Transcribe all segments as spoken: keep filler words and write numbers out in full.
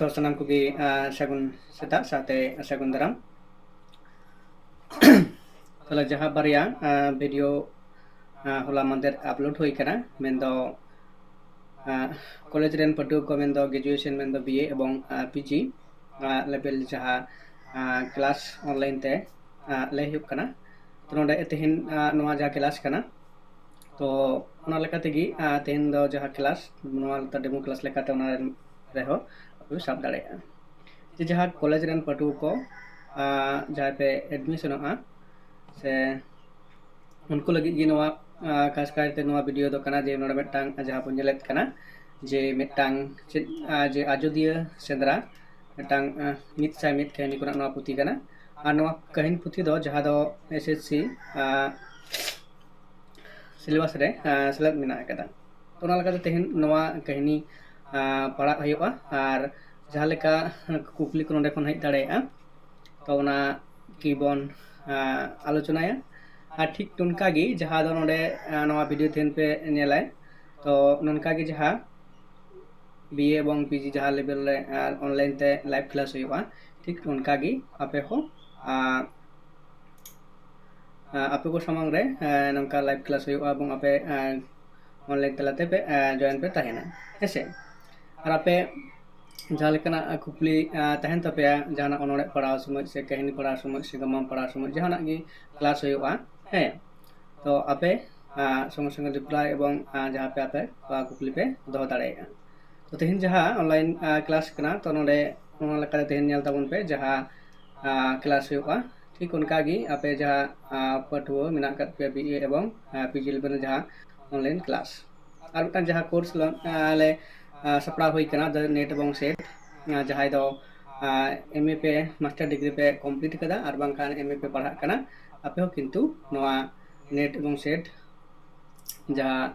ᱛᱚ ᱥᱟᱱᱟᱢ ᱠᱚᱜᱮ ᱥᱟᱹᱜᱩᱱ ᱥᱮᱛᱟᱜ ᱥᱟᱶᱛᱮ ᱥᱟᱹᱜᱩᱱ ᱫᱟᱨᱟᱢ᱾ ᱛᱟᱦᱞᱮ ᱡᱟᱦᱟᱸ ᱵᱟᱨᱭᱟ ᱵᱷᱤᱰᱤᱭᱳ ᱦᱚᱞᱟ ᱢᱟᱫᱷᱮᱨ ᱟᱯᱞᱳᱰ ᱦᱩᱭ ᱠᱟᱱᱟ, ᱢᱮᱱᱫᱚ ᱠᱚᱞᱮᱡᱽ ᱨᱮᱱ ᱯᱟᱹᱴᱷᱩᱣᱟᱹ ᱠᱚ, ᱢᱮᱱᱫᱚ ᱜᱨᱮᱡᱩᱭᱮᱥᱚᱱ, ᱢᱮᱱᱫᱚ ᱵᱤ ᱮ ᱮᱵᱚᱝ ᱯᱤ ᱡᱤ ᱞᱮᱵᱮᱞ ᱡᱟᱦᱟᱸ ᱠᱞᱟᱥ ᱚᱱᱞᱟᱭᱤᱱ ᱛᱮ ᱞᱟᱹᱭ ᱦᱩᱭᱩᱜ ᱠᱟᱱᱟ᱾ ᱛᱚ ᱱᱚᱰᱮ ᱛᱮᱦᱮᱧ ᱱᱚᱣᱟ ᱡᱟᱦᱟᱸ ᱠᱞᱟᱥ ᱠᱟᱱᱟ, ᱛᱚ ᱚᱱᱟ ᱞᱮᱠᱟ ᱛᱮᱜᱮ ᱛᱮᱦᱮᱧ ᱫᱚ ᱡᱟᱦᱟᱸ ᱠᱞᱟᱥ, ᱱᱚᱣᱟ ᱰᱮᱢᱳ ᱠᱞᱟᱥ ᱞᱮᱠᱟᱛᱮ ᱚᱱᱟ ᱨᱮᱦᱚᱸ ᱟᱯᱮ ᱥᱟᱵ ᱫᱟᱲᱮᱭᱟᱜᱼᱟ᱾ ᱡᱮ ᱡᱟᱦᱟᱸ ᱠᱚᱞᱮᱡᱽ ᱨᱮᱱ ᱯᱟᱹᱴᱷᱩᱣᱟᱹ ᱠᱚ ᱡᱟᱦᱟᱸᱭ ᱯᱮ ᱮᱰᱢᱤᱥᱚᱱᱚᱜᱼᱟ, ᱥᱮ ᱩᱱᱠᱩ ᱞᱟᱹᱜᱤᱫ ᱜᱮ ᱱᱚᱣᱟ ᱠᱷᱟᱥ ᱠᱟᱭᱛᱮ ᱱᱚᱣᱟ ᱵᱷᱤᱰᱤᱭᱳ ᱫᱚ ᱠᱟᱱᱟ᱾ ᱡᱮ ᱱᱚᱰᱮ ᱢᱤᱫᱴᱟᱝ ᱡᱟᱦᱟᱸ ᱵᱚᱱ ᱧᱮᱞᱮᱫ ᱠᱟᱱᱟ, ᱡᱮ ᱢᱤᱫᱴᱟᱝ ᱪᱮᱫ ᱡᱮ ᱟᱡᱚᱫᱤᱭᱟᱹ ᱥᱮᱸᱫᱽᱨᱟ ᱢᱤᱫᱴᱟᱝ ᱢᱤᱫ ᱥᱟᱭ ᱢᱤᱫ ᱠᱟᱹᱦᱱᱤ ᱠᱷᱚᱱᱟᱜ ᱱᱚᱣᱟ ᱯᱩᱛᱷᱤ ᱠᱟᱱᱟ᱾ ᱟᱨ ᱱᱚᱣᱟ ᱠᱟᱹᱦᱱᱤ ᱯᱩᱛᱷᱤ ᱫᱚ ᱡᱟᱦᱟᱸ ᱫᱚ ᱮᱥ ᱮᱥ ᱥᱤ ᱥᱤᱞᱮᱵᱟᱥ ᱨᱮ ᱥᱮᱞᱮᱫ ᱢᱮᱱᱟᱜ ᱟᱠᱟᱫᱟ᱾ ᱛᱚ ᱚᱱᱟ ᱞᱮᱠᱟᱛᱮ ᱛᱮᱦᱮᱧ ᱱᱚᱣᱟ ᱠᱟᱹᱦᱱᱤ ᱯᱟᱲᱦᱟᱜ ᱦᱩᱭᱩᱜᱼᱟ᱾ ᱟᱨ ᱡᱟᱦᱟᱸ ᱞᱮᱠᱟ ᱠᱩᱠᱞᱤ ᱠᱚ ᱱᱚᱰᱮ ᱠᱷᱚᱱ ᱦᱮᱡ ᱫᱟᱲᱮᱭᱟᱜᱼᱟ, ᱛᱚ ᱚᱱᱟ ᱠᱤ ᱵᱚᱱ ᱟᱞᱳᱪᱚᱱᱟᱭᱟ᱾ ᱟᱨ ᱴᱷᱤᱠ ᱚᱱᱠᱟ ᱜᱮ ᱡᱟᱦᱟᱸ ᱫᱚ ᱱᱚᱰᱮ ᱱᱚᱣᱟ ᱵᱷᱤᱰᱤᱭᱳ ᱛᱮᱦᱮᱧ ᱯᱮ ᱧᱮᱞᱟ, ᱛᱚ ᱱᱚᱝᱠᱟ ᱜᱮ ᱡᱟᱦᱟᱸ ᱵᱤ ᱮ ᱮᱵᱚᱝ ᱯᱤ ᱡᱤ ᱡᱟᱦᱟᱸ ᱞᱮᱵᱮᱞ ᱨᱮ ᱚᱱᱞᱟᱭᱤᱱ ᱛᱮ ᱞᱟᱭᱤᱵᱷ ᱠᱞᱟᱥ ᱦᱩᱭᱩᱜᱼᱟ, ᱴᱷᱤᱠ ᱚᱱᱠᱟ ᱜᱮ ᱟᱯᱮ ᱦᱚᱸ ᱟᱯᱮ ᱠᱚ ᱥᱟᱢᱟᱝ ᱨᱮ ᱱᱚᱝᱠᱟ ᱞᱟᱭᱤᱵᱷ ᱠᱞᱟᱥ ᱦᱩᱭᱩᱜᱼᱟ ᱮᱵᱚᱝ ᱟᱯᱮ ᱚᱱᱞᱟᱭᱤᱱ ᱛᱟᱞᱟᱛᱮ ᱯᱮ ᱡᱚᱭᱮᱱ ᱯᱮ ᱛᱟᱦᱮᱱᱟ, ᱦᱮᱸᱥᱮ᱾ ᱟᱨ ᱟᱯᱮ ᱡᱟᱦᱟᱸ ᱞᱮᱠᱟᱱᱟᱜ ᱠᱩᱠᱞᱤ ᱛᱟᱦᱮᱱ ᱛᱟᱯᱮᱭᱟ, ᱡᱟᱦᱟᱱᱟᱜ ᱚᱱᱚᱲᱦᱮ ᱯᱟᱲᱦᱟᱣ ᱥᱚᱢᱚᱭ ᱥᱮ ᱠᱟᱹᱦᱱᱤ ᱯᱟᱲᱦᱟᱣ ᱥᱚᱢᱚᱭ ᱥᱮ ᱜᱟᱢᱟᱢ ᱯᱟᱲᱦᱟᱣ ᱥᱚᱢᱚᱭ, ᱡᱟᱦᱟᱱᱟᱜ ᱜᱮ ᱠᱞᱟᱥ ᱦᱩᱭᱩᱜᱼᱟ, ᱦᱮᱸ, ᱛᱚ ᱟᱯᱮ ᱥᱚᱸᱜᱮ ᱥᱚᱸᱜᱮ ᱨᱤᱯᱞᱟᱭ ᱮᱵᱚᱝ ᱡᱟᱦᱟᱸ ᱯᱮ ᱟᱯᱮ ᱠᱩᱠᱞᱤ ᱯᱮ ᱫᱚᱦᱚ ᱫᱟᱲᱮᱭᱟᱜᱼᱟ᱾ ᱛᱚ ᱛᱮᱦᱮᱧ ᱡᱟᱦᱟᱸ ᱚᱱᱞᱟᱭᱤᱱ ᱠᱞᱟᱥ ᱠᱟᱱᱟ, ᱛᱚ ᱱᱚᱰᱮ ᱱᱚᱣᱟ ᱞᱮᱠᱟᱛᱮ ᱛᱮᱦᱮᱧ ᱧᱮᱞ ᱛᱟᱵᱚᱱ ᱯᱮ ᱡᱟᱦᱟᱸ ᱠᱞᱟᱥ ᱦᱩᱭᱩᱜᱼᱟ, ᱴᱷᱤᱠ ᱚᱱᱠᱟᱜᱮ ᱟᱯᱮ ᱡᱟᱦᱟᱸ ᱯᱟᱹᱴᱷᱩᱣᱟᱹ ᱢᱮᱱᱟᱜ ᱟᱠᱟᱫ ᱯᱮᱭᱟ ᱵᱤ ᱮ ᱮᱵᱚᱝ ᱯᱤ ᱡᱤ ᱞᱮᱵᱮᱞ ᱨᱮ ᱡᱟᱦᱟᱸ ᱚᱱᱞᱟᱭᱤᱱ ᱠᱞᱟᱥ᱾ ᱟᱨ ᱢᱤᱫᱴᱟᱝ ᱡᱟᱦᱟᱸ ᱠᱳᱨᱥ ᱞᱮ ᱥᱟᱯᱲᱟᱣ ᱦᱩᱭ ᱠᱟᱱᱟ, ᱫᱟ ᱱᱮᱴ ᱮᱵᱚᱝ ᱥᱮᱴ, ᱡᱟᱦᱟᱸᱭ ᱫᱚ ᱮᱢ ᱮ ᱯᱮ ᱢᱟᱥᱴᱟᱨ ᱰᱤᱜᱽᱨᱤ ᱯᱮ ᱠᱚᱢᱯᱞᱤᱴ ᱠᱟᱫᱟ ᱟᱨ ᱵᱟᱝᱠᱷᱟᱱ ᱮᱢ ᱮ ᱯᱮ ᱯᱟᱲᱦᱟᱜ ᱠᱟᱱᱟ, ᱟᱯᱮ ᱦᱚᱸ ᱠᱤᱱᱛᱩ ᱱᱚᱣᱟ ᱱᱮᱴ ᱮᱵᱚᱝ ᱥᱮᱴ ᱡᱟᱦᱟᱸ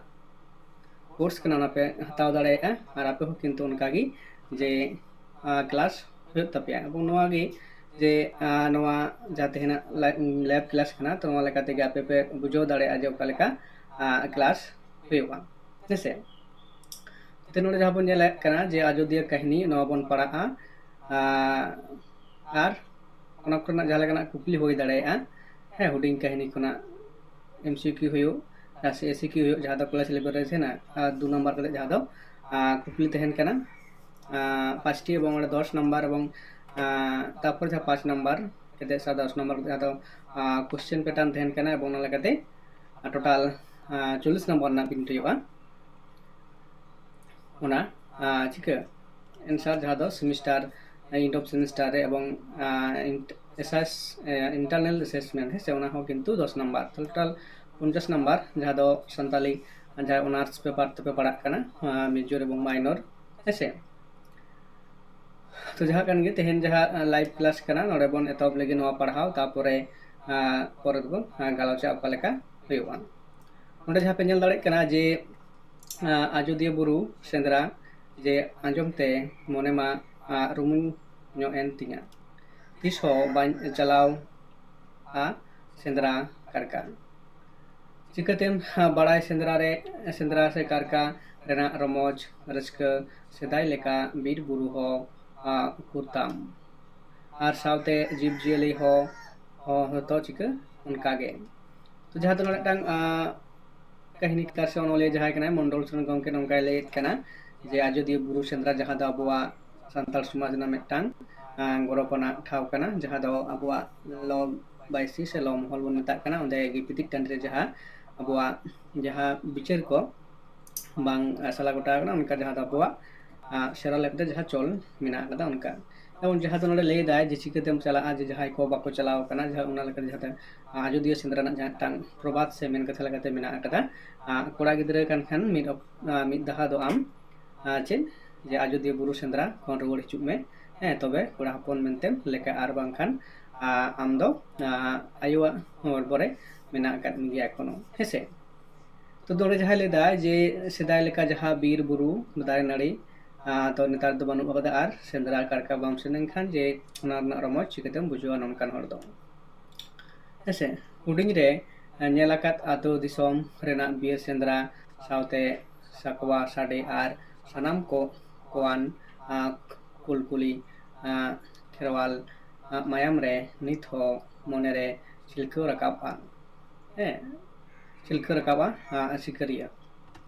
ᱠᱳᱨᱥ ᱠᱟᱱᱟ, ᱚᱱᱟ ᱯᱮ ᱦᱟᱛᱟᱣ ᱫᱟᱲᱮᱭᱟᱜᱼᱟ᱾ ᱟᱨ ᱟᱯᱮ ᱦᱚᱸ ᱠᱤᱱᱛᱩ ᱚᱱᱠᱟᱜᱮ ᱡᱮ ᱠᱞᱟᱥ ᱦᱩᱭᱩᱜ ᱛᱟᱯᱮᱭᱟ᱾ ᱮᱵᱚᱝ ᱱᱚᱣᱟ ᱜᱮ ᱡᱮ ᱱᱚᱣᱟ ᱡᱟᱦᱟᱸ ᱛᱮᱦᱮᱧᱟᱜ ᱞᱟᱭᱤᱵᱷ ᱠᱞᱟᱥ ᱠᱟᱱᱟ, ᱛᱚ ᱱᱚᱣᱟ ᱞᱮᱠᱟ ᱛᱮᱜᱮ ᱟᱯᱮ ᱯᱮ ᱵᱩᱡᱷᱟᱹᱣ ᱫᱟᱲᱮᱭᱟᱜᱼᱟ ᱡᱮ ᱚᱠᱟ ᱞᱮᱠᱟ ᱠᱞᱟᱥ ᱦᱩᱭᱩᱜᱼᱟ, ᱦᱮᱸᱥᱮ᱾ ᱛᱚ ᱱᱚᱰᱮ ᱡᱟᱦᱟᱸ ᱵᱚᱱ ᱧᱮᱞᱮᱫ ᱠᱟᱱᱟ ᱡᱮ ᱟᱡᱚᱫᱤᱭᱟᱹ ᱠᱟᱹᱦᱱᱤ, ᱱᱚᱣᱟ ᱵᱚᱱ ᱯᱟᱲᱦᱟᱜᱼᱟ᱾ ᱟᱨ ᱚᱱᱟ ᱠᱚᱨᱮᱱᱟᱜ ᱡᱟᱦᱟᱸ ᱞᱮᱠᱟᱱᱟᱜ ᱠᱩᱠᱞᱤ ᱦᱩᱭ ᱫᱟᱲᱮᱭᱟᱜᱼᱟ, ᱦᱮᱸ, ᱦᱩᱰᱤᱧ ᱠᱟᱹᱦᱱᱤ ᱠᱷᱚᱱᱟᱜ ᱮᱢ ᱥᱤ ᱠᱤᱭᱩ ᱦᱩᱭᱩᱜ, ᱥᱮ ᱮ ᱥᱤ ᱠᱤᱭᱩ ᱦᱩᱭᱩᱜ, ᱡᱟᱦᱟᱸ ᱫᱚ ᱠᱚᱞᱮᱡᱽ ᱞᱮᱵᱮᱞ ᱨᱮ ᱛᱟᱦᱮᱱᱟ, ᱟᱨ ᱫᱩ ᱱᱟᱢᱵᱟᱨ ᱠᱟᱛᱮ ᱡᱟᱦᱟᱸ ᱫᱚ ᱠᱩᱠᱞᱤ ᱛᱟᱦᱮᱱ ᱠᱟᱱᱟ ᱯᱟᱸᱪᱴᱤ, ᱮᱵᱚᱝ ᱚᱸᱰᱮ ᱫᱚᱥ ᱱᱟᱢᱵᱟᱨ, ᱮᱵᱚᱝ ᱛᱟᱨᱯᱚᱨ ᱡᱟᱦᱟᱸ ᱯᱟᱸᱪ ᱱᱟᱢᱵᱟᱨ ᱠᱟᱛᱮ ᱥᱮ ᱫᱚᱥ ᱱᱟᱢᱵᱟᱨ ᱠᱟᱛᱮ ᱡᱟᱦᱟᱸ ᱫᱚ ᱠᱚᱥᱪᱮᱱ ᱯᱮᱴᱟᱨᱱ ᱛᱟᱦᱮᱱ ᱠᱟᱱᱟ, ᱮᱵᱚᱝ ᱚᱱᱟ ᱞᱮᱠᱟᱛᱮ ᱴᱳᱴᱟᱞ ᱪᱚᱞᱞᱤᱥ ᱱᱟᱢᱵᱟᱨ ᱨᱮᱱᱟᱜ ᱵᱤᱱᱤᱰ ᱦᱩᱭᱩᱜᱼᱟ᱾ ᱚᱱᱟ ᱪᱤᱠᱟᱹ ᱮᱱᱥᱟᱨ ᱡᱟᱦᱟᱸ ᱫᱚ ᱥᱮᱢᱤᱥᱴᱟᱨ, ᱮᱱᱰ ᱚᱯᱷ ᱥᱮᱢᱤᱥᱴᱟᱨ ᱨᱮ, ᱮᱵᱚᱝ ᱮᱥᱟᱥ ᱤᱱᱴᱟᱨᱱᱟᱞ ᱮᱥᱮᱥᱢᱮᱱᱴ, ᱦᱮᱸ ᱥᱮ, ᱚᱱᱟ ᱦᱚᱸ ᱠᱤᱱᱛᱩ ᱫᱚᱥ ᱱᱟᱢᱵᱟᱨ, ᱴᱳᱴᱟᱞ ᱯᱚᱧᱪᱟᱥ ᱱᱟᱢᱵᱟᱨ, ᱡᱟᱦᱟᱸ ᱫᱚ ᱥᱟᱱᱛᱟᱞᱤ ᱡᱟᱦᱟᱸ ᱚᱱᱟᱨᱥ ᱯᱮᱯᱟᱨ ᱛᱮᱯᱮ ᱯᱟᱲᱟᱜ ᱠᱟᱱᱟ, ᱢᱮᱡᱚᱨ ᱮᱵᱚᱝ ᱢᱟᱭᱱᱚᱨ, ᱦᱮᱸ ᱥᱮ᱾ ᱛᱚ ᱡᱟᱦᱟᱸ ᱠᱟᱱ ᱜᱮ, ᱛᱮᱦᱮᱧ ᱡᱟᱦᱟᱸ ᱞᱟᱭᱤᱵᱷ ᱠᱞᱟᱥ ᱠᱟᱱᱟ, ᱱᱚᱰᱮ ᱵᱚᱱ ᱮᱛᱚᱦᱚᱵ ᱞᱟᱹᱜᱤᱫ ᱱᱚᱣᱟ ᱯᱟᱲᱦᱟᱣ, ᱛᱟᱨᱯᱚᱨᱮ ᱯᱚᱨᱮ ᱫᱚᱵᱚᱱ ᱜᱟᱞᱚᱪᱟ ᱚᱠᱟ ᱞᱮᱠᱟ ᱦᱩᱭᱩᱜᱼᱟ᱾ ᱱᱚᱰᱮ ᱡᱟᱦᱟᱸ ᱯᱮ ᱧᱮᱞ ᱫᱟᱲᱮᱭᱟᱜ ᱠᱟᱱᱟ ᱡᱮ ᱟᱡᱚᱫᱤᱭᱟᱹ ᱵᱩᱨᱩ ᱥᱮᱸᱫᱽᱨᱟ ᱡᱮ ᱟᱸᱡᱚᱢ ᱛᱮ ᱢᱚᱱᱮ ᱢᱟ ᱨᱩᱢᱩᱧ ᱧᱚᱜ ᱮᱱ ᱛᱤᱧᱟ, ᱛᱤᱥ ᱦᱚᱸ ᱵᱟᱹᱧ ᱪᱟᱞᱟᱣᱟ ᱥᱮᱸᱫᱽᱨᱟ ᱠᱟᱨᱠᱟ᱾ ᱪᱤᱠᱟᱹᱛᱮᱢ ᱵᱟᱲᱟᱭ ᱥᱮᱸᱫᱽᱨᱟ ᱨᱮ, ᱥᱮᱸᱫᱽᱨᱟ ᱥᱮ ᱠᱟᱨᱠᱟ ᱨᱮᱱᱟᱜ ᱨᱚᱢᱚᱡᱽ ᱨᱟᱹᱥᱠᱟᱹ, ᱥᱮᱫᱟᱭ ᱞᱮᱠᱟ ᱵᱤᱨ ᱵᱩᱨᱩ ᱦᱚᱸ ᱩᱠᱩᱨ ᱛᱟᱢ, ᱟᱨ ᱥᱟᱶᱛᱮ ᱡᱤᱵᱽ ᱡᱤᱭᱟᱹᱞᱤ ᱦᱚᱸ, ᱦᱚᱸ ᱦᱚᱸᱛᱚ ᱪᱤᱠᱟᱹ ᱚᱱᱠᱟ ᱜᱮ᱾ ᱛᱚ ᱡᱟᱦᱟᱸ ᱫᱚ ᱢᱤᱫᱴᱟᱝ ᱠᱟᱹᱦᱱᱤᱠᱟᱨ ᱥᱮ ᱚᱱᱚᱞᱤᱭᱟᱹ ᱡᱟᱦᱟᱸᱭ ᱠᱟᱱᱟᱭ, ᱢᱚᱱᱰᱚᱞ ᱥᱚᱨᱮᱱ ᱜᱚᱢᱠᱮ ᱱᱚᱝᱠᱟᱭ ᱞᱟᱹᱭᱮᱫ ᱠᱟᱱᱟ ᱡᱮ ᱟᱡᱚᱫᱤᱭᱟᱹ ᱵᱩᱨᱩ ᱥᱮᱸᱫᱽᱨᱟ, ᱡᱟᱦᱟᱸ ᱫᱚ ᱟᱵᱚᱣᱟᱜ ᱥᱟᱱᱛᱟᱲ ᱥᱚᱢᱟᱡᱽ ᱨᱮᱱᱟᱜ ᱢᱤᱫᱴᱟᱝ ᱜᱚᱨᱚᱵᱽ ᱟᱱᱟᱜ ᱴᱷᱟᱶ ᱠᱟᱱᱟ, ᱡᱟᱦᱟᱸ ᱫᱚ ᱟᱵᱚᱣᱟᱜ ᱞᱚ ᱵᱟᱭᱥᱤ ᱥᱮ ᱞᱚ ᱢᱚᱦᱚᱞ ᱵᱚᱱ ᱢᱮᱛᱟᱜ ᱠᱟᱱᱟ, ᱚᱸᱰᱮ ᱜᱮ ᱯᱤᱛᱤᱡ ᱴᱟᱺᱰᱤ ᱨᱮ ᱡᱟᱦᱟᱸ ᱟᱵᱚᱣᱟᱜ ᱡᱟᱦᱟᱸ ᱵᱤᱪᱟᱹᱨ ᱠᱚ ᱵᱟᱝ ᱥᱟᱞᱟ ᱜᱚᱴᱟ ᱟᱠᱟᱱᱟ, ᱚᱱᱠᱟ ᱡᱟᱦᱟᱸ ᱫᱚ ᱟᱵᱚᱣᱟᱜ ᱥᱮᱨᱣᱟ ᱞᱮᱠᱟᱛᱮ ᱡᱟᱦᱟᱸ ᱪᱚᱞ ᱢᱮᱱᱟᱜ ᱟᱠᱟᱫᱟ ᱚᱱᱠᱟ᱾ ᱡᱮᱢᱚᱱ ᱡᱟᱦᱟᱸ ᱫᱚ ᱱᱚᱰᱮ ᱞᱟᱹᱭ ᱮᱫᱟᱭ ᱡᱮ ᱪᱤᱠᱟᱹᱛᱮᱢ ᱪᱟᱞᱟᱜᱼᱟ, ᱡᱮ ᱡᱟᱦᱟᱸᱭ ᱠᱚ ᱵᱟᱠᱚ ᱪᱟᱞᱟᱣ ᱟᱠᱟᱱᱟ, ᱡᱟᱦᱟᱸ ᱚᱱᱟ ᱞᱮᱠᱟᱛᱮ ᱡᱟᱦᱟᱸ ᱫᱚ ᱟᱡᱚᱫᱤᱭᱟᱹ ᱥᱮᱸᱫᱽᱨᱟ ᱨᱮᱱᱟᱜ ᱡᱟᱦᱟᱸ ᱢᱤᱫᱴᱟᱝ ᱯᱨᱚᱵᱟᱫ ᱥᱮ ᱢᱮᱱ ᱠᱟᱛᱷᱟ ᱞᱮᱠᱟᱛᱮ ᱢᱮᱱᱟᱜ ᱟᱠᱟᱫᱟ, ᱠᱚᱲᱟ ᱜᱤᱫᱽᱨᱟᱹ ᱠᱟᱱ ᱠᱷᱟᱱ ᱢᱤᱫ ᱚᱠ-, ᱢᱤᱫ ᱫᱷᱟᱣ ᱫᱚ ᱟᱢ ᱪᱮᱫ ᱡᱮ ᱟᱡᱚᱫᱤᱭᱟᱹ ᱵᱩᱨᱩ ᱥᱮᱸᱫᱽᱨᱟ ᱠᱷᱚᱱ ᱨᱩᱣᱟᱹᱲ ᱦᱤᱡᱩᱜ ᱢᱮ, ᱦᱮᱸ, ᱛᱚᱵᱮ ᱠᱚᱲᱟ ᱦᱚᱯᱚᱱ ᱢᱮᱱᱛᱮᱢ ᱞᱮᱠᱷᱟᱜᱼᱟ, ᱟᱨ ᱵᱟᱝᱠᱷᱟᱱ ᱟᱢ ᱫᱚ ᱟᱭᱳᱣᱟᱜ ᱦᱚᱲᱢᱚ ᱨᱮ ᱢᱮᱱᱟᱜ ᱟᱠᱟᱫ ᱢᱮᱜᱮᱭᱟ ᱮᱠᱷᱚᱱᱳ, ᱦᱮᱸᱥᱮ᱾ ᱛᱚ ᱱᱚᱰᱮ ᱡᱟᱦᱟᱸᱭ ᱞᱟᱹᱭ ᱮᱫᱟ ᱡᱮ ᱥᱮᱫᱟᱭ ᱞᱮᱠᱟ ᱡᱟᱦᱟᱸ ᱵᱤᱨ ᱵᱩᱨᱩ ᱫᱟᱨᱮ ᱱᱟᱹᱲᱤ, ᱛᱚ ᱱᱮᱛᱟᱨ ᱫᱚ ᱵᱟᱹᱱᱩᱜ ᱟᱠᱟᱫᱟ, ᱟᱨ ᱥᱮᱸᱫᱽᱨᱟ ᱠᱟᱨᱠᱟ ᱵᱟᱢ ᱥᱮᱱ ᱞᱮᱱᱠᱷᱟᱱ ᱡᱮ ᱚᱱᱟ ᱨᱮᱱᱟᱜ ᱨᱚᱢᱚᱡᱽ ᱪᱤᱠᱟᱹᱛᱮᱢ ᱵᱩᱡᱷᱟᱹᱣᱟ ᱱᱚᱝᱠᱟᱱ ᱦᱚᱲ ᱫᱚ? ᱦᱮᱸᱥᱮ, ᱦᱩᱰᱤᱧ ᱨᱮ ᱧᱮᱞ ᱟᱠᱟᱫ ᱟᱹᱛᱩ ᱫᱤᱥᱚᱢ ᱨᱮᱱᱟᱜ ᱵᱤᱨ ᱥᱮᱸᱫᱽᱨᱟ ᱥᱟᱶᱛᱮ ᱥᱟᱠᱣᱟ ᱥᱟᱰᱮ ᱟᱨ ᱥᱟᱱᱟᱢ ᱠᱚ ᱠᱚᱣᱟᱱ ᱟᱸ, ᱠᱩᱞᱠᱩᱞᱤ ᱟᱸ, ᱠᱷᱮᱨᱣᱟᱞ ᱟᱸ, ᱢᱟᱭᱟᱢ ᱨᱮ ᱱᱤᱛ ᱦᱚᱸ ᱢᱚᱱᱮ ᱨᱮ ᱪᱷᱤᱞᱠᱟᱹᱣ ᱨᱟᱠᱟᱵᱼᱟ᱾ ᱦᱮᱸ, ᱪᱷᱤᱞᱠᱟᱹᱣ ᱨᱟᱠᱟᱵᱼᱟ ᱟᱸ, ᱥᱤᱠᱟᱹᱨᱤᱭᱟᱹ᱾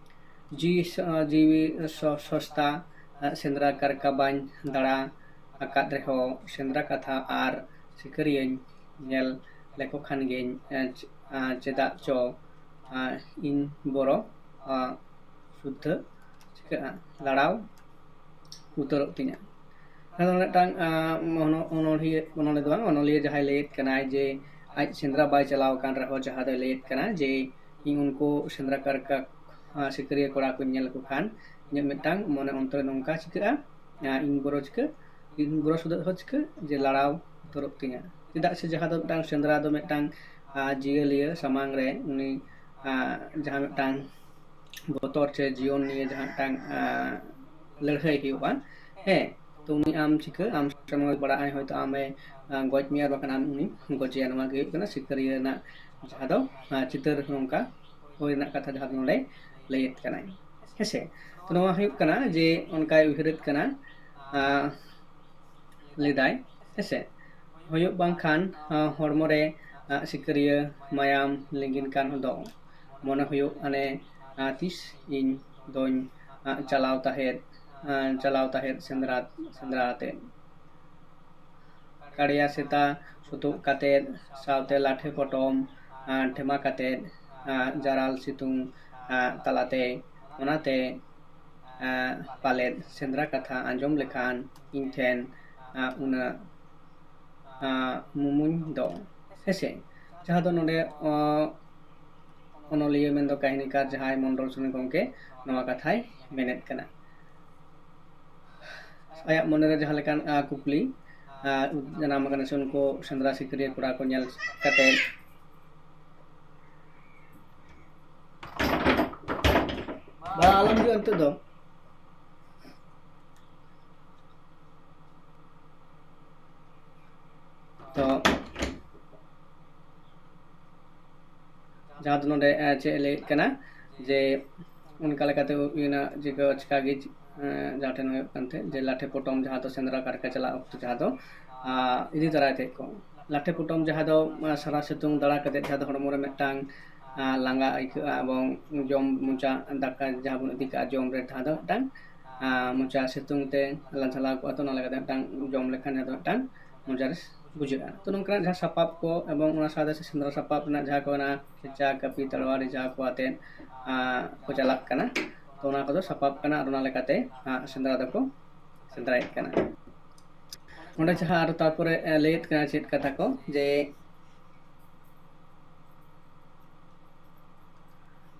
ᱡᱤᱣᱤ ᱥᱚ- ᱡᱤᱣᱤ ᱥᱚ- ᱥᱚᱥᱛᱟ ᱟᱸ, ᱥᱮᱸᱫᱽᱨᱟ ᱠᱟᱨᱠᱟ ᱵᱟᱹᱧ ᱫᱟᱬᱟ ᱟᱠᱟᱫ ᱨᱮᱦᱚᱸ, ᱥᱮᱸᱫᱽᱨᱟ ᱠᱟᱛᱷᱟ ᱟᱨ ᱥᱤᱠᱟᱹᱨᱤᱭᱟᱹᱧ ᱧᱮᱞ ᱞᱮᱠᱚ ᱠᱷᱟᱱ ᱜᱤᱧ ᱟᱸ, ᱪ- ᱟᱸ, ᱪᱮᱫᱟᱜ ᱪᱚ ᱟᱸ, ᱤᱧ ᱵᱚᱨᱚ ᱟᱸ, ᱥᱩᱫᱽᱫᱷᱟᱹ ᱪᱤᱠᱟᱹᱜᱼᱟ, ᱞᱟᱲᱟᱣ ᱩᱛᱟᱹᱨᱚᱜ ᱛᱤᱧᱟ᱾ ᱟᱫᱚ ᱢᱤᱫᱴᱟᱝ ᱟᱸ, ᱚᱱᱚ- ᱚᱱᱚᱲᱦᱤᱭᱟᱹ ᱚᱱᱚᱲᱦᱮ ᱫᱚ ᱵᱟᱝ, ᱚᱱᱚᱞᱤᱭᱟᱹ ᱡᱟᱦᱟᱸᱭ ᱞᱟᱹᱭᱮᱫ ᱠᱟᱱᱟᱭ ᱡᱮ ᱟᱡ ᱥᱮᱸᱫᱽᱨᱟ ᱵᱟᱭ ᱪᱟᱞᱟᱣ ᱟᱠᱟᱱ ᱨᱮᱦᱚᱸ ᱡᱟᱦᱟᱸ ᱫᱚᱭ ᱞᱟᱹᱭᱮᱫ ᱠᱟᱱᱟ ᱡᱮ ᱤᱧ ᱩᱱᱠᱩ ᱥᱮᱸᱫᱽᱨᱟ ᱠᱟᱨᱠᱟ ᱟᱸ, ᱥᱤᱠᱟᱹᱨᱤᱭᱟᱹ ᱠᱚᱲᱟ ᱠᱚᱧ ᱧᱮᱞ ᱞᱮᱠᱚ ᱠᱷᱟᱱ ᱤᱧᱟᱹᱜ ᱢᱤᱫᱴᱟᱝ ᱢᱚᱱᱮ ᱚᱱᱛᱚᱨ ᱨᱮ ᱱᱚᱝᱠᱟ ᱪᱤᱠᱟᱹᱜᱼᱟ, ᱟᱸ, ᱤᱧ ᱵᱚᱨᱚ ᱪᱤᱠᱟᱹ ᱤᱧ ᱵᱚᱨᱚ ᱥᱩᱫᱷᱟᱹᱜ ᱦᱚᱸ ᱪᱤᱠᱟᱹ ᱡᱮ ᱞᱟᱲᱟᱣ ᱩᱛᱟᱹᱨᱚᱜ ᱛᱤᱧᱟ᱾ ᱪᱮᱫᱟᱜ ᱥᱮ ᱡᱟᱦᱟᱸ ᱫᱚ ᱢᱤᱫᱴᱟᱝ ᱥᱮᱸᱫᱽᱨᱟ ᱫᱚ ᱢᱤᱫᱴᱟᱝ ᱟᱸ, ᱡᱤᱭᱟᱹᱞᱤᱭᱟᱹ ᱥᱟᱢᱟᱝ ᱨᱮ ᱩᱱᱤ ᱟᱸ, ᱡᱟᱦᱟᱸ ᱢᱤᱫᱴᱟᱝ ᱵᱚᱛᱚᱨ ᱪᱮ ᱡᱤᱭᱚᱱ ᱱᱤᱭᱮ ᱡᱟᱦᱟᱸ ᱢᱤᱫᱴᱟᱝ ᱟᱸ, ᱞᱟᱹᱲᱦᱟᱹᱭ ᱦᱩᱭᱩᱜᱼᱟ᱾ ᱦᱮᱸ, ᱛᱚ ᱩᱱᱤ ᱟᱢ ᱪᱤᱠᱟᱹ ᱟᱢ ᱥᱟᱢᱟᱝ ᱨᱮ ᱯᱟᱲᱟᱜ ᱟᱭ, ᱦᱚᱭᱛᱳ ᱟᱢᱮ ᱟᱸ, ᱜᱚᱡ ᱢᱮᱭᱟ ᱟᱨ ᱵᱟᱠᱷᱟᱱ ᱟᱢ ᱩᱱᱤ ᱜᱚᱡᱮᱭᱟ᱾ ᱱᱚᱣᱟ ᱜᱮ ᱦᱩᱭᱩᱜ ᱠᱟᱱᱟ ᱥᱤᱠᱟᱹᱨᱤᱭᱟᱹ ᱨᱮᱱᱟᱜ ᱡᱟᱦᱟᱸ ᱫᱚ ᱟᱸ, ᱪᱤᱛᱟᱹᱨ ᱱᱚᱝᱠᱟ ᱦᱩᱭ ᱨᱮᱱᱟᱜ ᱠᱟᱛᱷᱟ ᱡᱟᱦᱟᱸ ᱫᱚ ᱱᱚᱰᱮ ᱞᱟᱹᱭᱮᱫ ᱠᱟᱱᱟᱭ᱾ ᱦᱮᱸᱥᱮ, ᱛᱚ ᱱᱚᱣᱟ ᱦᱩᱭᱩᱜ ᱠᱟᱱᱟ ᱡᱮ ᱚᱱᱠᱟᱭ ᱩᱭᱦᱟᱹᱨᱮᱫ ᱠᱟᱱᱟ ᱟᱸ, ᱞᱮᱫᱟᱭ᱾ ᱦᱮᱸᱥᱮ, ᱦᱩᱭᱩᱜ ᱵᱟᱝᱠᱷᱟᱱ ᱟᱸ, ᱦᱚᱲᱢᱚ ᱨᱮ ᱟᱸ, ᱥᱤᱠᱟᱹᱨᱤᱭᱟᱹ ᱢᱟᱭᱟᱢ ᱞᱤᱸᱜᱤᱱ ᱠᱟᱱ ᱫᱚ ᱢᱚᱱᱮ ᱦᱩᱭᱩᱜ ᱦᱟᱱᱮ ᱟᱸ, ᱛᱤᱥ ᱤᱧ ᱫᱚᱧ ᱟᱸ, ᱪᱟᱞᱟᱣ ᱛᱟᱦᱮᱸᱫ ᱟᱸ, ᱪᱟᱞᱟᱣ ᱛᱟᱦᱮᱸᱫ ᱥᱮᱸᱫᱽᱨᱟ ᱥᱮᱸᱫᱽᱨᱟ ᱟᱛᱮᱫ᱾ ᱠᱟᱲᱤᱭᱟ ᱥᱮᱛᱟ ᱥᱩᱛᱩᱜ ᱠᱟᱛᱮᱫ ᱥᱟᱶᱛᱮ ᱞᱟᱴᱷᱮ ᱯᱚᱴᱚᱢ ᱟᱸ, ᱴᱷᱮᱢᱟ ᱠᱟᱛᱮᱫ ᱟᱸ, ᱡᱟᱨᱟᱞ ᱥᱤᱛᱩᱝ ᱟᱸ, ᱛᱟᱞᱟᱛᱮ᱾ ᱚᱱᱟᱛᱮ ᱟᱸ, ᱯᱟᱞᱮᱫ ᱥᱮᱸᱫᱽᱨᱟ ᱠᱟᱛᱷᱟ ᱟᱸᱡᱚᱢ ᱞᱮᱠᱷᱟᱱ ᱤᱧ ᱴᱷᱮᱱ ᱟᱸ, ᱩᱱᱟᱹᱜ ᱟᱸ, ᱢᱩᱢᱩᱧ ᱫᱚ᱾ ᱦᱮᱸᱥᱮ, ᱡᱟᱦᱟᱸ ᱫᱚ ᱱᱚᱰᱮ ᱚᱸ, ᱚᱱᱚᱞᱤᱭᱟᱹ ᱢᱮᱱᱫᱚ ᱠᱟᱹᱦᱱᱤᱠᱟᱨ ᱡᱟᱦᱟᱸᱭ ᱢᱚᱱᱰᱚᱞ ᱥᱚᱨᱮᱱ ᱜᱚᱢᱠᱮ ᱱᱚᱣᱟ ᱠᱟᱛᱷᱟᱭ ᱢᱮᱱᱮᱫ ᱠᱟᱱᱟ᱾ ᱟᱭᱟᱜ ᱢᱚᱱᱮᱨᱮ ᱡᱟᱦᱟᱸ ᱞᱮᱠᱟᱱ ᱟᱸ, ᱠᱩᱠᱞᱤ ᱟᱸ, ᱡᱟᱱᱟᱢ ᱟᱠᱟᱱᱟ ᱥᱮ ᱩᱱᱠᱩ ᱥᱮᱸᱫᱽᱨᱟ ᱥᱤᱠᱟᱹᱨᱤᱭᱟᱹ ᱠᱚᱲᱟ ᱠᱚ ᱧᱮᱞ ᱠᱟᱛᱮ ᱵᱟ, ᱟᱞᱚᱢ ᱦᱤᱡᱩᱜᱼᱟ ᱱᱤᱛᱚᱜ ᱫᱚ᱾ ᱛᱚ ᱡᱟᱦᱟᱸ ᱫᱚ ᱱᱚᱰᱮ ᱮ, ᱪᱮᱫ ᱮ ᱞᱟᱹᱭᱮᱫ ᱠᱟᱱᱟ ᱡᱮ ᱚᱱᱠᱟ ᱞᱮᱠᱟᱛᱮ ᱦᱩᱭᱱᱟ ᱡᱮ ᱠᱚ ᱟᱪᱠᱟ ᱜᱮ, ᱮᱸ, ᱡᱟᱦᱟᱸ ᱴᱷᱮᱱ ᱦᱩᱭᱩᱜ ᱠᱟᱱ ᱛᱟᱦᱮᱸᱫ ᱡᱮ ᱞᱟᱴᱷᱮ ᱯᱚᱴᱚᱢ, ᱡᱟᱦᱟᱸ ᱫᱚ ᱥᱮᱸᱫᱽᱨᱟ ᱠᱟᱨᱠᱟ ᱪᱟᱞᱟᱜ ᱚᱠᱛᱚ ᱡᱟᱦᱟᱸ ᱫᱚ, ᱟᱸ, ᱤᱫᱤ ᱛᱚᱨᱟᱭ ᱛᱟᱦᱮᱸᱫ ᱠᱚ᱾ ᱞᱟᱴᱷᱮ ᱯᱚᱴᱚᱢ ᱡᱟᱦᱟᱸ ᱫᱚ, ᱟᱸ, ᱥᱟᱨᱟ ᱥᱤᱛᱩᱝ ᱫᱟᱬᱟ ᱠᱟᱛᱮᱫ ᱡᱟᱦᱟᱸ ᱫᱚ ᱦᱚᱲᱢᱚ ᱨᱮ ᱢᱤᱫᱴᱟᱝ, ᱟᱸ, ᱞᱟᱸᱜᱟ ᱟᱹᱭᱠᱟᱹᱜᱼᱟ ᱮᱵᱚᱝ ᱡᱚᱢ ᱢᱚᱪᱟ ᱫᱟᱠᱟ ᱡᱟᱦᱟᱸ ᱵᱚᱱ ᱤᱫᱤ ᱠᱟᱜᱼᱟ ᱡᱚᱢ ᱨᱮ ᱡᱟᱦᱟᱸ ᱫᱚ ᱢᱤᱫᱴᱟᱝ, ᱟᱸ, ᱢᱚᱪᱟ ᱥᱤᱛᱩᱝ ᱛᱮ ᱞᱟᱸᱡᱷᱟᱞᱟᱣ ᱠᱚᱜᱼᱟ, ᱛᱚ ᱚᱱᱟ ᱞᱮᱠᱟᱛᱮ ᱢᱤᱫᱴᱟᱝ ᱡᱚᱢ ᱞᱮᱠᱷᱟᱱ ᱡᱟᱦᱟᱸ ᱫᱚ ᱢᱤᱫᱴᱟᱝ ᱢᱚᱡᱟ ᱨᱮ ᱵᱩᱡᱷᱟᱹᱜᱼᱟ᱾ ᱛᱚ ᱱᱚᱝᱠᱟᱱᱟᱜ ᱡᱟᱦᱟᱸ ᱥᱟᱯᱟᱵ ᱠᱚ ᱮᱵᱚᱝ ᱚᱱᱟ ᱥᱟᱶᱛᱮ ᱥᱮᱸᱫᱽᱨᱟ ᱥᱟᱯᱟᱵ ᱨᱮᱱᱟᱜ ᱡᱟᱦᱟᱸ ᱠᱚ ᱢᱮᱱᱟᱜᱼᱟ, ᱠᱷᱮᱪᱟ, ᱠᱟᱹᱯᱤ, ᱛᱟᱲᱣᱟᱨᱤ ᱡᱟᱦᱟᱸ ᱠᱚ ᱟᱛᱮᱫ, ᱟᱸ, ᱠᱚ ᱪᱟᱞᱟᱜ ᱠᱟᱱᱟ, ᱛᱚ ᱚᱱᱟ ᱠᱚᱫᱚ ᱥᱟᱯᱟᱵ ᱠᱟᱱᱟ ᱟᱨ ᱚᱱᱟ ᱞᱮᱠᱟᱛᱮ, ᱟᱸ, ᱥᱮᱸᱫᱽᱨᱟ ᱫᱚᱠᱚ ᱥᱮᱸᱫᱽᱨᱟᱭᱮᱫ ᱠᱟᱱᱟ᱾ ᱚᱸᱰᱮ ᱡᱟᱦᱟᱸ ᱟᱨ ᱛᱟᱨᱯᱚᱨᱮ, ᱮ, ᱞᱟᱹᱭᱮᱫ ᱠᱟᱱᱟ ᱪᱮᱫ ᱠᱟᱛᱷᱟ ᱠᱚ, ᱡᱮ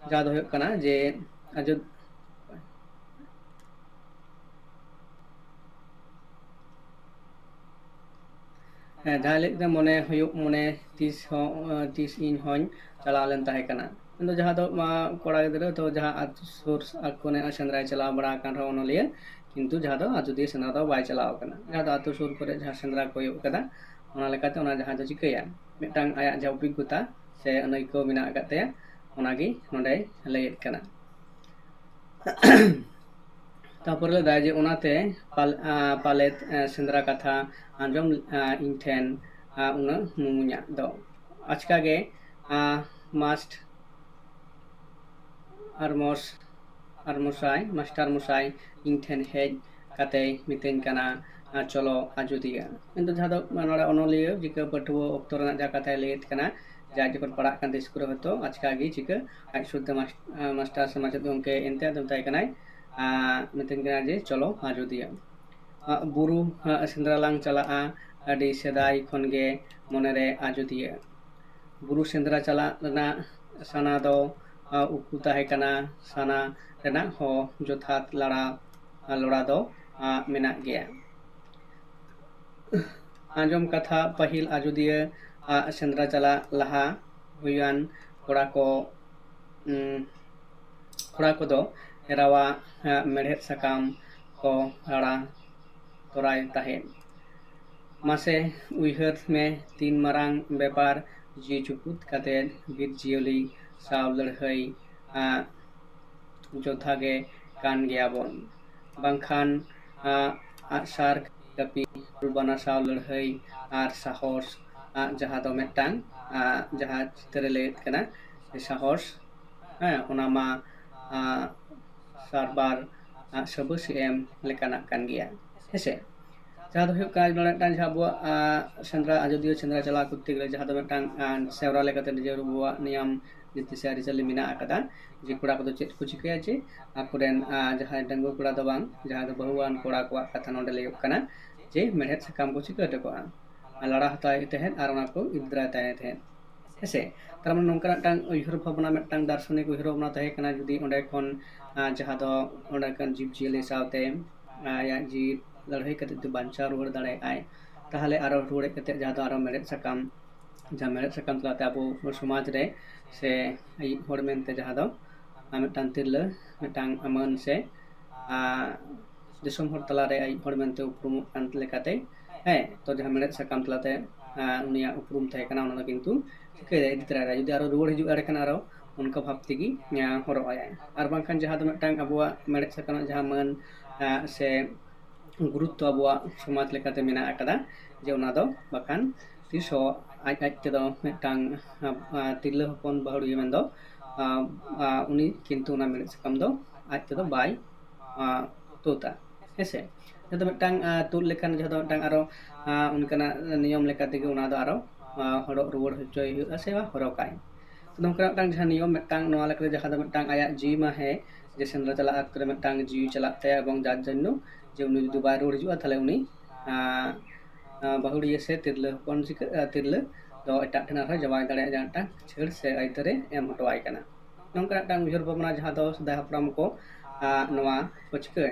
ᱡᱟᱦᱟᱸ ᱫᱚ ᱦᱩᱭᱩᱜ ᱠᱟᱱᱟ ᱡᱮ ᱟᱡᱚ-, ᱦᱮᱸ, ᱡᱟᱦᱟᱸ ᱞᱟᱹᱭᱮᱫ ᱠᱟᱱᱟ ᱢᱚᱱᱮ ᱦᱩᱭᱩᱜ ᱢᱚᱱᱮ ᱛᱤᱥ ᱦᱚᱸ, ᱛᱤᱥ ᱤᱧ ᱦᱚᱸᱧ ᱪᱟᱞᱟᱣ ᱞᱮᱱ ᱛᱟᱦᱮᱸ ᱠᱟᱱᱟ᱾ ᱟᱫᱚ ᱡᱟᱦᱟᱸ ᱫᱚ, ᱢᱟ, ᱠᱚᱲᱟ ᱜᱤᱫᱽᱨᱟᱹ ᱫᱚ ᱡᱟᱦᱟᱸ ᱟᱹᱛᱩ ᱥᱩᱨ ᱟᱠᱚ ᱥᱮᱸᱫᱽᱨᱟᱭ ᱪᱟᱞᱟᱣ ᱵᱟᱲᱟ ᱟᱠᱟᱱ ᱨᱮᱦᱚᱸ ᱚᱱᱚᱞᱤᱭᱟᱹ, ᱠᱤᱱᱛᱩ ᱡᱟᱦᱟᱸ ᱫᱚ ᱟᱡᱚᱫᱤᱭᱟᱹ ᱥᱮᱸᱫᱽᱨᱟ ᱫᱚ ᱵᱟᱭ ᱪᱟᱞᱟᱣ ᱟᱠᱟᱱᱟ᱾ ᱡᱟᱦᱟᱸ ᱫᱚ ᱟᱹᱛᱩ ᱥᱩᱨ ᱠᱚᱨᱮ ᱡᱟᱦᱟᱸ ᱥᱮᱸᱫᱽᱨᱟ ᱠᱚ ᱦᱩᱭᱩᱜ ᱠᱟᱫᱟ, ᱚᱱᱟ ᱞᱮᱠᱟᱛᱮ ᱚᱱᱟ ᱡᱟᱦᱟᱸ ᱫᱚ ᱪᱤᱠᱟᱹᱭᱟ, ᱢᱤᱫᱴᱟᱝ ᱟᱭᱟᱜ ᱡᱟᱦᱟᱸ ᱚᱵᱷᱤᱜᱽᱜᱚᱛᱟ ᱥᱮ ᱟᱹᱱᱟᱹᱭᱠᱟᱹᱣ ᱢᱮᱱᱟᱜ ᱟᱠᱟᱫ ᱛᱟᱭᱟ, ᱚᱱᱟᱜᱮ ᱱᱚᱰᱮᱭ ᱞᱟᱹᱭᱮᱫ ᱠᱟᱱᱟ᱾ ᱛᱟᱨᱯᱚᱨᱮ ᱞᱟᱹᱭᱫᱟᱭ ᱡᱮ ᱚᱱᱟᱛᱮ ᱯᱟᱞ-, ᱟ, ᱯᱟᱞᱮᱫ, ᱟ, ᱥᱮᱸᱫᱽᱨᱟ ᱠᱟᱛᱷᱟ ᱟᱸᱡᱚᱢ, ᱟ, ᱤᱧ ᱴᱷᱮᱱ, ᱟ, ᱩᱱᱟᱹᱜ ᱢᱩᱢᱩᱧᱟᱜ ᱫᱚ᱾ ᱟᱪᱠᱟ ᱜᱮ, ᱟ, ᱢᱟᱥᱴ-, ᱟᱨ ᱢᱚᱥ-, ᱟᱨ ᱢᱚᱥᱟᱭ, ᱢᱟᱥᱴᱟᱨ ᱢᱚᱥᱟᱭ ᱤᱧ ᱴᱷᱮᱱ ᱦᱮᱡ ᱠᱟᱛᱮᱭ ᱢᱤᱛᱟᱹᱧ ᱠᱟᱱᱟ, ᱟ, "ᱪᱚᱞᱚ ᱟᱡᱚᱫᱤᱭᱟᱹ᱾" ᱠᱤᱱᱛᱩ ᱡᱟᱦᱟᱸ ᱫᱚ ᱱᱚᱰᱮ ᱚᱱᱚᱞᱤᱭᱟᱹ ᱡᱤᱠᱟᱹ ᱯᱟᱹᱴᱷᱩᱣᱟᱹ ᱚᱠᱛᱚ ᱨᱮᱱᱟᱜ ᱡᱟᱦᱟᱸ ᱠᱟᱛᱷᱟᱭ ᱞᱟᱹᱭᱮᱫ ᱠᱟᱱᱟ, ᱡᱟᱦᱟᱸᱭ ᱡᱚᱠᱷᱚᱱ ᱯᱟᱲᱦᱟᱜ ᱠᱟᱱ ᱛᱟᱦᱮᱸ ᱥᱠᱩᱞ ᱨᱮ, ᱦᱚᱭᱛᱳ ᱟᱪᱠᱟ ᱜᱮ ᱪᱤᱠᱟᱹ ᱟᱡ ᱥᱩᱨ ᱛᱮ ᱢᱟᱥ-, ᱟ, ᱢᱟᱥᱴᱟᱨ ᱥᱮ ᱢᱟᱪᱮᱫ ᱜᱚᱢᱠᱮ ᱮᱱᱛᱮ ᱟᱫᱚ ᱢᱮᱛᱟᱭ ᱠᱟᱱᱟᱭ, ᱟ, ᱢᱮᱛᱟᱹᱧ ᱠᱟᱱᱟ ᱡᱮ, "ᱪᱚᱞᱚ ᱟᱡᱚᱫᱤᱭᱟᱹ᱾" ᱟ, ᱵᱩᱨᱩ, ᱟ, ᱥᱮᱸᱫᱽᱨᱟ ᱞᱟᱝ ᱪᱟᱞᱟᱜᱼᱟ, ᱟᱹᱰᱤ ᱥᱮᱫᱟᱭ ᱠᱷᱚᱱ ᱜᱮ ᱢᱚᱱᱮᱨᱮ ᱟᱡᱚᱫᱤᱭᱟᱹ᱾ ᱵᱩᱨᱩ ᱥᱮᱸᱫᱽᱨᱟ ᱪᱟᱞᱟᱜ ᱨᱮᱱᱟᱜ ᱥᱟᱱᱟ ᱫᱚ, ᱟ, ᱩᱠᱩ ᱛᱟᱦᱮᱸ ᱠᱟᱱᱟ, ᱥᱟᱱᱟ ᱨᱮᱱᱟᱜ ᱦᱚᱸ ᱡᱚᱛᱷᱟᱛ ᱞᱟᱲᱟ, ᱞᱚᱲᱟ ᱫᱚ, ᱟ, ᱢᱮᱱᱟᱜ ᱜᱮᱭᱟ᱾ ᱟᱸᱡᱚᱢ ᱠᱟᱛᱷᱟ, ᱯᱟᱹᱦᱤᱞ ᱟᱡᱚᱫᱤᱭᱟᱹ, ᱟ, ᱥᱮᱸᱫᱽᱨᱟ ᱪᱟᱞᱟᱜ ᱞᱟᱦᱟ ᱦᱩᱭᱟᱱ ᱠᱚᱲᱟ ᱠᱚ, ᱩᱸ, ᱠᱚᱲᱟ ᱠᱚᱫᱚ ᱮᱨᱟᱣᱟᱜ, ᱟ, ᱢᱮᱲᱦᱮᱫ ᱥᱟᱠᱟᱢ ᱠᱚ ᱨᱟᱲᱟ ᱛᱚᱨᱟᱭ ᱛᱟᱦᱮᱸᱫ᱾ ᱢᱟᱥᱮ ᱩᱭᱦᱟᱹᱨ ᱢᱮ, ᱛᱤᱱ ᱢᱟᱨᱟᱝ ᱵᱮᱯᱟᱨ ᱡᱤᱣᱤ ᱪᱩᱯᱩᱫ ᱠᱟᱛᱮ ᱵᱤᱨ ᱡᱤᱭᱟᱹᱞᱤ ᱥᱟᱶ ᱞᱟᱹᱲᱦᱟᱹᱭ, ᱟ, ᱡᱳᱫᱽᱫᱷᱟ ᱜᱮ ᱠᱟᱱ ᱜᱮᱭᱟ ᱵᱚᱱ᱾ ᱵᱟᱝᱠᱷᱟᱱ ᱟᱸ, ᱟᱜᱼᱥᱟᱨ, ᱠᱟᱹᱯᱤ, ᱦᱩᱞ ᱵᱟᱱᱟ ᱥᱟᱶ ᱞᱟᱹᱲᱦᱟᱹᱭ ᱟᱨ ᱥᱟᱦᱚᱥ, ᱟᱸ, ᱡᱟᱦᱟᱸ ᱫᱚ ᱢᱤᱫᱴᱟᱝ ᱟᱸ, ᱡᱟᱦᱟᱸ ᱪᱤᱛᱟᱹᱨᱮ ᱞᱟᱹᱭᱮᱫ ᱠᱟᱱᱟ ᱥᱟᱦᱚᱥ, ᱦᱮᱸ, ᱚᱱᱟ ᱢᱟ ᱟᱸ, ᱥᱟᱨᱵᱟᱨ ᱟᱸ, ᱥᱟᱹᱵᱟᱹᱥᱤ ᱮᱢ ᱞᱮᱠᱟᱱᱟᱜ ᱠᱟᱱ ᱜᱮᱭᱟ, ᱦᱮᱸᱥᱮ᱾ ᱡᱟᱦᱟᱸ ᱫᱚ ᱦᱩᱭᱩᱜ ᱠᱟᱱᱟ ᱱᱚᱰᱮ ᱢᱤᱫᱴᱟᱝ ᱡᱟᱦᱟᱸ ᱟᱵᱚᱣᱟᱜ ᱟᱸ, ᱥᱮᱸᱫᱽᱨᱟ, ᱟᱡᱚᱫᱤᱭᱟᱹ ᱥᱮᱸᱫᱽᱨᱟ ᱪᱟᱞᱟᱣ ᱠᱚᱨᱛᱮ ᱜᱮᱞᱮ ᱡᱟᱦᱟᱸ ᱫᱚ ᱢᱤᱫᱴᱟᱝ ᱟᱸ, ᱥᱮᱣᱨᱟ ᱞᱮᱠᱟᱛᱮ ᱱᱤᱡᱮᱨ ᱟᱵᱚᱣᱟᱜ ᱱᱤᱭᱚᱢ ᱱᱤᱛᱤ ᱥᱮ ᱟᱹᱨᱤᱪᱟᱹᱞᱤ ᱢᱮᱱᱟᱜ ᱟᱠᱟᱫᱟ, ᱡᱮ ᱠᱚᱲᱟ ᱠᱚᱫᱚ ᱪᱮᱫ ᱠᱚ ᱪᱤᱠᱟᱹᱭᱟ, ᱡᱮ ᱟᱠᱚᱨᱮᱱ ᱟᱸ, ᱡᱟᱦᱟᱸᱭ ᱰᱟᱺᱜᱩᱣᱟᱹ ᱠᱚᱲᱟ ᱫᱚ ᱵᱟᱝ, ᱡᱟᱦᱟᱸᱭ ᱫᱚ ᱵᱟᱹᱦᱩᱣᱟᱱ ᱠᱚᱲᱟ ᱠᱚᱣᱟᱜ ᱠᱟᱛᱷᱟ ᱱᱚᱰᱮ ᱞᱟᱹᱭᱚᱜ ᱠᱟᱱᱟ, ᱡᱮ ᱢᱮᱲᱦᱮᱫ ᱥᱟᱠᱟᱢ ᱠᱚ ᱪᱤᱠᱟᱹ ᱦᱚᱴᱚ ᱠᱟᱜᱼᱟ, ᱟᱨ ᱞᱟᱲᱟ ᱦᱟᱛᱟᱣᱮᱫ ᱛᱟᱦᱮᱸᱫ ᱟᱨ ᱚᱱᱟ ᱠᱚ ᱤᱫᱤ ᱛᱚᱨᱟᱭ ᱛᱟᱦᱮᱸᱫ, ᱦᱮᱸᱥᱮ᱾ ᱛᱟᱨ ᱢᱟᱱᱮ ᱱᱚᱝᱠᱟᱱᱟᱜ ᱢᱤᱫᱴᱟᱝ ᱩᱭᱦᱟᱹᱨ ᱵᱷᱟᱵᱽᱱᱟ, ᱢᱤᱫᱴᱟᱝ ᱫᱟᱨᱥᱚᱱᱤᱠ ᱩᱭᱦᱟᱹᱨ ᱵᱷᱟᱵᱽᱱᱟ ᱛᱟᱦᱮᱸ ᱠᱟᱱᱟ, ᱡᱩᱫᱤ ᱚᱸᱰᱮ ᱠᱷᱚᱱ ᱟᱸ, ᱡᱟᱦᱟᱸ ᱫᱚ ᱚᱸᱰᱮ ᱠᱷᱚᱱ ᱡᱤᱵᱽ ᱡᱤᱭᱟᱹᱞᱤ ᱥᱟᱶᱛᱮ ᱟᱸ, ᱟᱭᱟᱜ ᱡᱤᱣᱤ ᱞᱟᱹᱲᱦᱟᱹᱭ ᱠᱟᱛᱮ ᱡᱩᱫᱤ ᱵᱟᱧᱪᱟᱣ ᱨᱩᱣᱟᱹᱲ ᱫᱟᱲᱮᱭᱟᱜᱼᱟᱭ, ᱛᱟᱦᱚᱞᱮ ᱟᱨᱚ ᱨᱩᱣᱟᱹᱲ ᱦᱮᱡ ᱠᱟᱛᱮ ᱡᱟᱦᱟᱸ ᱫᱚ ᱟᱨᱚ ᱢᱮᱲᱦᱮᱫ ᱥᱟᱠᱟᱢ, ᱡᱟᱦᱟᱸ ᱢᱮᱲᱦᱮᱫ ᱥᱟᱠᱟᱢ ᱛᱟᱞᱟᱛᱮ ᱟᱵᱚ ᱥᱚᱢᱟᱡᱽ ᱨᱮ ᱥᱮ ᱟᱭᱤᱡ ᱦᱚᱲ ᱢᱮᱱᱛᱮ ᱡᱟᱦᱟᱸ ᱫᱚ ᱟᱨ ᱢᱤᱫᱴᱟᱝ ᱛᱤᱨᱞᱟᱹ ᱢᱤᱫᱴᱟᱝ ᱢᱟᱹᱱ ᱥᱮ ᱟᱸ, ᱫᱤᱥᱚᱢ ᱦᱚᱲ ᱛᱟᱞᱟᱨᱮ ᱟᱭᱤᱡ ᱦᱚᱲ ᱢᱮᱱᱛᱮ ᱩᱯᱨᱩᱢᱚᱜ ᱠᱟᱱ ᱞᱮᱠᱟᱛᱮ, ᱦᱮᱸ, ᱛᱚ ᱡᱟᱦᱟᱸ ᱢᱮᱲᱦᱮᱫ ᱥᱟᱠᱟᱢ ᱛᱟᱞᱟᱛᱮ ᱟᱸ, ᱩᱱᱤᱭᱟᱜ ᱩᱯᱨᱩᱢ ᱛᱟᱦᱮᱸ ᱠᱟᱱᱟ, ᱚᱱᱟ ᱫᱚ ᱠᱤᱱᱛᱩ ᱪᱤᱠᱟᱹᱭᱟᱭ, ᱤᱫᱤ ᱛᱚᱨᱟᱭᱟᱭ᱾ ᱡᱩᱫᱤ ᱟᱨᱚ ᱨᱩᱣᱟᱹᱲ ᱦᱤᱡᱩᱜᱼᱟ, ᱮᱸᱰᱮᱠᱷᱟᱱ ᱟᱨᱚ ᱚᱱᱠᱟ ᱵᱷᱟᱵᱽ ᱛᱮᱜᱮ ᱟᱸ, ᱦᱚᱨᱚᱜ ᱟᱭᱟᱭ᱾ ᱟᱨ ᱵᱟᱝᱠᱷᱟᱱ ᱡᱟᱦᱟᱸ ᱫᱚ ᱢᱤᱫᱴᱟᱝ ᱟᱵᱚᱣᱟᱜ ᱢᱮᱲᱦᱮᱫ ᱥᱟᱠᱟᱢ ᱨᱮᱱᱟᱜ ᱡᱟᱦᱟᱸ ᱢᱟᱹᱱ ᱟᱸ, ᱥᱮ ᱜᱩᱨᱩᱛᱛᱚ ᱟᱵᱚᱣᱟᱜ ᱥᱚᱢᱟᱡᱽ ᱞᱮᱠᱟᱛᱮ ᱢᱮᱱᱟᱜ ᱟᱠᱟᱫᱟ, ᱡᱮ ᱚᱱᱟ ᱫᱚ ᱵᱟᱠᱷᱟᱱ ᱛᱤᱥ ᱦᱚᱸ ᱟᱡ ᱟᱡ ᱛᱮᱫᱚ ᱢᱤᱫᱴᱟᱝ ᱟᱸ, ᱟᱸ, ᱛᱤᱨᱞᱟᱹ ᱦᱚᱯᱚᱱ ᱵᱟᱹᱦᱩᱲᱤᱭᱟᱹ ᱢᱮᱱᱫᱚ ᱟᱸ, ᱟᱸ, ᱩᱱᱤ ᱠᱤᱱᱛᱩ ᱚᱱᱟ ᱢᱮᱲᱦᱮᱫ ᱥᱟᱠᱟᱢ ᱫᱚ ᱟᱡ ᱛᱮᱫᱚ ᱵᱟᱭ ᱟᱸ, ᱛᱩᱫᱟ, ᱦᱮᱸᱥᱮ᱾ ᱡᱟᱦᱟᱸ ᱫᱚ ᱢᱤᱫᱴᱟᱝ ᱟᱸ, ᱛᱩᱫ ᱞᱮᱠᱷᱟᱱ ᱡᱟᱦᱟᱸ ᱫᱚ ᱢᱤᱫᱴᱟᱝ ᱟᱨᱚ ᱟᱸ, ᱚᱱᱠᱟᱱᱟᱜ ᱱᱤᱭᱚᱢ ᱞᱮᱠᱟ ᱛᱮᱜᱮ ᱚᱱᱟ ᱫᱚ ᱟᱨᱚ ᱟᱸ, ᱦᱚᱨᱚᱜ ᱨᱩᱣᱟᱹᱲ ᱦᱚᱪᱚᱭ ᱦᱩᱭᱩᱜᱼᱟ ᱥᱮ ᱦᱚᱨᱚᱜᱟᱭ᱾ ᱛᱚ ᱱᱚᱝᱠᱟᱱᱟᱜ ᱢᱤᱫᱴᱟᱝ ᱡᱟᱦᱟᱸ ᱱᱤᱭᱚᱢ ᱢᱤᱫᱴᱟᱝ ᱱᱚᱣᱟ ᱞᱮᱠᱟᱛᱮ ᱡᱟᱦᱟᱸ ᱫᱚ ᱢᱤᱫᱴᱟᱝ ᱟᱭᱟᱜ ᱡᱤᱣᱤ ᱢᱟ ᱦᱮᱸ, ᱡᱮ ᱥᱮᱸᱫᱽᱨᱟ ᱪᱟᱞᱟᱜ ᱚᱠᱛᱚ ᱨᱮ ᱢᱤᱫᱴᱟᱝ ᱡᱤᱣᱤ ᱪᱟᱞᱟᱜ ᱛᱟᱭᱟ ᱮᱵᱚᱝ ᱡᱟᱨ ᱡᱚᱱᱱᱚ ᱡᱮ ᱩᱱᱤ ᱡᱩᱫᱤ ᱵᱟᱭ ᱨᱩᱣᱟᱹᱲ ᱦᱤᱡᱩᱜᱼᱟ, ᱛᱟᱦᱚᱞᱮ ᱩᱱᱤ ᱟᱸ, ᱟᱸ, ᱵᱟᱹᱦᱩᱲᱤᱭᱟᱹ ᱥᱮ ᱛᱤᱨᱞᱟᱹ ᱦᱚᱯᱚᱱ ᱪᱤᱠᱟᱹ, ᱟᱸ, ᱛᱤᱨᱞᱟᱹ ᱫᱚ ᱮᱴᱟᱜ ᱴᱷᱮᱱ ᱟᱨᱦᱚᱸ ᱡᱟᱶᱟᱭ ᱫᱟᱲᱮᱭᱟᱜ ᱨᱮᱭᱟᱜ ᱢᱤᱫᱴᱟᱝ ᱪᱷᱟᱹᱲ ᱥᱮ ᱟᱹᱭᱫᱟᱹᱨᱮ ᱮᱢ ᱦᱚᱴᱚ ᱟᱭ ᱠᱟᱱᱟ᱾ ᱱᱚᱝᱠᱟᱱᱟᱜ ᱢᱤᱫᱴᱟᱝ ᱩᱭᱦᱟᱹᱨ ᱵᱷᱟᱵᱽᱱᱟ ᱡᱟᱦᱟᱸ ᱫᱚ ᱥᱮᱫᱟᱭ ᱦᱟᱯᱲᱟᱢ ᱠᱚ, ᱟᱸ, ᱱᱚᱣᱟ ᱠᱚ ᱪᱤᱠᱟᱹ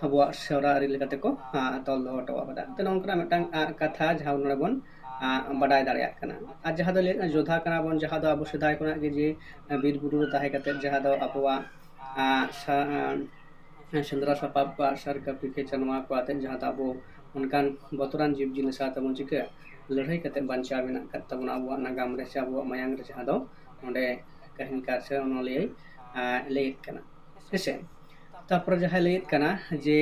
ᱟᱵᱚᱣᱟᱜ ᱥᱮᱨᱣᱟ ᱟᱹᱨᱤ ᱞᱮᱠᱟᱛᱮ ᱠᱚ, ᱟᱸ, ᱛᱚᱞ ᱫᱚᱦᱚ ᱦᱚᱴᱚ ᱟᱠᱟᱫᱟ᱾ ᱛᱚ ᱱᱚᱝᱠᱟᱱᱟᱜ ᱢᱤᱫᱴᱟᱝ, ᱟᱸ, ᱠᱟᱛᱷᱟ ᱡᱟᱦᱟᱸ ᱱᱚᱰᱮ ᱵᱚᱱ, ᱟᱸ, ᱵᱟᱰᱟᱭ ᱫᱟᱲᱮᱭᱟᱜ ᱠᱟᱱᱟ᱾ ᱟᱨ ᱡᱟᱦᱟᱸ ᱫᱚ ᱞᱟᱹᱭ ᱡᱳᱫᱷᱟ ᱠᱟᱱᱟ ᱵᱚᱱ, ᱡᱟᱦᱟᱸ ᱫᱚ ᱟᱵᱚ ᱥᱮᱫᱟᱭ ᱠᱷᱚᱱᱟᱜ ᱜᱮ ᱡᱮ, ᱟᱸ, ᱵᱤᱨ ᱵᱩᱨᱩ ᱨᱮ ᱛᱟᱦᱮᱸ ᱠᱟᱛᱮᱫ ᱡᱟᱦᱟᱸ ᱫᱚ ᱟᱵᱚᱣᱟᱜ, ᱟᱸ, ᱥᱟ-, ᱟᱸ, ᱥᱮᱸᱫᱽᱨᱟ ᱥᱟᱯᱟᱵ ᱠᱚ, ᱟᱜᱼᱥᱟᱨ, ᱠᱟᱹᱯᱤ, ᱠᱷᱮᱪᱟ ᱱᱚᱣᱟ ᱠᱚ ᱟᱛᱮᱫ ᱡᱟᱦᱟᱸ ᱫᱚ ᱟᱵᱚ ᱚᱱᱠᱟᱱ ᱵᱚᱛᱚᱨᱟᱱ ᱡᱤᱵᱽ ᱡᱤᱭᱟᱹᱞᱤ ᱥᱟᱶ ᱛᱮᱵᱚᱱ ᱪᱤᱠᱟᱹ ᱞᱟᱹᱲᱦᱟᱹᱭ ᱠᱟᱛᱮᱫ ᱵᱟᱧᱪᱟᱣ ᱢᱮᱱᱟᱜ ᱟᱠᱟᱫ ᱛᱟᱵᱚᱱᱟ ᱟᱵᱚᱣᱟᱜ ᱱᱟᱜᱟᱢ ᱨᱮ ᱥᱮ ᱟᱵᱚᱣᱟᱜ ᱢᱟᱭᱟᱝ ᱨᱮ, ᱡᱟᱦᱟᱸ ᱫᱚ ᱚᱸᱰᱮ ᱠᱟᱹᱦᱱᱤᱠᱟᱨ ᱥᱮ ᱚᱱᱚᱞᱤᱭᱟᱹᱭ ᱞᱟᱹᱭᱮᱫ ᱠᱟᱱᱟ᱾ ᱦᱮᱸᱥᱮ, ᱛᱟᱨᱯᱚᱨᱮ ᱡᱟᱦᱟᱸᱭ ᱞᱟᱹᱭᱮᱫ ᱠᱟᱱᱟ ᱡᱮ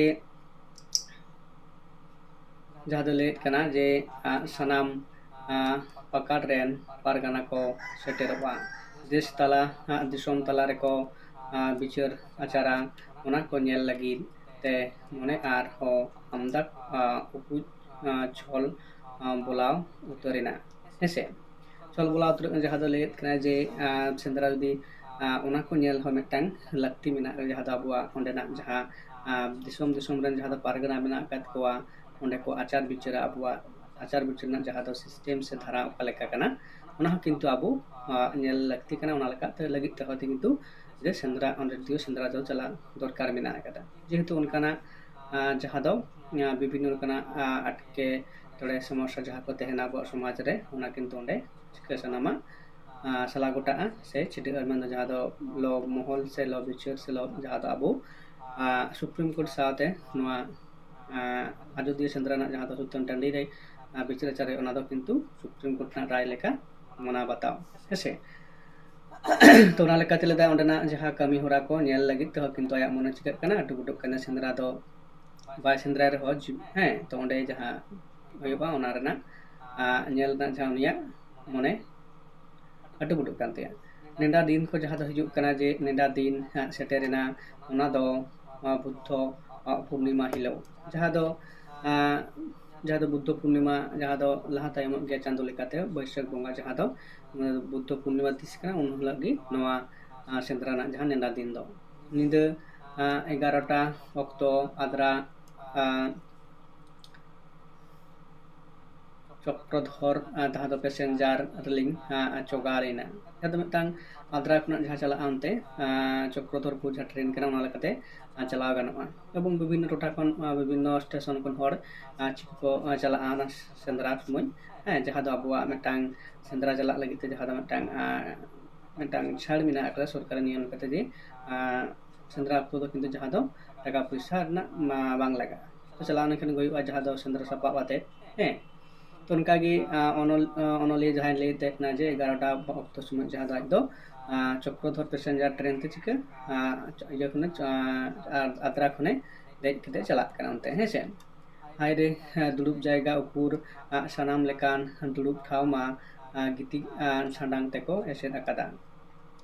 ᱡᱟᱦᱟᱸ ᱫᱚ ᱞᱟᱹᱭᱮᱫ ᱠᱟᱱᱟ ᱡᱮ ᱥᱟᱱᱟᱢ ᱯᱟᱠᱟᱲ ᱨᱮᱱ ᱯᱟᱨᱜᱟᱱᱟ ᱠᱚ ᱥᱮᱴᱮᱨᱚᱜᱼᱟ᱾ ᱫᱮᱥ ᱛᱟᱞᱟ, ᱫᱤᱥᱚᱢ ᱛᱟᱞᱟ ᱨᱮᱠᱚ ᱵᱤᱪᱟᱹᱨ ᱟᱪᱟᱨᱟ, ᱚᱱᱟ ᱠᱚ ᱧᱮᱞ ᱞᱟᱹᱜᱤᱫ ᱛᱮ ᱢᱚᱬᱮ ᱟᱨᱦᱚᱸ ᱟᱢᱫᱟ ᱩᱠᱩᱡ ᱪᱷᱚᱞ ᱵᱚᱞᱟᱣ ᱩᱛᱟᱹᱨᱮᱱᱟ᱾ ᱦᱮᱸᱥᱮ, ᱪᱷᱚᱞ ᱵᱚᱞᱟᱣ ᱩᱛᱟᱹᱨ ᱡᱟᱦᱟᱸ ᱫᱚ ᱞᱟᱹᱭᱮᱫ ᱠᱟᱱᱟ ᱡᱮ ᱥᱮᱸᱫᱽᱨᱟ ᱡᱩᱫᱤ ᱚᱱᱟ ᱠᱚ ᱧᱮᱞ ᱦᱚᱸ ᱢᱤᱫᱴᱟᱝ ᱞᱟᱹᱠᱛᱤ ᱢᱮᱱᱟᱜᱼᱟ, ᱡᱟᱦᱟᱸ ᱫᱚ ᱟᱵᱚᱣᱟᱜ ᱚᱸᱰᱮᱱᱟᱜ ᱡᱟᱦᱟᱸ ᱫᱤᱥᱚᱢ ᱫᱤᱥᱚᱢ ᱨᱮᱱ ᱡᱟᱦᱟᱸ ᱫᱚ ᱯᱟᱨᱜᱟᱱᱟ ᱢᱮᱱᱟᱜ ᱟᱠᱟᱫ ᱠᱚᱣᱟ, ᱚᱸᱰᱮ ᱠᱚ ᱟᱪᱟᱨ ᱵᱤᱪᱟᱹᱨᱟ, ᱟᱵᱚᱣᱟᱜ ᱟᱪᱟᱨ ᱵᱤᱪᱟᱹᱨ ᱨᱮᱱᱟᱜ ᱡᱟᱦᱟᱸ ᱫᱚ ᱥᱤᱥᱴᱮᱢ ᱥᱮ ᱫᱷᱟᱨᱟ ᱚᱠᱟ ᱞᱮᱠᱟ ᱠᱟᱱᱟ, ᱚᱱᱟ ᱦᱚᱸ ᱠᱤᱱᱛᱩ ᱟᱵᱚ ᱧᱮᱞ ᱞᱟᱹᱠᱛᱤ ᱠᱟᱱᱟ᱾ ᱚᱱᱟ ᱞᱮᱠᱟᱛᱮ ᱞᱟᱹᱜᱤᱫ ᱛᱮᱦᱚᱸ ᱠᱤᱱᱛᱩ ᱡᱮ ᱥᱮᱸᱫᱽᱨᱟ, ᱚᱸᱰᱮ ᱫᱤᱭᱳ ᱥᱮᱸᱫᱽᱨᱟ ᱫᱚ ᱪᱟᱞᱟᱜ ᱫᱚᱨᱠᱟᱨ ᱢᱮᱱᱟᱜ ᱟᱠᱟᱫᱟ᱾ ᱡᱮᱦᱮᱛᱩ ᱚᱱᱠᱟᱱᱟᱜ ᱡᱟᱦᱟᱸ ᱫᱚ ᱵᱤᱵᱷᱤᱱᱱᱚ ᱞᱮᱠᱟᱱᱟᱜ ᱟᱴᱠᱮᱴᱚᱬᱮ ᱥᱚᱢᱚᱥᱥᱟ ᱡᱟᱦᱟᱸ ᱠᱚ ᱛᱟᱦᱮᱱᱟ ᱟᱵᱚᱣᱟᱜ ᱥᱚᱢᱟᱡᱽ ᱨᱮ, ᱚᱱᱟ ᱠᱤᱱᱛᱩ ᱚᱸᱰᱮ ᱪᱤᱠᱟᱹ ᱥᱟᱱᱟᱢᱟ ᱥᱟᱞᱟ ᱜᱚᱴᱟᱜᱼᱟ ᱥᱮ ᱪᱷᱤᱰᱟᱹᱜᱼᱟ, ᱢᱮᱱᱫᱚ ᱡᱟᱦᱟᱸ ᱫᱚ ᱞᱚ ᱢᱚᱦᱚᱞ ᱥᱮ ᱞᱚ ᱵᱤᱪᱟᱹᱨ ᱥᱮ ᱞᱚ ᱡᱟᱦᱟᱸ ᱫᱚ ᱟᱵᱚ ᱥᱩᱯᱨᱤᱢ ᱠᱳᱨᱴ ᱥᱟᱶᱛᱮ ᱱᱚᱣᱟ ᱟᱡᱚᱫᱤᱭᱟᱹ ᱥᱮᱸᱫᱽᱨᱟ ᱨᱮᱱᱟᱜ ᱡᱟᱦᱟᱸ ᱫᱚ ᱥᱩᱛᱟᱹᱱ ᱴᱟᱺᱰᱤ ᱨᱮ ᱵᱤᱪᱟᱹᱨ ᱟᱪᱟᱨ ᱦᱩᱭᱩᱜᱼᱟ, ᱚᱱᱟ ᱫᱚ ᱠᱤᱱᱛᱩ ᱥᱩᱯᱨᱤᱢ ᱠᱳᱨᱴ ᱨᱮᱱᱟᱜ ᱨᱟᱭ ᱞᱮᱠᱟ ᱢᱟᱱᱟᱣ ᱵᱟᱛᱟᱣ᱾ ᱦᱮᱸᱥᱮ, ᱛᱚ ᱚᱱᱟ ᱞᱮᱠᱟᱛᱮ ᱞᱟᱹᱭᱫᱟ ᱚᱸᱰᱮᱱᱟᱜ ᱡᱟᱦᱟᱸ ᱠᱟᱹᱢᱤ ᱦᱚᱨᱟ ᱠᱚ ᱧᱮᱞ ᱞᱟᱹᱜᱤᱫ ᱛᱮᱦᱚᱸ ᱠᱤᱱᱛᱩ ᱟᱭᱟᱜ ᱢᱚᱱᱮ ᱪᱤᱠᱟᱹᱜ ᱠᱟᱱᱟ, ᱟᱹᱴᱩ ᱯᱟᱹᱴᱩᱜ ᱠᱟᱱᱟ᱾ ᱥᱮᱸᱫᱽᱨᱟ ᱫᱚ ᱵᱟᱭ ᱥᱮᱸᱫᱽᱨᱟᱭ ᱨᱮᱦᱚᱸ, ᱦᱮᱸ, ᱛᱚ ᱚᱸᱰᱮ ᱡᱟᱦᱟᱸ ᱦᱩᱭᱩᱜᱼᱟ ᱚᱱᱟ ᱨᱮᱱᱟᱜ ᱧᱮᱞ ᱨᱮᱱᱟᱜ ᱡᱟᱦᱟᱸ ᱩᱱᱤᱭᱟᱜ ᱢᱚᱱᱮ ᱟᱹᱴᱩ ᱯᱟᱹᱴᱩᱜ ᱠᱟᱱ ᱛᱟᱭᱟ᱾ ᱱᱮᱰᱟ ᱫᱤᱱ ᱠᱚ ᱡᱟᱦᱟᱸ ᱫᱚ ᱦᱤᱡᱩᱜ ᱠᱟᱱᱟ ᱡᱮ ᱱᱮᱰᱟ ᱫᱤᱱ ᱦᱟᱸᱜ ᱥᱮᱴᱮᱨᱮᱱᱟ, ᱚᱱᱟ ᱫᱚ ᱵᱩᱫᱽᱫᱷᱚ ᱯᱩᱨᱱᱤᱢᱟ ᱦᱤᱞᱳᱜ, ᱡᱟᱦᱟᱸ ᱫᱚ ᱡᱟᱦᱟᱸ ᱫᱚ ᱵᱩᱫᱽᱫᱷᱚ ᱯᱩᱨᱱᱤᱢᱟ, ᱡᱟᱦᱟᱸ ᱫᱚ ᱞᱟᱦᱟ ᱛᱟᱭᱚᱢᱚᱜ ᱜᱮᱭᱟ ᱪᱟᱸᱫᱳ ᱞᱮᱠᱟᱛᱮ ᱵᱟᱹᱭᱥᱟᱹᱠᱷ ᱵᱚᱸᱜᱟ, ᱡᱟᱦᱟᱸ ᱫᱚ ᱵᱩᱫᱽᱫᱷᱚ ᱯᱩᱨᱱᱤᱢᱟ ᱛᱤᱥ ᱠᱟᱱᱟ ᱩᱱ ᱦᱤᱞᱳᱜ ᱜᱮ ᱱᱚᱣᱟ ᱥᱮᱸᱫᱽᱨᱟ ᱨᱮᱱᱟᱜ ᱡᱟᱦᱟᱸ ᱱᱮᱰᱟ ᱫᱤᱱ ᱫᱚ ᱧᱤᱫᱟᱹ ᱮᱜᱟᱨᱚᱴᱟ ᱚᱠᱛᱚ ᱟᱫᱽᱨᱟ ᱪᱚᱠᱨᱚᱫᱷᱚᱨ ᱡᱟᱦᱟᱸ ᱫᱚ ᱯᱮᱥᱮᱧᱡᱟᱨ ᱨᱮᱞᱤᱝ ᱪᱚᱜᱟᱲ ᱮᱱᱟ, ᱡᱟᱦᱟᱸ ᱫᱚ ᱢᱤᱫᱴᱟᱝ ᱟᱫᱽᱨᱟ ᱠᱷᱚᱱᱟᱜ ᱡᱟᱦᱟᱸ ᱪᱟᱞᱟᱜᱼᱟ ᱚᱱᱛᱮ ᱪᱚᱠᱨᱚᱫᱷᱚᱨᱯᱩᱨ ᱡᱟᱦᱟᱸ ᱴᱨᱮᱱ ᱠᱟᱱᱟ ᱚᱱᱟ ᱞᱮᱠᱟᱛᱮ ᱪᱟᱞᱟᱣ ᱜᱟᱱᱚᱜᱼᱟ᱾ ᱮᱵᱚᱝ ᱵᱤᱵᱷᱤᱱᱱᱚ ᱴᱚᱴᱷᱟ ᱠᱷᱚᱱ ᱵᱤᱵᱷᱤᱱᱱᱚ ᱥᱴᱮᱥᱚᱱ ᱠᱷᱚᱱ ᱦᱚᱲ ᱪᱤᱠᱟᱹ ᱠᱚ ᱪᱟᱞᱟᱜᱼᱟ ᱚᱱᱟ ᱥᱮᱸᱫᱽᱨᱟ ᱥᱚᱢᱚᱭ, ᱦᱮᱸ, ᱡᱟᱦᱟᱸ ᱫᱚ ᱟᱵᱚᱣᱟᱜ ᱢᱤᱫᱴᱟᱝ ᱥᱮᱸᱫᱽᱨᱟ ᱪᱟᱞᱟᱜ ᱞᱟᱹᱜᱤᱫ ᱛᱮ ᱡᱟᱦᱟᱸ ᱫᱚ ᱢᱤᱫᱴᱟᱝ ᱢᱤᱫᱴᱟᱝ ᱪᱷᱟᱲ ᱢᱮᱱᱟᱜ ᱟᱠᱟᱫᱟ ᱥᱚᱨᱠᱟᱨᱤ ᱱᱤᱭᱚᱢ ᱞᱮᱠᱟᱛᱮ ᱡᱮ ᱥᱮᱸᱫᱽᱨᱟ ᱚᱠᱛᱚ ᱫᱚ ᱠᱤᱱᱛᱩ ᱡᱟᱦᱟᱸ ᱫᱚ ᱴᱟᱠᱟ ᱯᱚᱭᱥᱟ ᱨᱮᱱᱟᱜ ᱵᱟᱝ ᱞᱟᱜᱟᱜᱼᱟ᱾ ᱛᱚ ᱪᱟᱞᱟᱣ ᱞᱮᱱᱠᱷᱟᱱ ᱜᱮ ᱦᱩᱭᱩᱜᱼᱟ ᱡᱟᱦᱟᱸ ᱫᱚ ᱥᱮᱸᱫᱽᱨᱟ ᱥᱟᱯᱟᱵ ᱟᱛᱮ, ᱦᱮᱸ᱾ ᱛᱚ ᱚᱱᱠᱟᱜᱮ ᱚᱱᱚᱞᱤᱭᱟᱹ ᱡᱟᱦᱟᱸᱭ ᱞᱟᱹᱭ ᱛᱟᱦᱮᱸ ᱠᱟᱱᱟ ᱡᱮ ᱮᱜᱟᱨᱚᱴᱟ ᱚᱠᱛᱚ ᱥᱚᱢᱚᱭ ᱡᱟᱦᱟᱸ ᱫᱚ ᱟᱡ ᱫᱚ ᱟᱨ ᱪᱚᱠᱨᱚᱫᱷᱚᱨ passenger train ᱛᱮ ᱪᱤᱠᱟᱹ, ᱟᱨ ᱤᱭᱟᱹ ᱠᱷᱚᱱᱮ, ᱟᱨ ᱟᱫᱽᱨᱟ ᱠᱷᱚᱱᱮ ᱫᱮᱡ ᱠᱟᱛᱮ ᱪᱟᱞᱟᱜ ᱠᱟᱱᱟ ᱚᱱᱛᱮ, ᱦᱮᱸ ᱥᱮ᱾ ᱦᱟᱭ ᱨᱮ, ᱦᱮᱸ, ᱫᱩᱲᱩᱵ ᱡᱟᱭᱜᱟ ᱩᱠᱩᱨ, ᱟᱜ ᱥᱟᱱᱟᱢ ᱞᱮᱠᱟᱱ ᱫᱩᱲᱩᱵ ᱴᱷᱟᱶ ᱢᱟ, ᱟᱜ ᱜᱤᱛᱤᱡ, ᱟᱜ ᱥᱟᱸᱰᱟᱝ ᱛᱮᱠᱚ ᱮᱥᱮᱫ ᱟᱠᱟᱫᱟ᱾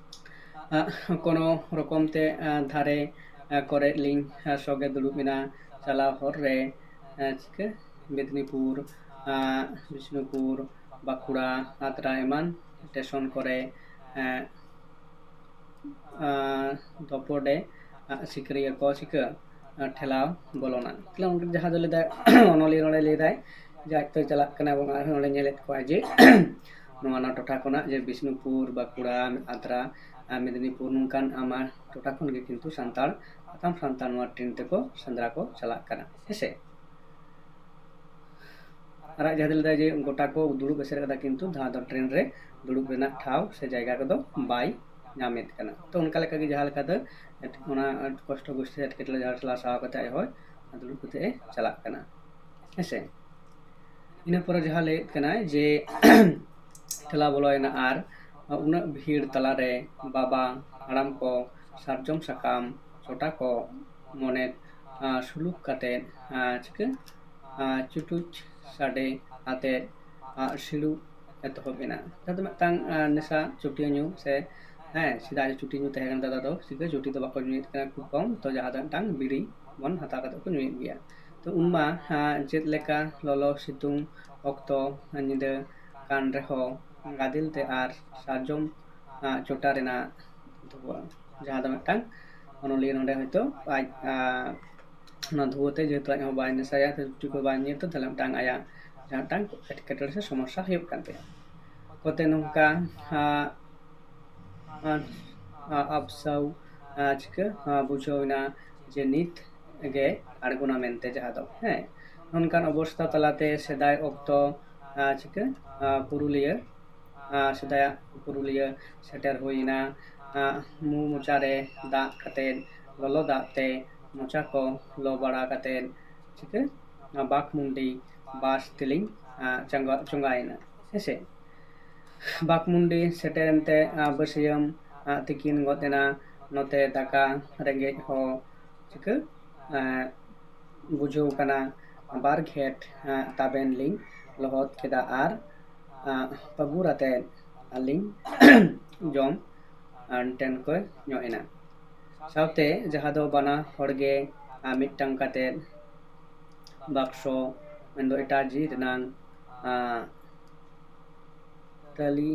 ᱟᱜ ᱠᱳᱱᱳ ᱨᱚᱠᱚᱢ ᱛᱮ, ᱟᱜ ᱫᱷᱟᱨᱮ, ᱟᱜ ᱠᱚᱨᱮ ᱞᱤᱧ, ᱟᱜ ᱥᱚᱜᱮ ᱫᱩᱲᱩᱵ ᱮᱱᱟ᱾ ᱪᱟᱞᱟᱣ ᱦᱚᱨ ᱨᱮ, ᱟᱜ ᱪᱤᱠᱟᱹ, ᱢᱮᱫᱽᱱᱤᱯᱩᱨ, ᱟᱜ ᱵᱤᱥᱱᱩᱯᱩᱨ, ᱵᱟᱸᱠᱩᱲᱟ, ᱟᱫᱽᱨᱟ ᱮᱢᱟᱱ ᱥᱴᱮᱥᱚᱱ ᱠᱚᱨᱮ, ᱟᱜ ᱟᱨ ᱫᱚᱯᱚᱰᱮ, ᱟᱜ ᱥᱤᱠᱟᱹᱨᱤᱭᱟᱹ ᱠᱚ ᱪᱤᱠᱟᱹ, ᱟᱨ ᱴᱷᱮᱞᱟᱣ ᱵᱚᱞᱚᱱᱟ᱾ ᱛᱟᱦᱞᱮ ᱚᱸᱰᱮ ᱡᱟᱦᱟᱸ ᱫᱚ ᱞᱟᱹᱭᱫᱟᱭ, ᱚᱱᱚᱞᱤᱭᱟᱹ ᱱᱚᱰᱮ ᱞᱟᱹᱭᱫᱟᱭ ᱡᱮ ᱟᱡ ᱛᱚᱭ ᱪᱟᱞᱟᱜ ᱠᱟᱱᱟ ᱮᱵᱚᱝ ᱟᱨᱦᱚᱸ ᱱᱚᱰᱮ ᱧᱮᱞᱮᱫ ᱠᱚᱣᱟ ᱡᱮ ᱱᱚᱣᱟ ᱱᱚᱣᱟ ᱴᱚᱴᱷᱟ ᱠᱷᱚᱱᱟᱜ ᱡᱮ ᱵᱤᱥᱱᱩᱯᱩᱨ, ᱵᱟᱸᱠᱩᱲᱟ, ᱟᱫᱽᱨᱟ, ᱟᱨ ᱢᱮᱫᱽᱱᱤᱯᱩᱨ ᱱᱚᱝᱠᱟᱱ ᱟᱭᱢᱟ ᱴᱚᱴᱷᱟ ᱠᱷᱚᱱ ᱜᱮ ᱠᱤᱱᱛᱩ ᱥᱟᱱᱛᱟᱲ, ᱟᱛᱟᱢ ᱥᱟᱱᱛᱟᱲ ᱱᱚᱣᱟ ᱴᱨᱮᱱ ᱛᱮᱠᱚ ᱥᱮᱸᱫᱽᱨᱟ ᱠᱚ ᱪᱟᱞᱟᱜ ᱠᱟᱱᱟ, ᱦᱮᱸᱥᱮ᱾ ᱟᱨ ᱟᱡ ᱡᱟᱦᱟᱸ ᱞᱟᱹᱭᱫᱟ ᱡᱮ ᱜᱚᱴᱟ ᱠᱚ ᱫᱩᱲᱩᱵ ᱮᱥᱮᱫ ᱠᱟᱫᱟ, ᱠᱤᱱᱛᱩ ᱡᱟᱦᱟᱸ ᱫᱚ ᱴᱨᱮᱱ ᱨᱮ ᱫᱩᱲᱩᱵ ᱨᱮᱱᱟᱜ ᱴᱷᱟᱶ ᱥᱮ ᱡᱟᱭᱜᱟ ᱠᱚᱫᱚ ᱵᱟᱭ ᱧᱟᱢᱮᱫ ᱠᱟᱱᱟ᱾ ᱛᱚ ᱚᱱᱠᱟ ᱞᱮᱠᱟᱜᱮ ᱡᱟᱦᱟᱸ ᱞᱮᱠᱟ ᱫᱚ ᱚᱱᱟ ᱠᱚᱥᱴᱚ ᱜᱩᱥᱴᱤ ᱮᱴᱠᱮᱴᱚᱬᱮ ᱡᱟᱦᱟᱸ ᱴᱷᱮᱞᱟᱣ ᱥᱟᱦᱟᱣ ᱠᱟᱛᱮ ᱟᱡ ᱦᱚᱸ ᱫᱩᱲᱩᱵ ᱠᱟᱛᱮ ᱮ ᱪᱟᱞᱟᱜ ᱠᱟᱱᱟ, ᱦᱮᱸᱥᱮ᱾ ᱤᱱᱟᱹ ᱯᱚᱨᱮ ᱡᱟᱦᱟᱸ ᱞᱟᱹᱭᱮᱫ ᱠᱟᱱᱟᱭ ᱡᱮ ᱴᱷᱮᱞᱟᱣ ᱵᱚᱞᱚᱭᱮᱱᱟ ᱟᱨ ᱩᱱᱟᱹᱜ ᱵᱷᱤᱲ ᱛᱟᱞᱟᱨᱮ ᱵᱟᱵᱟ ᱦᱟᱲᱟᱢ ᱠᱚ ᱥᱟᱨᱡᱚᱢ ᱥᱟᱠᱟᱢ ᱪᱚᱴᱟ ᱠᱚ ᱢᱚᱱᱮ, ᱟᱨ ᱥᱩᱞᱩᱠ ᱠᱟᱛᱮ, ᱟᱨ ᱪᱤᱠᱟᱹ, ᱟᱨ ᱪᱩᱴᱩᱡ ᱥᱟᱰᱮ ᱟᱛᱮ ᱟᱨ ᱥᱤᱲᱩᱵ ᱮᱛᱚᱦᱚᱵ ᱮᱱᱟ᱾ ᱡᱟᱦᱟᱸ ᱫᱚ ᱢᱤᱫᱴᱟᱝ, ᱟᱨ ᱱᱮᱥᱟ ᱪᱩᱴᱤ ᱧᱩ ᱥᱮ, ᱦᱮᱸ, ᱥᱮᱫᱟᱭ ᱪᱩᱴᱤ ᱧᱩ ᱛᱟᱦᱮᱸ ᱠᱟᱱᱟ, ᱱᱮᱛᱟᱨ ᱫᱚ ᱟᱫᱚ ᱪᱤᱠᱟᱹ ᱪᱩᱴᱤ ᱫᱚ ᱵᱟᱠᱚ ᱧᱩᱭᱮᱫ ᱠᱟᱱᱟ ᱠᱷᱩᱵ ᱠᱚᱢ, ᱛᱚ ᱡᱟᱦᱟᱸ ᱫᱚ ᱢᱤᱫᱴᱟᱝ ᱵᱤᱲᱤ ᱵᱚᱱ ᱦᱟᱛᱟᱣ ᱠᱟᱛᱮ ᱠᱚ ᱧᱩᱭᱮᱫ ᱜᱮᱭᱟ᱾ ᱛᱚ ᱩᱱᱢᱟ, ᱟᱨ ᱪᱮᱫ ᱞᱮᱠᱟ ᱞᱚᱞᱚ ᱥᱤᱛᱩᱝ ᱚᱠᱛᱚ ᱧᱤᱫᱟᱹ ᱠᱟᱱ ᱨᱮᱦᱚᱸ ᱜᱟᱫᱮᱞ ᱛᱮ ᱟᱨ ᱥᱟᱨᱡᱚᱢ, ᱟᱨ ᱪᱚᱴᱟ ᱨᱮᱱᱟᱜ ᱫᱷᱩᱣᱟᱹ, ᱡᱟᱦᱟᱸ ᱫᱚ ᱢᱤᱫᱴᱟᱝ ᱚᱱᱚᱞᱤᱭᱟᱹ ᱱᱚᱰᱮ ᱦᱚᱭᱛᱳ ᱟᱡ, ᱟᱨ ᱚᱱᱟ ᱫᱷᱩᱣᱟᱹ ᱛᱮ ᱡᱮᱦᱮᱛᱩ ᱟᱡ ᱦᱚᱸ ᱵᱟᱭ ᱱᱮᱥᱟᱭᱟ, ᱥᱮ ᱪᱩᱴᱤ ᱠᱚ ᱵᱟᱭ ᱧᱩᱭᱟ, ᱛᱚ ᱛᱟᱦᱞᱮ ᱢᱤᱫᱴᱟᱝ ᱟᱭᱟᱜ ᱡᱟᱦᱟᱸ ᱢᱤᱫᱴᱟᱝ ᱮᱴᱠᱮᱴᱚᱬᱮ ᱥᱮ ᱥᱚᱢᱚᱥᱥᱟ ᱦᱩᱭᱩᱜ ᱠᱟᱱ ᱛᱟᱭᱟ᱾ ᱠᱚᱛᱮ ᱱᱚᱝᱠᱟ, ᱟᱨ, ᱟᱨ, ᱟᱨ ᱟᱯᱥᱟᱣ, ᱟᱨ ᱪᱤᱠᱟᱹ, ᱟᱨ ᱵᱩᱡᱷᱟᱹᱣ ᱮᱱᱟ ᱡᱮ ᱱᱤᱛ ᱜᱮ ᱟᱬᱜᱚᱱᱟ ᱢᱮᱱᱛᱮ, ᱡᱟᱦᱟᱸ ᱫᱚ, ᱦᱮᱸ, ᱱᱚᱝᱠᱟᱱ ᱚᱵᱚᱥᱛᱷᱟ ᱛᱟᱞᱟᱛᱮ ᱥᱮᱫᱟᱭ ᱚᱠᱛᱚ, ᱟᱨ ᱪᱤᱠᱟᱹ, ᱟᱨ ᱯᱩᱨᱩᱞᱤᱭᱟᱹ, ᱟᱨ ᱥᱮᱫᱟᱭᱟᱜ ᱯᱩᱨᱩᱞᱤᱭᱟᱹ ᱥᱮᱴᱮᱨ ᱦᱩᱭ ᱮᱱᱟ᱾ ᱟᱨ ᱢᱩ ᱢᱚᱪᱟ ᱨᱮ ᱫᱟᱜ ᱠᱟᱛᱮ, ᱞᱚᱞᱚ ᱫᱟᱜ ᱛᱮ ᱢᱚᱪᱟ ᱠᱚ ᱞᱚ ᱵᱟᱲᱟ ᱠᱟᱛᱮ, ᱪᱤᱠᱟᱹ, ᱚᱱᱟ ᱵᱟᱠᱢᱩᱱᱰᱤ ᱵᱟᱥ ᱛᱮᱞᱤᱧ, ᱟᱨ ᱪᱚᱸᱜᱟ, ᱪᱚᱸᱜᱟᱭᱮᱱᱟ, ᱦᱮᱸᱥᱮ᱾ ᱵᱟᱠᱢᱩᱱᱰᱤ ᱥᱮᱴᱮᱨᱮᱱᱛᱮ ᱵᱟᱹᱥᱭᱟᱹᱢ ᱛᱤᱠᱤᱱ ᱜᱚᱫ ᱮᱱᱟ᱾ ᱱᱚᱛᱮ ᱫᱟᱠᱟ ᱨᱮᱸᱜᱮᱡ ᱦᱚᱸ ᱪᱤᱠᱟᱹ ᱵᱩᱡᱷᱟᱹᱣ ᱠᱟᱱᱟ᱾ ᱵᱟᱨ ᱜᱷᱮᱴ ᱛᱟᱵᱮᱱ ᱞᱤᱧ ᱞᱚᱦᱚᱫ ᱠᱮᱫᱟ ᱟᱨ ᱯᱟᱹᱜᱩᱨ ᱟᱛᱮ ᱟᱹᱞᱤᱧ ᱡᱚᱢ ᱴᱮᱱᱠᱚ ᱧᱚᱜ ᱮᱱᱟ᱾ ᱥᱟᱶᱛᱮ ᱡᱟᱦᱟᱸ ᱫᱚ ᱵᱟᱱᱟ ᱦᱚᱲ ᱜᱮ ᱢᱤᱫᱴᱟᱝ ᱠᱟᱛᱮ ᱵᱟᱠᱥᱚ, ᱢᱮᱱᱫᱚ ᱮᱴᱟᱡᱤ ᱨᱮᱱᱟᱝ ᱛᱟᱹᱞᱤ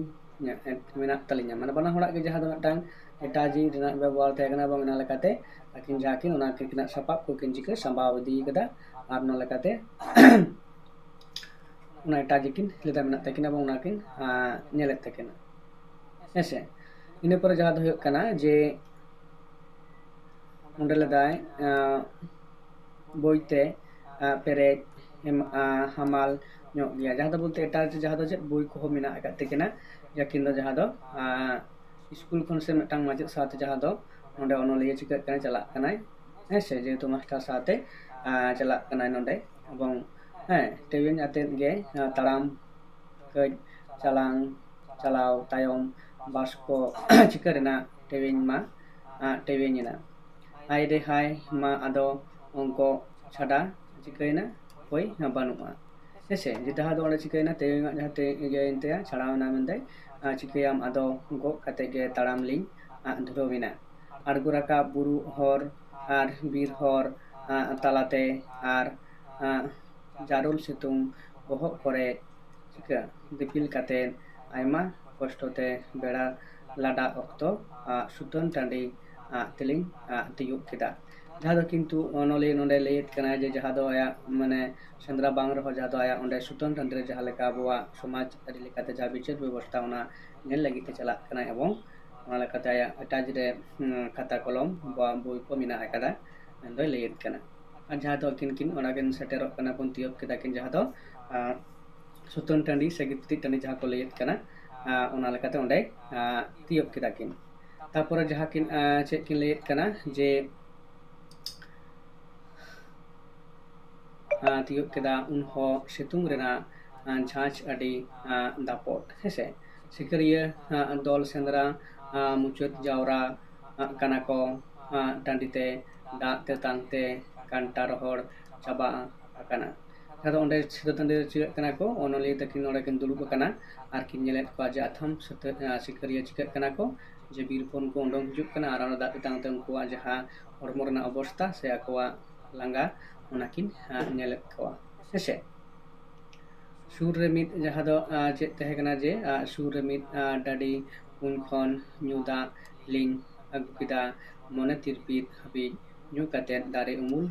ᱢᱮᱱᱟᱜ ᱛᱟᱹᱞᱤᱧᱟ, ᱢᱟᱱᱮ ᱵᱟᱱᱟ ᱦᱚᱲᱟᱜ ᱜᱮ ᱡᱟᱦᱟᱸ ᱫᱚ ᱢᱤᱫᱴᱟᱝ ᱮᱴᱟᱡᱤ ᱨᱮᱱᱟᱜ ᱵᱮᱵᱚᱦᱟᱨ ᱛᱟᱦᱮᱸ ᱠᱟᱱᱟ, ᱮᱵᱚᱝ ᱚᱱᱟ ᱞᱮᱠᱟᱛᱮ ᱟᱹᱠᱤᱱ ᱡᱟᱦᱟᱸ ᱠᱤᱱ ᱚᱱᱟ ᱠᱤᱱᱟᱜ ᱥᱟᱯᱟᱵ ᱠᱚ ᱠᱤᱱ ᱪᱤᱠᱟᱹ ᱥᱟᱢᱵᱟᱣ ᱤᱫᱤ ᱠᱟᱫᱟ ᱟᱨ ᱚᱱᱟ ᱞᱮᱠᱟᱛᱮ ᱚᱱᱟ ᱮᱴᱟᱡᱤ ᱠᱤᱱ ᱞᱮᱫᱟ ᱢᱮᱱᱟᱜ ᱛᱟᱹᱠᱤᱱᱟ ᱮᱵᱚᱝ ᱚᱱᱟ ᱠᱤᱱ ᱧᱮᱞᱮᱫ ᱛᱟᱹᱠᱤᱱᱟ᱾ ᱦᱮᱸᱥᱮ, ᱤᱱᱟᱹ ᱯᱚᱨᱮ ᱡᱟᱦᱟᱸ ᱫᱚ ᱦᱩᱭᱩᱜ ᱠᱟᱱᱟ ᱡᱮ ᱚᱸᱰᱮ ᱞᱮᱫᱟᱭ ᱵᱳᱭ ᱛᱮ ᱯᱮᱨᱮᱡ ᱦᱟᱢᱟᱞ ᱧᱚᱜ ᱜᱮᱭᱟ, ᱡᱟᱦᱟᱸ ᱫᱚ ᱵᱚᱞᱛᱮ ᱮᱴᱟᱜ ᱡᱟᱦᱟᱸ ᱫᱚ ᱪᱮᱫ ᱵᱳᱭ ᱠᱚᱦᱚᱸ ᱢᱮᱱᱟᱜ ᱟᱠᱟᱫ ᱛᱟᱹᱠᱤᱱᱟ᱾ ᱡᱟᱹᱠᱤᱱ ᱫᱚ ᱡᱟᱦᱟᱸ ᱫᱚ ᱥᱠᱩᱞ ᱠᱷᱚᱱ ᱥᱮ ᱢᱤᱫᱴᱟᱝ ᱢᱟᱪᱮᱫ ᱥᱟᱶᱛᱮ ᱡᱟᱦᱟᱸ ᱫᱚ ᱱᱚᱰᱮ ᱚᱱᱚᱞᱤᱭᱟᱹ ᱪᱤᱠᱟᱹᱜ ᱠᱟᱱᱟᱭ, ᱪᱟᱞᱟᱜ ᱠᱟᱱᱟᱭ, ᱦᱮᱸ ᱥᱮ, ᱡᱮᱦᱮᱛᱩ ᱢᱟᱥᱴᱟᱨ ᱥᱟᱶᱛᱮ ᱪᱟᱞᱟᱜ ᱠᱟᱱᱟᱭ ᱱᱚᱰᱮ, ᱮᱵᱚᱝ ᱦᱮᱸ ᱴᱮᱣᱮᱧ ᱟᱛᱮᱫ ᱜᱮ ᱛᱟᱲᱟᱢ ᱠᱟᱹᱡ ᱪᱟᱞᱟᱝ ᱪᱟᱞᱟᱣ ᱛᱟᱭᱚᱢ ᱵᱟᱥ ᱠᱚ ᱪᱤᱠᱟᱹ ᱨᱮᱱᱟᱜ ᱴᱮᱣᱮᱧ ᱢᱟ ᱴᱮᱣᱮᱧ ᱮᱱᱟ᱾ ᱦᱟᱭ ᱨᱮ ᱦᱟᱭ ᱢᱟ ᱟᱫᱚ ᱚᱝᱠᱚ ᱪᱷᱟᱰᱟ ᱪᱤᱠᱟᱹᱭᱮᱱᱟ, ᱦᱳᱭ ᱵᱟᱹᱱᱩᱜᱼᱟ᱾ ᱦᱮᱸᱥᱮ, ᱡᱮ ᱡᱟᱦᱟᱸ ᱫᱚ ᱚᱸᱰᱮ ᱪᱤᱠᱟᱹᱭᱮᱱᱟ, ᱛᱮᱣᱮᱧᱟᱜ ᱡᱟᱦᱟᱸ ᱛᱮ ᱤᱭᱟᱹᱭᱮᱱ ᱛᱟᱭᱟ, ᱪᱷᱟᱲᱟᱣᱮᱱᱟ ᱢᱮᱱᱛᱮ, ᱟᱨ ᱪᱤᱠᱟᱹᱭᱟᱢ ᱟᱫᱚ ᱜᱚᱜ ᱠᱟᱛᱮ ᱜᱮ ᱛᱟᱲᱟᱢ ᱞᱤᱧ ᱟᱜ ᱫᱷᱩᱨᱟᱹᱣᱮᱱᱟ᱾ ᱟᱬᱜᱚ ᱨᱟᱠᱟᱵ ᱵᱩᱨᱩ ᱦᱚᱨ ᱟᱨ ᱵᱤᱨ ᱦᱚᱨ ᱟᱜ ᱛᱟᱞᱟᱛᱮ ᱟᱨ ᱟᱜ ᱡᱟᱨᱩᱞ ᱥᱤᱛᱩᱝ ᱵᱚᱦᱚᱜ ᱠᱚᱨᱮ ᱪᱤᱠᱟᱹ ᱫᱤᱯᱤᱞ ᱠᱟᱛᱮ ᱟᱭᱢᱟ ᱠᱚᱥᱴᱚ ᱛᱮ ᱵᱮᱲᱟ ᱞᱟᱰᱟ ᱚᱠᱛᱚ ᱟᱜ ᱥᱩᱛᱟᱹᱱ ᱴᱟᱺᱰᱤ ᱟᱜ ᱛᱮᱞᱤᱧ ᱟᱜ ᱛᱤᱭᱳᱜ ᱠᱮᱫᱟ᱾ ᱡᱟᱦᱟᱸ ᱫᱚ ᱠᱤᱱᱛᱩ ᱚᱱᱚᱞᱤᱭᱟᱹ ᱱᱚᱰᱮ ᱞᱟᱹᱭᱮᱫ ᱠᱟᱱᱟᱭ ᱡᱮ ᱡᱟᱦᱟᱸ ᱫᱚ ᱟᱭᱟᱜ ᱢᱟᱱᱮ ᱥᱮᱸᱫᱽᱨᱟ ᱵᱟᱝ ᱨᱮᱦᱚᱸ ᱡᱟᱦᱟᱸ ᱫᱚ ᱟᱭᱟᱜ ᱚᱸᱰᱮ ᱥᱩᱛᱟᱹᱱ ᱴᱟᱺᱰᱤ ᱨᱮ ᱡᱟᱦᱟᱸ ᱞᱮᱠᱟ ᱟᱵᱚᱣᱟᱜ ᱥᱚᱢᱟᱡᱽ ᱟᱹᱨᱤ ᱞᱮᱠᱟᱛᱮ ᱡᱟᱦᱟᱸ ᱵᱤᱪᱟᱹᱨ ᱵᱮᱵᱚᱥᱛᱷᱟ ᱚᱱᱟ ᱧᱮᱞ ᱞᱟᱹᱜᱤᱫ ᱛᱮ ᱪᱟᱞᱟᱜ ᱠᱟᱱᱟᱭ ᱮᱵᱚᱝ ᱚᱱᱟ ᱞᱮᱠᱟᱛᱮ ᱟᱭᱟᱜ ᱮᱴᱟᱪ ᱨᱮ ᱠᱷᱟᱛᱟ ᱠᱚᱞᱚᱢ ᱵᱟ ᱵᱳᱭ ᱠᱚ ᱢᱮᱱᱟᱜ ᱟᱠᱟᱫᱟ ᱢᱮᱱᱫᱚᱭ ᱞᱟᱹᱭᱮᱫ ᱠᱟᱱᱟ᱾ ᱟᱨ ᱡᱟᱦᱟᱸ ᱫᱚ ᱟᱹᱠᱤᱱ ᱠᱤᱱ ᱚᱸᱰᱮ ᱠᱤᱱ ᱥᱮᱴᱮᱨᱚᱜ ᱠᱟᱱᱟ ᱵᱚᱱ ᱛᱤᱭᱳᱜ ᱠᱮᱫᱟ ᱠᱤᱱ ᱡᱟᱦᱟᱸ ᱫᱚ ᱥᱩᱛᱟᱹᱱ ᱴᱟᱺᱰᱤ ᱥᱮ ᱜᱤᱛᱤᱡ ᱴᱟᱺᱰᱤ ᱡᱟᱦᱟᱸ ᱠᱚ ᱞᱟᱹᱭᱮᱫ ᱠᱟᱱᱟ, ᱚᱱᱟ ᱞᱮᱠᱟᱛᱮ ᱚᱸᱰᱮ ᱛᱤᱭᱳᱜ ᱠᱮᱫᱟ ᱠᱤᱱ᱾ ᱛᱟᱨᱯᱚᱨᱮ ᱡᱟᱦᱟᱸ ᱠᱤᱱ ᱪᱮᱫ ᱠᱤᱱ ᱞᱟᱹᱭᱮᱫ ᱠᱟᱱᱟ ᱡᱮ ᱛᱤᱭᱳᱜ ᱠᱮᱫᱟ ᱩᱱᱦᱚᱸ ᱥᱤᱛᱩᱝ ᱨᱮᱱᱟᱜ ᱡᱷᱟᱸᱡᱽ ᱟᱹᱰᱤ ᱫᱟᱯᱚᱴ, ᱦᱮᱸᱥᱮ᱾ ᱥᱤᱠᱟᱹᱨᱤᱭᱟᱹ ᱫᱚᱞ ᱥᱮᱸᱫᱽᱨᱟ ᱢᱩᱪᱟᱹᱫ ᱡᱟᱣᱨᱟ ᱠᱟᱱᱟ ᱠᱚ ᱴᱟᱺᱰᱤ ᱛᱮ᱾ ᱫᱟᱜ ᱛᱮᱛᱟᱝ ᱛᱮ ᱠᱟᱱᱴᱟ ᱨᱚᱦᱚᱲ ᱪᱟᱵᱟ ᱟᱠᱟᱱᱟ᱾ ᱟᱫᱚ ᱚᱸᱰᱮ ᱥᱤᱛᱟᱹ ᱴᱟᱺᱰᱤ ᱨᱮ ᱪᱤᱠᱟᱹᱜ ᱠᱟᱱᱟ ᱠᱚ, ᱚᱱᱚᱞᱤᱭᱟᱹ ᱛᱟᱹᱠᱤᱱ ᱱᱚᱰᱮ ᱠᱤᱱ ᱫᱩᱲᱩᱵ ᱟᱠᱟᱱᱟ ᱟᱨ ᱠᱤᱱ ᱧᱮᱞᱮᱫ ᱠᱚᱣᱟ ᱡᱮ ᱟᱛᱷᱟᱢ ᱥᱤᱠᱟᱹᱨᱤᱭᱟᱹ ᱪᱤᱠᱟᱹᱜ ᱠᱟᱱᱟ ᱠᱚ, ᱡᱮ ᱵᱤᱨ ᱠᱷᱚᱱ ᱠᱚ ᱩᱰᱩᱝ ᱦᱤᱡᱩᱜ ᱠᱟᱱᱟ ᱟᱨ ᱚᱱᱟ ᱫᱟᱜ ᱛᱮᱛᱟᱝ ᱛᱮ ᱩᱱᱠᱩᱣᱟᱜ ᱡᱟᱦᱟᱸ ᱦᱚᱲᱢᱚ ᱨᱮᱱᱟᱜ ᱚᱵᱚᱥᱛᱟ ᱥᱮ ᱟᱠᱚᱣᱟᱜ ᱞᱟᱸᱜᱟ, ᱚᱱᱟ ᱠᱤᱱ ᱧᱮᱞᱮᱫ ᱠᱚᱣᱟ᱾ ᱦᱮᱸᱥᱮ? ᱥᱩᱨ ᱨᱮ ᱢᱤᱫ ᱡᱟᱦᱟᱸ ᱫᱚ ᱪᱮᱫ ᱛᱟᱦᱮᱸ ᱠᱟᱱᱟ ᱡᱮ ᱥᱩᱨ ᱨᱮ ᱢᱤᱫ ᱰᱟᱹᱰᱤ ᱠᱩᱧ ᱠᱷᱚᱱ ᱧᱩ ᱫᱟᱜ ᱞᱤᱧ ᱟᱹᱜᱩ ᱠᱮᱫᱟ᱾ ᱢᱚᱱᱮ ᱛᱤᱨᱯᱤᱛ ᱦᱟᱹᱵᱤᱡ ᱧᱩ ᱠᱟᱛᱮ ᱫᱟᱨᱮ ᱩᱢᱩᱞ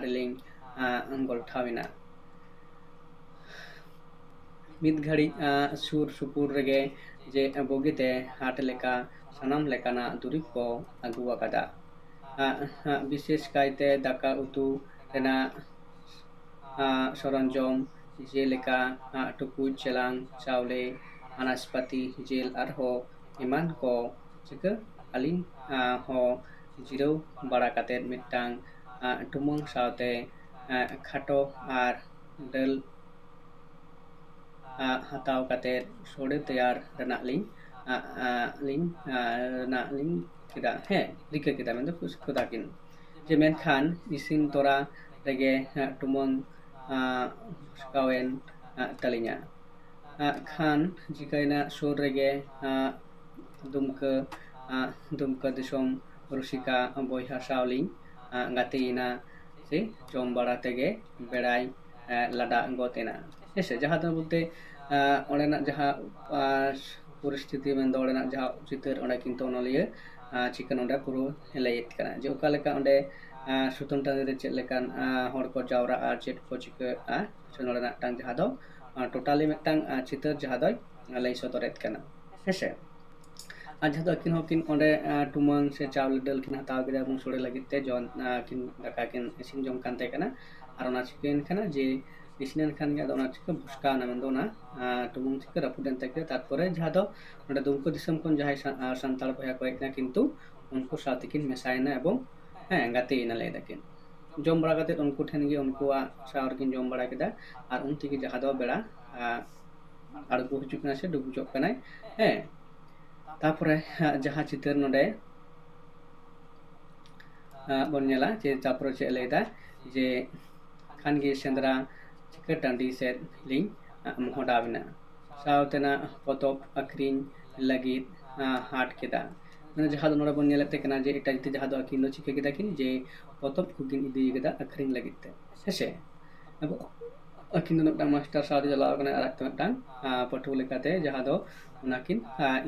ᱨᱮᱞᱤᱧ ᱜᱚᱞᱴᱷᱟᱣ ᱮᱱᱟ᱾ ᱢᱤᱫ ᱜᱷᱟᱹᱲᱤᱡ ᱥᱩᱨ ᱥᱩᱯᱩᱨ ᱨᱮᱜᱮ ᱡᱮ ᱵᱩᱜᱤᱛᱮ ᱦᱟᱴ ᱞᱮᱠᱟ ᱥᱟᱱᱟᱢ ᱞᱮᱠᱟᱱᱟᱜ ᱫᱩᱨᱤᱵᱽ ᱠᱚ ᱟᱹᱜᱩ ᱟᱠᱟᱫᱟ᱾ ᱵᱤᱥᱮᱥ ᱠᱟᱭᱛᱮ ᱫᱟᱠᱟ ᱩᱛᱩ ᱨᱮᱱᱟᱜ ᱥᱚᱨᱚᱧᱡᱚᱢ, ᱡᱮᱞᱮᱠᱟ ᱴᱩᱠᱩᱡ, ᱪᱮᱞᱟᱝ, ᱪᱟᱣᱞᱮ, ᱟᱱᱟᱡᱽᱯᱟᱹᱛᱤ, ᱡᱤᱞ ᱟᱨᱦᱚᱸ ᱮᱢᱟᱱ ᱠᱚ᱾ ᱪᱤᱠᱟᱹ ᱟᱹᱞᱤᱧ ᱦᱚᱸ ᱡᱤᱨᱟᱹᱣ ᱵᱟᱲᱟ ᱠᱟᱛᱮ ᱢᱤᱫᱴᱟᱝ ᱴᱩᱢᱟᱹᱝ ᱥᱟᱶᱛᱮ ᱠᱷᱟᱴᱚ ᱟᱨ ᱰᱟᱹᱞ ᱦᱟᱛᱟᱣ ᱠᱟᱛᱮ ᱥᱳᱲᱮ ᱛᱮᱭᱟᱨ ᱨᱮᱱᱟᱜ ᱞᱤᱧ ᱞᱤᱧ ᱨᱮᱱᱟᱜ ᱞᱤᱧ ᱠᱮᱫᱟ᱾ ᱦᱮᱸ, ᱨᱤᱠᱟᱹ ᱠᱮᱫᱟ, ᱢᱮᱱᱫᱚ ᱠᱩᱥᱤ ᱠᱮᱫᱟ ᱠᱤᱱ᱾ ᱡᱮ ᱢᱮᱱᱠᱷᱟᱱ ᱤᱥᱤᱱ ᱛᱚᱨᱟ ᱨᱮᱜᱮ ᱴᱩᱢᱟᱹᱝ ᱵᱷᱚᱥᱠᱟᱣᱮᱱ ᱛᱟᱹᱞᱤᱧᱟ᱾ ᱠᱷᱟᱱ ᱪᱤᱠᱟᱹᱭᱮᱱᱟ, ᱥᱩᱨ ᱨᱮᱜᱮ ᱫᱩᱢᱠᱟᱹ ᱫᱩᱢᱠᱟᱹ ᱫᱤᱥᱚᱢ ᱨᱩᱥᱤᱠᱟ ᱵᱚᱭᱦᱟ ᱥᱟᱶ ᱞᱤᱧ ᱜᱟᱛᱮᱭᱮᱱᱟ᱾ ᱥᱮ ᱡᱚᱢ ᱵᱟᱲᱟ ᱛᱮᱜᱮ ᱵᱮᱲᱟᱭ ᱞᱟᱰᱟ ᱜᱚᱫ ᱮᱱᱟ᱾ ᱦᱮᱸᱥᱮ, ᱡᱟᱦᱟᱸ ᱫᱚ ᱵᱚᱞᱛᱮ ᱚᱸᱰᱮᱱᱟᱜ ᱡᱟᱦᱟᱸ ᱯᱚᱨᱤᱥᱛᱷᱤᱛᱤ, ᱢᱮᱱᱫᱚ ᱚᱸᱰᱮᱱᱟᱜ ᱡᱟᱦᱟᱸ ᱪᱤᱛᱟᱹᱨ, ᱚᱸᱰᱮ ᱠᱤᱱᱛᱩ ᱚᱱᱚᱞᱤᱭᱟᱹ ᱪᱤᱠᱟᱹ ᱱᱚᱰᱮ ᱯᱩᱨᱟᱹ ᱞᱟᱹᱭᱮᱫ ᱠᱟᱱᱟ ᱡᱮ ᱚᱠᱟ ᱞᱮᱠᱟ ᱚᱸᱰᱮ ᱥᱩᱛᱟᱹᱱ ᱴᱟᱺᱰᱤ ᱨᱮ ᱪᱮᱫ ᱞᱮᱠᱟᱱ ᱦᱚᱲ ᱠᱚ ᱡᱟᱣᱨᱟᱜᱼᱟ, ᱪᱮᱫ ᱠᱚ ᱪᱤᱠᱟᱹᱜᱼᱟ, ᱥᱮ ᱱᱚᱰᱮᱱᱟᱜ ᱢᱤᱫᱴᱟᱝ ᱡᱟᱦᱟᱸ ᱫᱚ ᱴᱳᱴᱟᱞᱤ ᱢᱤᱫᱴᱟᱝ ᱪᱤᱛᱟᱹᱨ ᱡᱟᱦᱟᱸ ᱫᱚᱭ ᱞᱟᱹᱭ ᱥᱚᱫᱚᱨᱮᱫ ᱠᱟᱱᱟ᱾ ᱦᱮᱸᱥᱮ? ᱟᱨ ᱡᱟᱦᱟᱸ ᱫᱚ ᱟᱹᱠᱤᱱ ᱦᱚᱸᱠᱤᱱ ᱚᱸᱰᱮ ᱴᱩᱢᱟᱹᱝ ᱥᱮ ᱪᱟᱣᱞᱮ ᱰᱟᱹᱞ ᱠᱤᱱ ᱦᱟᱛᱟᱣ ᱠᱮᱫᱟ ᱮᱵᱚᱝ ᱥᱳᱲᱮ ᱞᱟᱹᱜᱤᱫ ᱛᱮ ᱡᱚᱢ ᱠᱤᱱ ᱫᱟᱠᱟ ᱠᱤᱱ ᱤᱥᱤᱱ ᱡᱚᱝ ᱠᱟᱱ ᱛᱟᱦᱮᱸ ᱠᱟᱱᱟ᱾ ᱟᱨ ᱚᱱᱟ ᱪᱤᱠᱟᱹᱭᱮᱱ ᱠᱷᱟᱱ ᱡᱮ ᱤᱥᱤᱱᱮᱱ ᱠᱷᱟᱱ ᱜᱮ ᱟᱫᱚ ᱚᱱᱟ ᱪᱤᱠᱟᱹ ᱵᱷᱚᱥᱠᱟᱣ ᱮᱱᱟ, ᱢᱮᱱᱫᱚ ᱚᱱᱟ ᱴᱩᱢᱟᱹᱝ ᱪᱤᱠᱟᱹ ᱨᱟᱹᱯᱩᱫ ᱮᱱ ᱛᱟᱹᱠᱤᱱᱟ᱾ ᱛᱟᱨᱯᱚᱨᱮ ᱡᱟᱦᱟᱸ ᱫᱚ ᱱᱚᱰᱮ ᱫᱩᱢᱠᱟᱹ ᱫᱤᱥᱚᱢ ᱠᱷᱚᱱ ᱡᱟᱦᱟᱸᱭ ᱥᱟᱱᱛᱟᱲ ᱵᱚᱭᱦᱟ ᱠᱚ ᱦᱮᱡ ᱮᱱᱟ, ᱠᱤᱱᱛᱩ ᱩᱱᱠᱩ ᱥᱟᱶ ᱛᱮᱠᱤᱱ ᱢᱮᱥᱟᱭᱮᱱᱟ ᱮᱵᱚᱝ ᱦᱮᱸ ᱜᱟᱛᱮᱭᱮᱱᱟ ᱞᱟᱹᱭ ᱫᱟᱠᱤᱱ᱾ ᱡᱚᱢ ᱵᱟᱲᱟ ᱠᱟᱛᱮ ᱩᱱᱠᱩ ᱴᱷᱮᱱ ᱜᱮ ᱩᱱᱠᱩᱣᱟᱜ ᱥᱟᱶ ᱨᱮᱠᱤᱱ ᱡᱚᱢ ᱵᱟᱲᱟ ᱠᱮᱫᱟ᱾ ᱟᱨ ᱩᱱ ᱛᱮᱜᱮ ᱡᱟᱦᱟᱸ ᱫᱚ ᱵᱮᱲᱟ ᱟᱬᱜᱚ ᱦᱤᱡᱩᱜ ᱠᱟᱱᱟᱭ ᱥᱮ ᱰᱩᱵᱩᱡᱚᱜ ᱠᱟᱱᱟᱭ᱾ ᱦᱮᱸ, ᱛᱟᱯᱚᱨᱮ ᱦᱟᱸᱜ ᱡᱟᱦᱟᱸ ᱪᱤᱛᱟᱹᱨ ᱱᱚᱰᱮ ᱦᱟᱸᱜ ᱵᱚᱱ ᱧᱮᱞᱟ ᱡᱮ ᱛᱟᱯᱚᱨᱮ ᱪᱮᱫ ᱮ ᱞᱟᱹᱭᱫᱟ ᱡᱮ ᱠᱷᱟᱱ ᱜᱮ ᱥᱮᱸᱫᱽᱨᱟ ᱪᱤᱠᱟᱹ ᱴᱟᱺᱰᱤ ᱥᱮᱫ ᱞᱤᱧ ᱢᱚᱦᱰᱟᱣ ᱮᱱᱟ᱾ ᱥᱟᱶᱛᱮᱱᱟᱜ ᱯᱚᱛᱚᱵ ᱟᱹᱠᱷᱨᱤᱧ ᱞᱟᱹᱜᱤᱫ ᱦᱟᱴ ᱠᱮᱫᱟ᱾ ᱢᱟᱱᱮ ᱡᱟᱦᱟᱸ ᱫᱚ ᱱᱚᱰᱮ ᱵᱚᱱ ᱧᱮᱞᱮᱫ ᱛᱟᱦᱮᱸ ᱠᱟᱱᱟ ᱡᱮ ᱮᱴᱟᱜ ᱡᱟᱹᱛᱤ ᱡᱟᱦᱟᱸ ᱫᱚ ᱟᱹᱠᱤᱱ ᱫᱚ ᱪᱤᱠᱟᱹ ᱠᱮᱫᱟ ᱠᱤᱱ ᱡᱮ ᱯᱚᱛᱚᱵ ᱠᱚᱠᱤᱱ ᱤᱫᱤ ᱠᱟᱫᱟ ᱟᱹᱠᱷᱨᱤᱧ ᱞᱟᱹᱜᱤᱫ ᱛᱮ, ᱦᱮᱸᱥᱮ? ᱟᱹᱠᱤᱱ ᱫᱚ ᱢᱤᱫᱴᱟᱝ ᱢᱟᱥᱴᱟᱨ ᱥᱟᱶᱛᱮ ᱪᱟᱞᱟᱣ ᱠᱟᱱᱟᱭ ᱟᱨ ᱟᱡ ᱛᱮ ᱢᱤᱫᱴᱟᱝ ᱯᱟᱹᱴᱷᱩᱣᱟᱹ ᱞᱮᱠᱟᱛᱮ ᱡᱟᱦᱟᱸ ᱫᱚ ᱚᱱᱟᱠᱤᱱ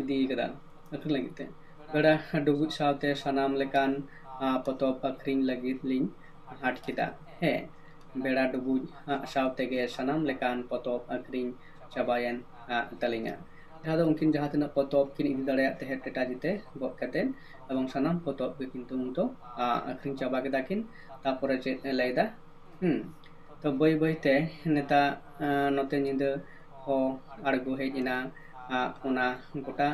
ᱤᱫᱤ ᱠᱟᱫᱟ ᱟᱹᱠᱷᱨᱤᱧ ᱞᱟᱹᱜᱤᱫ ᱛᱮ᱾ ᱵᱮᱲᱟ ᱰᱩᱵᱩᱡ ᱥᱟᱶᱛᱮ ᱥᱟᱱᱟᱢ ᱞᱮᱠᱟᱱ ᱯᱚᱛᱚᱵ ᱟᱹᱠᱷᱨᱤᱧ ᱞᱟᱹᱜᱤᱫ ᱞᱤᱧ ᱦᱟᱴ ᱠᱮᱫᱟ᱾ ᱦᱮᱸ, ᱵᱮᱲᱟ ᱰᱩᱵᱩᱡ ᱥᱟᱶ ᱛᱮᱜᱮ ᱥᱟᱱᱟᱢ ᱞᱮᱠᱟᱱ ᱯᱚᱛᱚᱵ ᱟᱹᱠᱷᱨᱤᱧ ᱪᱟᱵᱟᱭᱮᱱ ᱛᱟᱹᱞᱤᱧᱟ᱾ ᱡᱟᱦᱟᱸ ᱫᱚ ᱩᱱᱠᱤᱱ ᱡᱟᱦᱟᱸ ᱛᱤᱱᱟᱹᱜ ᱯᱚᱛᱚᱵ ᱠᱤᱱ ᱤᱫᱤ ᱫᱟᱲᱮᱭᱟᱜ ᱛᱟᱦᱮᱸᱫ ᱴᱮᱴᱟ ᱡᱤᱛᱮ ᱜᱚᱜ ᱠᱟᱛᱮᱫ, ᱮᱵᱚᱝ ᱥᱟᱱᱟᱢ ᱯᱚᱛᱚᱵ ᱜᱮ ᱠᱤᱱᱛᱩ ᱩᱱ ᱫᱚ ᱟᱹᱠᱷᱨᱤᱧ ᱪᱟᱵᱟ ᱠᱮᱫᱟ ᱠᱤᱱ᱾ ᱛᱟᱯᱚᱨᱮ ᱪᱮᱫ ᱮ ᱞᱟᱹᱭᱫᱟ? ᱦᱩᱸ, ᱛᱚ ᱵᱟᱹᱭ ᱵᱟᱹᱭᱛᱮ ᱱᱮᱛᱟ ᱱᱚᱛᱮ ᱧᱤᱫᱟᱹ ᱦᱚᱸ ᱟᱬᱜᱚ ᱦᱮᱡ ᱮᱱᱟ᱾ ᱚᱱᱟ ᱜᱚᱴᱟ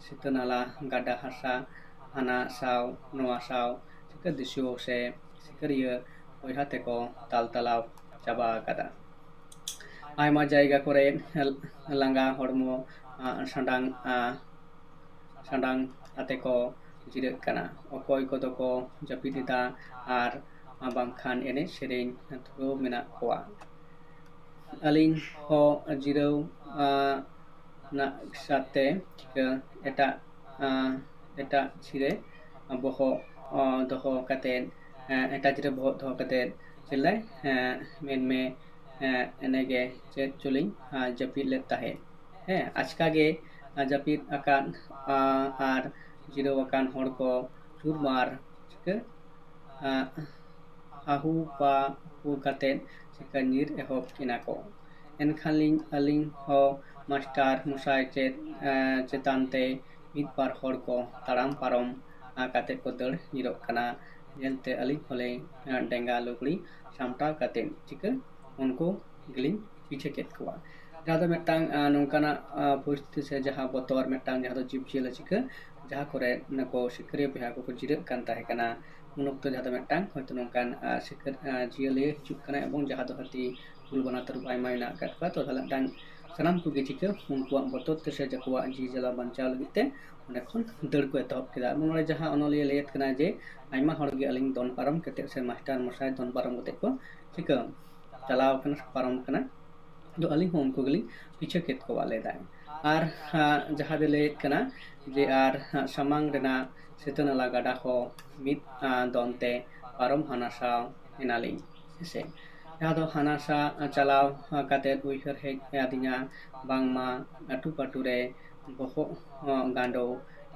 ᱥᱤᱛᱟᱹ ᱱᱟᱞᱟ ᱜᱟᱰᱟ ᱦᱟᱥᱟ ᱦᱟᱱᱟ ᱥᱟᱶ ᱱᱚᱣᱟ ᱥᱟᱶ ᱪᱤᱠᱟᱹ ᱫᱤᱥᱩᱣᱟᱹ ᱥᱮ ᱥᱤᱠᱟᱹᱨᱤᱭᱟᱹ ᱵᱚᱭᱦᱟ ᱛᱮᱠᱚ ᱛᱟᱞ ᱛᱟᱞᱟᱣ ᱪᱟᱵᱟ ᱟᱠᱟᱫᱟ᱾ ᱟᱭᱢᱟ ᱡᱟᱭᱜᱟ ᱠᱚᱨᱮ ᱞᱟᱸᱜᱟ ᱦᱚᱲᱢᱚ ᱥᱟᱰᱟᱝ ᱥᱟᱰᱟᱝ ᱟᱛᱮ ᱠᱚ ᱡᱤᱨᱟᱹᱜ ᱠᱟᱱᱟ᱾ ᱚᱠᱚᱭ ᱠᱚᱫᱚ ᱠᱚ ᱡᱟᱹᱯᱤᱫ ᱮᱫᱟ ᱟᱨ ᱵᱟᱝᱠᱷᱟᱱ ᱮᱱᱮᱡ ᱥᱮᱨᱮᱧ ᱫᱷᱩᱨᱟᱹᱣ ᱢᱮᱱᱟᱜ ᱠᱚᱣᱟ᱾ ᱟᱹᱞᱤᱧ ᱦᱚᱸ ᱡᱤᱨᱟᱹᱣ ᱨᱮᱱᱟᱜ ᱥᱟᱛᱮ ᱪᱤᱠᱟᱹ ᱮᱴᱟᱜ ᱮᱴᱟᱜ ᱪᱤᱨᱮ ᱵᱚᱦᱚᱜ ᱫᱚᱦᱚ ᱠᱟᱛᱮᱫ ᱮᱴᱟᱜ ᱪᱤᱨᱮ ᱵᱚᱦᱚᱜ ᱫᱚᱦᱚ ᱠᱟᱛᱮᱫ ᱪᱮᱫ ᱞᱟᱹᱭ ᱢᱮᱱᱢᱮ ᱮᱱᱮᱜᱮ ᱪᱮᱫ ᱪᱚᱞᱤᱧ ᱡᱟᱹᱯᱤᱫ ᱞᱮᱫ ᱛᱟᱦᱮᱸᱫ᱾ ᱦᱮᱸ, ᱟᱪᱠᱟ ᱜᱮ ᱡᱟᱹᱯᱤᱫ ᱟᱠᱟᱫ ᱟᱨ ᱡᱤᱨᱟᱹᱣ ᱟᱠᱟᱱ ᱦᱚᱲ ᱠᱚ ᱪᱩᱨᱢᱟᱨ ᱪᱤᱠᱟᱹ ᱟᱦᱩ ᱯᱟᱦᱩ ᱠᱟᱛᱮᱫ ᱪᱤᱠᱟᱹ ᱧᱤᱨ ᱮᱦᱚᱵ ᱠᱤᱱᱟ ᱠᱚ᱾ ᱮᱱᱠᱷᱟᱱ ᱞᱤᱧ ᱟᱹᱞᱤᱧ ᱦᱚᱸ ᱢᱟᱥᱴᱟᱨ ᱢᱚᱥᱟᱭ ᱪᱮᱫ ᱪᱮᱛᱟᱱ ᱛᱮ ᱢᱤᱫ ᱵᱟᱨ ᱦᱚᱲ ᱠᱚ ᱛᱟᱲᱟᱢ ᱯᱟᱨᱚᱢ ᱠᱟᱛᱮᱫ ᱠᱚ ᱫᱟᱹᱲ ᱧᱤᱨᱚᱜ ᱠᱟᱱᱟ᱾ ᱧᱮᱞᱛᱮ ᱟᱹᱞᱤᱧ ᱦᱚᱸᱞᱤᱧ ᱰᱮᱸᱜᱟ ᱞᱩᱜᱽᱲᱤ ᱥᱟᱢᱴᱟᱣ ᱠᱟᱛᱮᱫ ᱪᱤᱠᱟᱹ ᱩᱱᱠᱩ ᱜᱮᱞᱤᱧ ᱯᱤᱪᱷᱟᱹ ᱠᱮᱫ ᱠᱚᱣᱟ᱾ ᱡᱟᱦᱟᱸ ᱫᱚ ᱢᱤᱫᱴᱟᱝ ᱱᱚᱝᱠᱟᱱᱟᱜ ᱯᱚᱨᱤᱥᱛᱷᱤᱛᱤ ᱥᱮ ᱡᱟᱦᱟᱸ ᱵᱚᱛᱚᱨ ᱢᱤᱫᱴᱟᱝ ᱡᱟᱦᱟᱸ ᱫᱚ ᱡᱤᱵᱽ ᱡᱤᱭᱟᱹᱞᱤ ᱪᱤᱠᱟᱹ ᱡᱟᱦᱟᱸ ᱠᱚᱨᱮ ᱱᱩᱠᱩ ᱥᱤᱠᱟᱹᱨᱤᱭᱟᱹ ᱵᱚᱭᱦᱟ ᱠᱚᱠᱚ ᱡᱤᱨᱟᱹᱜ ᱠᱟᱱ ᱛᱟᱦᱮᱸ ᱠᱟᱱᱟ, ᱩᱱ ᱚᱠᱛᱚ ᱡᱟᱦᱟᱸ ᱫᱚ ᱢᱤᱫᱴᱟᱝ ᱦᱚᱭᱛᱳ ᱱᱚᱝᱠᱟᱱ ᱥᱤᱠᱟᱹᱨ ᱡᱤᱭᱟᱹᱞᱤ ᱦᱤᱡᱩᱜ ᱠᱟᱱᱟ ᱮᱵᱚᱝ ᱡᱟᱦᱟᱸ ᱫᱚ ᱦᱟᱹᱛᱤ, ᱠᱩᱞ, ᱵᱟᱱᱟ, ᱛᱟᱹᱨᱩᱵ ᱟᱭᱢᱟ ᱢᱮᱱᱟᱜ ᱟᱠᱟᱫ ᱠᱚᱣᱟ᱾ ᱛᱚ ᱛᱟᱦᱞᱮ ᱢᱤᱫᱴᱟᱝ ᱥᱟᱱᱟᱢ ᱠᱚᱜᱮ ᱪᱤᱠᱟᱹ ᱩᱱᱠᱩᱣᱟᱜ ᱵᱚᱛᱚᱨ ᱛᱮ ᱥᱮ ᱟᱠᱚᱣᱟᱜ ᱡᱤᱣᱤ ᱡᱟᱞᱟ ᱵᱟᱧᱪᱟᱣ ᱞᱟᱹᱜᱤᱫ ᱛᱮ ᱚᱸᱰᱮ ᱠᱷᱚᱱ ᱫᱟᱹᱲ ᱠᱚ ᱮᱛᱚᱦᱚᱵ ᱠᱮᱫᱟ᱾ ᱮᱵᱚᱝ ᱱᱚᱰᱮ ᱡᱟᱦᱟᱸ ᱚᱱᱚᱞᱤᱭᱟᱹ ᱞᱟᱹᱭᱮᱫ ᱠᱟᱱᱟ ᱡᱮ ᱟᱭᱢᱟ ᱦᱚᱲ ᱜᱮ ᱟᱹᱞᱤᱧ ᱫᱚᱱ ᱯᱟᱨᱚᱢ ᱠᱟᱛᱮᱫ ᱥᱮ ᱢᱟᱥᱴᱟᱨ ᱢᱚᱥᱟᱭ ᱫᱚᱱ ᱯᱟᱨᱚᱢ ᱠᱟᱛᱮᱫ ᱠᱚ ᱪᱤᱠᱟᱹ ᱪᱟᱞᱟᱣ ᱟᱠᱟᱱᱟ, ᱯᱟᱨᱚᱢ ᱟᱠᱟᱱᱟ᱾ ᱟᱫᱚ ᱟᱹᱞᱤᱧ ᱦᱚᱸ ᱩᱱᱠᱩ ᱜᱮᱞᱤᱧ ᱯᱤᱪᱷᱟᱹ ᱠᱮᱫ ᱠᱚᱣᱟ ᱞᱟᱹᱭ ᱫᱟᱭ᱾ ᱟᱨ ᱦᱟᱸᱜ ᱡᱟᱦᱟᱸ ᱫᱚ ᱞᱟᱹᱭᱮᱫ ᱠᱟᱱᱟ ᱡᱮ ᱟᱨ ᱦᱟᱸᱜ ᱥᱟᱢᱟᱝ ᱨᱮᱱᱟᱜ ᱥᱤᱛᱟᱹ ᱱᱟᱞᱟ ᱜᱟᱰᱟ ᱦᱚᱸ ᱢᱤᱫ ᱟᱸ, ᱫᱚᱱ ᱛᱮ ᱯᱟᱨᱚᱢ ᱦᱟᱱᱟ ᱥᱟᱶ ᱮᱱᱟᱞᱤᱧ᱾ ᱦᱮᱸᱥᱮ, ᱡᱟᱦᱟᱸ ᱫᱚ ᱦᱟᱱᱟ ᱥᱟ ᱪᱟᱞᱟᱣ ᱠᱟᱛᱮᱫ ᱩᱭᱦᱟᱹᱨ ᱦᱮᱡ ᱟᱹᱫᱤᱧᱟ ᱵᱟᱝᱢᱟ ᱟᱹᱴᱩ ᱯᱟᱹᱴᱩ ᱨᱮ ᱵᱚᱦᱚᱜ ᱦᱚᱸ ᱜᱟᱸᱰᱚ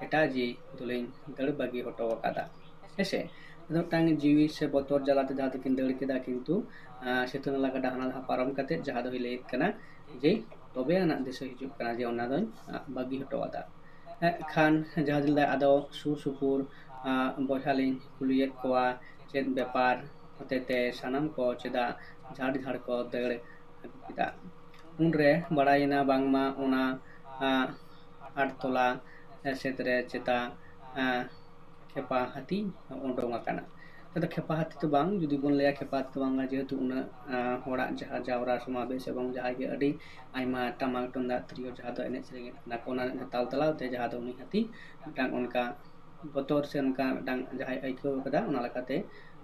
ᱮᱴᱟᱜ ᱡᱤᱣᱤ ᱫᱚᱞᱤᱧ ᱫᱟᱹᱲ ᱵᱟᱹᱜᱤ ᱦᱚᱴᱚ ᱟᱠᱟᱫᱟ᱾ ᱦᱮᱸᱥᱮ, ᱟᱫᱚ ᱢᱤᱫᱴᱟᱝ ᱡᱤᱣᱤ ᱥᱮ ᱵᱚᱛᱚᱨ ᱡᱟᱞᱟᱛᱮ ᱡᱟᱦᱟᱸ ᱫᱚᱠᱤᱱ ᱫᱟᱹᱲ ᱠᱮᱫᱟ, ᱠᱤᱱᱛᱩ ᱟᱸ, ᱥᱤᱛᱟᱹ ᱱᱟᱞᱟ ᱜᱟᱰᱟ ᱦᱟᱱᱟ ᱫᱷᱟᱣ ᱯᱟᱨᱚᱢ ᱠᱟᱛᱮᱫ ᱡᱟᱦᱟᱸ ᱫᱚᱭ ᱞᱟᱹᱭᱮᱫ ᱠᱟᱱᱟ ᱡᱮ ᱛᱚᱵᱮ ᱟᱱᱟᱜ ᱫᱤᱥᱟᱹ ᱦᱤᱡᱩᱜ ᱠᱟᱱᱟ ᱡᱮ ᱚᱱᱟ ᱫᱚᱧ ᱟᱸ, ᱵᱟᱹᱜᱤ ᱦᱚᱴᱚ ᱟᱫᱟ᱾ ᱮᱸ, ᱠᱷᱟᱱ ᱡᱟᱦᱟᱸ ᱫᱤᱱ ᱟᱫᱚ ᱥᱩᱨ ᱥᱩᱯᱩᱨ ᱟᱸ, ᱵᱚᱭᱦᱟ ᱞᱤᱧ ᱠᱩᱞᱤᱭᱮᱫ ᱠᱚᱣᱟ ᱪᱮᱫ ᱵᱮᱯᱟᱨ ᱦᱚᱛᱮᱛᱮ ᱥᱟᱱᱟᱢ ᱠᱚ ᱪᱮᱫᱟᱜ ᱡᱷᱟᱲ ᱡᱷᱟᱲ ᱠᱚ ᱫᱟᱹᱲ ᱟᱹᱜᱩ ᱠᱮᱫᱟ᱾ ᱩᱱᱨᱮ ᱵᱟᱲᱟᱭᱮᱱᱟ ᱵᱟᱝᱢᱟ ᱚᱱᱟ ᱟᱸ, ᱟᱴ ᱛᱚᱞᱟ ᱥᱮᱫ ᱨᱮ ᱪᱮᱛᱟ ᱟᱸ, ᱠᱷᱮᱯᱟ ᱦᱟᱹᱛᱤ ᱩᱰᱩᱝ ᱟᱠᱟᱱᱟ᱾ ᱟᱫᱚ ᱠᱷᱮᱯᱟ ᱦᱟᱹᱛᱤ ᱫᱚ ᱵᱟᱝ, ᱡᱩᱫᱤ ᱵᱚᱱ ᱞᱟᱹᱭᱟ ᱠᱷᱮᱯᱟ ᱦᱟᱹᱛᱤ ᱫᱚ ᱵᱟᱝ, ᱡᱮᱦᱮᱛᱩ ᱩᱱᱟᱹᱜ ᱟᱸ, ᱦᱚᱲᱟᱜ ᱡᱟᱦᱟᱸ ᱡᱟᱣᱨᱟ ᱥᱚᱢᱟᱵᱮᱥ ᱮᱵᱚᱝ ᱡᱟᱦᱟᱸᱭ ᱜᱮ ᱟᱹᱰᱤ ᱟᱭᱢᱟ ᱴᱟᱢᱟᱠ ᱛᱩᱢᱫᱟᱜ ᱛᱤᱨᱭᱳ ᱡᱟᱦᱟᱸ ᱫᱚ ᱮᱱᱮᱡ ᱥᱮᱨᱮᱧ ᱮᱫ ᱠᱟᱱᱟ ᱠᱚ, ᱚᱱᱟ ᱨᱮᱱᱟᱜ ᱛᱟᱞ ᱛᱟᱞᱟᱣ ᱛᱮ ᱡᱟᱦᱟᱸ ᱫᱚ ᱩᱱᱤ ᱦᱟᱹᱛᱤ ᱢᱤᱫᱴᱟᱝ ᱚᱱᱠᱟ ᱵᱚᱛᱚᱨ ᱥᱮ ᱚᱱᱠᱟ ᱢᱤᱫᱴᱟᱝ ᱡᱟᱦᱟᱸᱭ ᱟᱹᱭᱠᱟᱹᱣ ᱠᱟᱫᱟ, ᱚᱱᱟ ᱞᱮᱠᱟᱛᱮ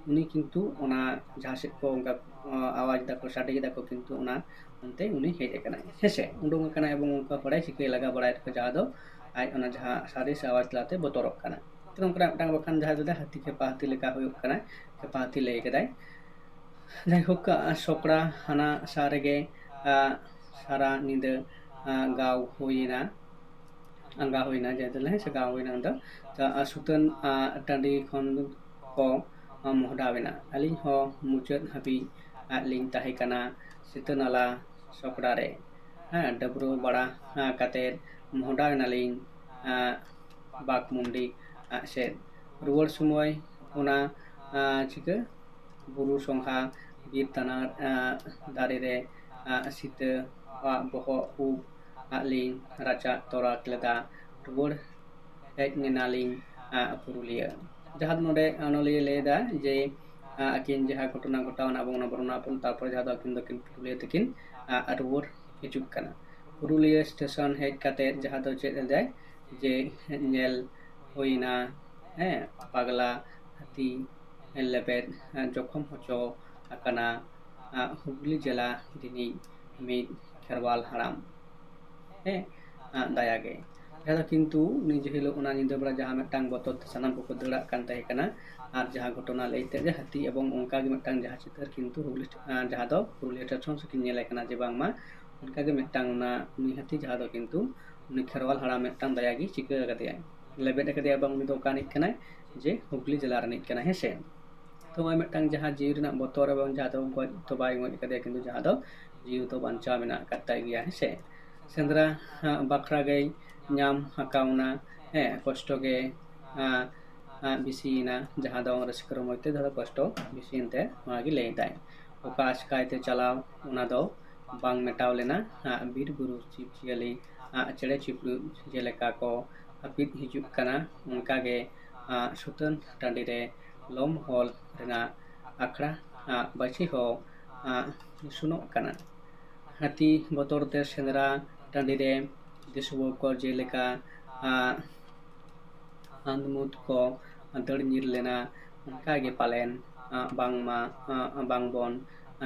ᱩᱱᱤ ᱠᱤᱱᱛᱩ ᱚᱱᱟ ᱡᱟᱦᱟᱸ ᱥᱮᱫ ᱠᱚ ᱚᱱᱠᱟ ᱟᱸ, ᱟᱣᱟᱡᱽ ᱫᱟᱠᱚ, ᱥᱟᱰᱮ ᱫᱟᱠᱚ, ᱠᱤᱱᱛᱩ ᱚᱱᱟ ᱚᱱᱛᱮ ᱩᱱᱤ ᱦᱮᱡ ᱟᱠᱟᱱᱟᱭ, ᱦᱮᱸᱥᱮ, ᱩᱰᱩᱝ ᱟᱠᱟᱱᱟᱭ ᱮᱵᱚᱝ ᱚᱱᱠᱟ ᱦᱚᱲᱮ ᱪᱤᱠᱟᱹᱭ ᱞᱟᱜᱟ ᱵᱟᱲᱟᱭᱮᱫ ᱠᱚ, ᱡᱟᱦᱟᱸ ᱫᱚ ᱟᱡ ᱚᱱᱟ ᱡᱟᱦᱟᱸ ᱥᱟᱰᱮ ᱥᱮ ᱟᱣᱟᱡᱽ ᱛᱟᱞᱟᱛᱮ ᱵᱚᱛᱚᱨᱚᱜ ᱠᱟᱱᱟ᱾ ᱛᱚ ᱱᱚᱝᱠᱟᱱᱟᱜ ᱢᱤᱫᱴᱟᱝ ᱵᱟᱠᱷᱟᱱ ᱡᱟᱦᱟᱸ ᱫᱚ ᱦᱟᱹᱛᱤ ᱠᱷᱮᱯᱟ ᱦᱟᱹᱛᱤ ᱞᱮᱠᱟ ᱦᱩᱭᱩᱜ ᱠᱟᱱᱟ, ᱠᱷᱮᱯᱟ ᱦᱟᱹᱛᱤ ᱞᱟᱹᱭ ᱠᱟᱫᱟᱭ᱾ ᱡᱟᱭᱦᱳᱠ, ᱟᱸ, ᱥᱚᱠᱲᱟ ᱦᱟᱱᱟ ᱥᱟ ᱨᱮᱜᱮ, ᱟᱸ, ᱥᱟᱨᱟ ᱧᱤᱫᱟᱹ, ᱟᱸ, ᱜᱟᱣ ᱦᱩᱭᱮᱱᱟ, ᱟᱸᱜᱟ ᱦᱩᱭᱮᱱᱟ, ᱡᱟᱦᱟᱸ ᱫᱚ ᱦᱮᱸ ᱥᱮ ᱜᱟᱣ ᱦᱩᱭᱮᱱᱟ᱾ ᱚᱱᱟ ᱫᱚ ᱛᱚ, ᱟᱸ, ᱥᱩᱛᱟᱹᱱ, ᱟᱸ, ᱴᱟᱺᱰᱤ ᱠᱷᱚᱱ ᱠᱚ, ᱟᱸ, ᱢᱚᱦᱰᱟᱣ ᱮᱱᱟ᱾ ᱟᱹᱞᱤᱧ ᱦᱚᱸ ᱢᱩᱪᱟᱹᱫ ᱦᱟᱹᱵᱤᱡ ᱟᱸᱜ ᱞᱤᱧ ᱛᱟᱦᱮᱸ ᱠᱟᱱᱟ ᱥᱤᱛᱟᱹ ᱱᱟᱞᱟ ᱥᱚᱠᱲᱟ ᱨᱮ᱾ ᱦᱮᱸ, ᱰᱟᱹᱵᱽᱨᱟᱹ ᱵᱟᱲᱟ, ᱟᱸ, ᱠᱟᱛᱮᱫ ᱢᱚᱦᱰᱟᱣ ᱮᱱᱟᱞᱤᱧ, ᱟᱸ, ᱵᱟᱜᱽᱢᱩᱱᱰᱤ ᱟᱸᱜ ᱥᱮᱫ᱾ ᱨᱩᱣᱟᱹᱲ ᱥᱚᱢᱚᱭ ᱚᱱᱟ, ᱟᱸ, ᱪᱤᱠᱟᱹ ᱵᱩᱨᱩ ᱥᱚᱸᱜᱷᱟ ᱵᱤᱨ ᱛᱟᱱᱟ, ᱟᱸ, ᱫᱟᱨᱮ ᱨᱮ, ᱟᱸ, ᱥᱤᱛᱟᱹ ᱟᱜ ᱵᱚᱦᱚᱜ ᱩᱵ ᱟᱜ ᱞᱤᱧ ᱨᱟᱪᱟᱜ ᱛᱚᱨᱟ ᱞᱮᱫᱟ᱾ ᱨᱩᱣᱟᱹᱲ ᱦᱮᱡ ᱮᱱᱟᱞᱤᱧ, ᱟᱸ, ᱯᱩᱨᱩᱞᱤᱭᱟᱹ᱾ ᱡᱟᱦᱟᱸ ᱫᱚ ᱱᱚᱰᱮ ᱚᱱᱚᱞᱤᱭᱟᱹ ᱞᱟᱹᱭ ᱮᱫᱟ ᱡᱮ, ᱟᱸ, ᱟᱹᱠᱤᱱ ᱡᱟᱦᱟᱸ ᱜᱷᱚᱴᱚᱱᱟ ᱜᱷᱚᱴᱟᱣ ᱮᱱᱟ, ᱟᱵᱚ ᱚᱱᱟ ᱵᱚᱨᱱᱚᱱᱟ ᱵᱚᱱ, ᱛᱟᱨᱯᱚᱨᱮ ᱡᱟᱦᱟᱸ ᱫᱚ ᱟᱹᱠᱤᱱ ᱫᱚᱠᱤᱱ ᱯᱩᱨᱩᱞᱤᱭᱟᱹ ᱛᱮᱠᱤᱱ, ᱟᱸ, ᱨᱩᱣᱟᱹᱲ ᱦᱤᱡᱩᱜ ᱠᱟᱱᱟ᱾ ᱯᱩᱨᱩᱞᱤᱭᱟᱹ ᱥᱴᱮᱥᱚᱱ ᱦᱮᱡ ᱠᱟᱛᱮ ᱡᱟᱦᱟᱸ ᱫᱚ ᱪᱮᱫ ᱮᱫᱟᱭ ᱡᱮ ᱧᱮᱞ ᱦᱩᱭᱱᱟ, ᱦᱮᱸ, ᱯᱟᱜᱽᱞᱟ ᱦᱟᱹᱛᱤ ᱞᱮᱵᱮᱫ ᱡᱚᱠᱷᱚᱢ ᱦᱚᱪᱚ ᱟᱠᱟᱱᱟ ᱦᱩᱜᱽᱞᱤ ᱡᱮᱞᱟ ᱨᱤᱱᱤᱡ ᱢᱤᱫ ᱠᱷᱮᱨᱣᱟᱞ ᱦᱟᱲᱟᱢ᱾ ᱦᱮᱸ, ᱫᱟᱭᱟ ᱜᱮ᱾ ᱡᱟᱦᱟᱸ ᱫᱚ ᱠᱤᱱᱛᱩ ᱩᱱᱤ ᱡᱮ ᱦᱤᱞᱳᱜ ᱚᱱᱟ ᱧᱤᱫᱟᱹ ᱵᱮᱲᱟ ᱡᱟᱦᱟᱸ ᱢᱤᱫᱴᱟᱝ ᱵᱚᱛᱚᱨ ᱛᱮ ᱥᱟᱱᱟᱢ ᱠᱚᱠᱚ ᱫᱟᱹᱲᱟᱜ ᱠᱟᱱ ᱛᱟᱦᱮᱸ ᱠᱟᱱᱟ, ᱟᱨ ᱡᱟᱦᱟᱸ ᱜᱷᱚᱴᱚᱱᱟ ᱞᱟᱹᱭ ᱛᱮ ᱡᱮ ᱦᱟᱹᱛᱤ ᱮᱵᱚᱝ ᱚᱱᱠᱟ ᱜᱮ ᱢᱤᱫᱴᱟᱝ ᱡᱟᱦᱟᱸ ᱪᱤᱛᱟᱹᱨ ᱠᱤᱱᱛᱩ ᱦᱩᱜᱽᱞᱤ, ᱟᱸ, ᱡᱟᱦᱟᱸ ᱫᱚ ᱯᱩᱨᱩᱞᱤᱭᱟᱹ ᱥᱴᱮᱥᱚᱱ ᱥᱮᱫ ᱠᱤᱱ ᱧᱮᱞᱮ ᱠᱟᱱᱟ ᱡᱮ ᱵᱟᱝᱢᱟ ᱚᱱᱠᱟ ᱜᱮ ᱢᱤᱫᱴᱟᱝ ᱚᱱᱟ ᱩᱱᱤ ᱦᱟᱹᱛᱤ ᱡᱟᱦᱟᱸ ᱫᱚ ᱠᱤᱱᱛᱩ ᱩᱱᱤ ᱠᱷᱮᱨᱣᱟᱞ ᱦᱟᱲᱟᱢ ᱢᱤᱫᱴᱟᱝ ᱫᱟᱭᱟ ᱜᱮ ᱪᱤᱠᱟᱹ ᱟᱠᱟᱫᱮᱭᱟᱭ, ᱞᱮᱵᱮᱫ ᱟᱠᱟᱫᱮᱭᱟ, ᱮᱵᱚᱝ ᱩᱱᱤ ᱫᱚ ᱚᱠᱟ ᱨᱤᱱᱤᱡ ᱠᱟᱱᱟᱭ, ᱡᱮ ᱦᱩᱜᱽᱞᱤ ᱡᱮᱞᱟ ᱨᱤᱱᱤᱡ ᱠᱟᱱᱟᱭ, ᱦᱮᱸ ᱥᱮ᱾ ᱛᱚ ᱱᱚᱜᱼᱚᱭ ᱢᱤᱫᱴᱟᱝ ᱡᱟᱦᱟᱸ ᱡᱤᱣᱤ ᱨᱮᱱᱟᱜ ᱵᱚᱛᱚᱨ ᱮᱵᱚᱝ ᱡᱟᱦᱟᱸ ᱫᱚ ᱜᱚᱡ ᱫᱚ ᱵᱟᱭ ᱜᱚᱡ ᱟᱠᱟᱫᱮᱭᱟ, ᱠᱤᱱᱛᱩ ᱡᱟᱦᱟᱸ ᱫᱚ ᱡᱤᱣᱤ ᱫᱚ ᱵᱟᱧᱪᱟᱣ ᱢᱮᱱᱟᱜ ᱟᱠᱟᱫ ᱛᱟᱭ ᱜᱮᱭᱟ, ᱦᱮᱸ ᱥᱮ᱾ ᱥᱮᱸᱫᱽᱨᱟ, ᱦᱟᱸ, ᱵᱟᱠᱷᱨᱟ ᱜᱮᱭ ᱧᱟᱢ ᱟᱠᱟᱣᱱᱟ, ᱦᱮᱸ, ᱠᱚᱥᱴᱚ ᱜᱮ, ᱦᱟᱸ, ᱦᱟᱸ, ᱵᱮᱥᱤᱭᱮᱱᱟ, ᱡᱟᱦᱟᱸ ᱫᱚ ᱨᱟᱹᱥᱠᱟᱹ ᱨᱚᱢᱚᱡᱽ ᱛᱮ ᱡᱟᱦᱟᱸ ᱫᱚ ᱠᱚᱥᱴᱚ ᱵᱮᱥᱤᱭᱮᱱ ᱛᱮ ᱱᱚᱣᱟ ᱜᱮ ᱞᱟᱹᱭ ᱮᱫᱟᱭ᱾ ᱚᱠᱟ ᱟᱥᱠᱟᱭ ᱛᱮ ᱪᱟᱞᱟᱣ ᱚᱱᱟ ᱫᱚ ᱵᱟᱝ ᱢᱮᱴᱟᱣ ᱞᱮᱱᱟ, ᱦᱟᱸ, ᱵᱤᱨ ᱵᱩᱨᱩ ᱡᱤᱵᱽ ᱡᱤᱭᱟᱹᱞᱤ, ᱦᱟᱸ, ᱪᱮᱬᱮ ᱪᱤᱯᱨᱩᱫ ᱡᱮᱞᱮᱠᱟ ᱠᱚ ᱦᱟᱹᱯᱤᱫ ᱦᱤᱡᱩᱜ ᱠᱟᱱᱟ, ᱚᱱᱠᱟ ᱜᱮ, ᱦᱟᱸ, ᱥᱩᱛᱟᱹᱱ ᱴᱟᱺᱰᱤ ᱨᱮ ᱞᱚᱢ ᱦᱚᱞ ᱨᱮᱱᱟᱜ ᱟᱠᱷᱲᱟ, ᱦᱟᱸ, ᱵᱟᱹᱪᱷᱤ ᱦᱚᱸ, ᱦᱟᱸ, ᱥᱩᱱᱚᱜ ᱠᱟᱱᱟ᱾ ᱦᱟᱹᱛᱤ ᱵᱚᱛᱚᱨ ᱛᱮ ᱥᱮᱸᱫᱽᱨᱟ ᱴᱟᱺᱰᱤ ᱨᱮ ᱫᱤᱥᱩᱣᱟᱹ ᱠᱚ ᱡᱮᱞᱮᱠᱟ, ᱟᱸ, ᱟᱸᱫᱽᱢᱩᱫᱽ ᱠᱚ ᱫᱟᱹᱲ ᱧᱤᱨ ᱞᱮᱱᱟ, ᱚᱱᱠᱟ ᱜᱮ ᱯᱟᱞᱮᱱ, ᱟᱸ, ᱵᱟᱝᱢᱟ, ᱟᱸ, ᱵᱟᱝᱵᱚᱱ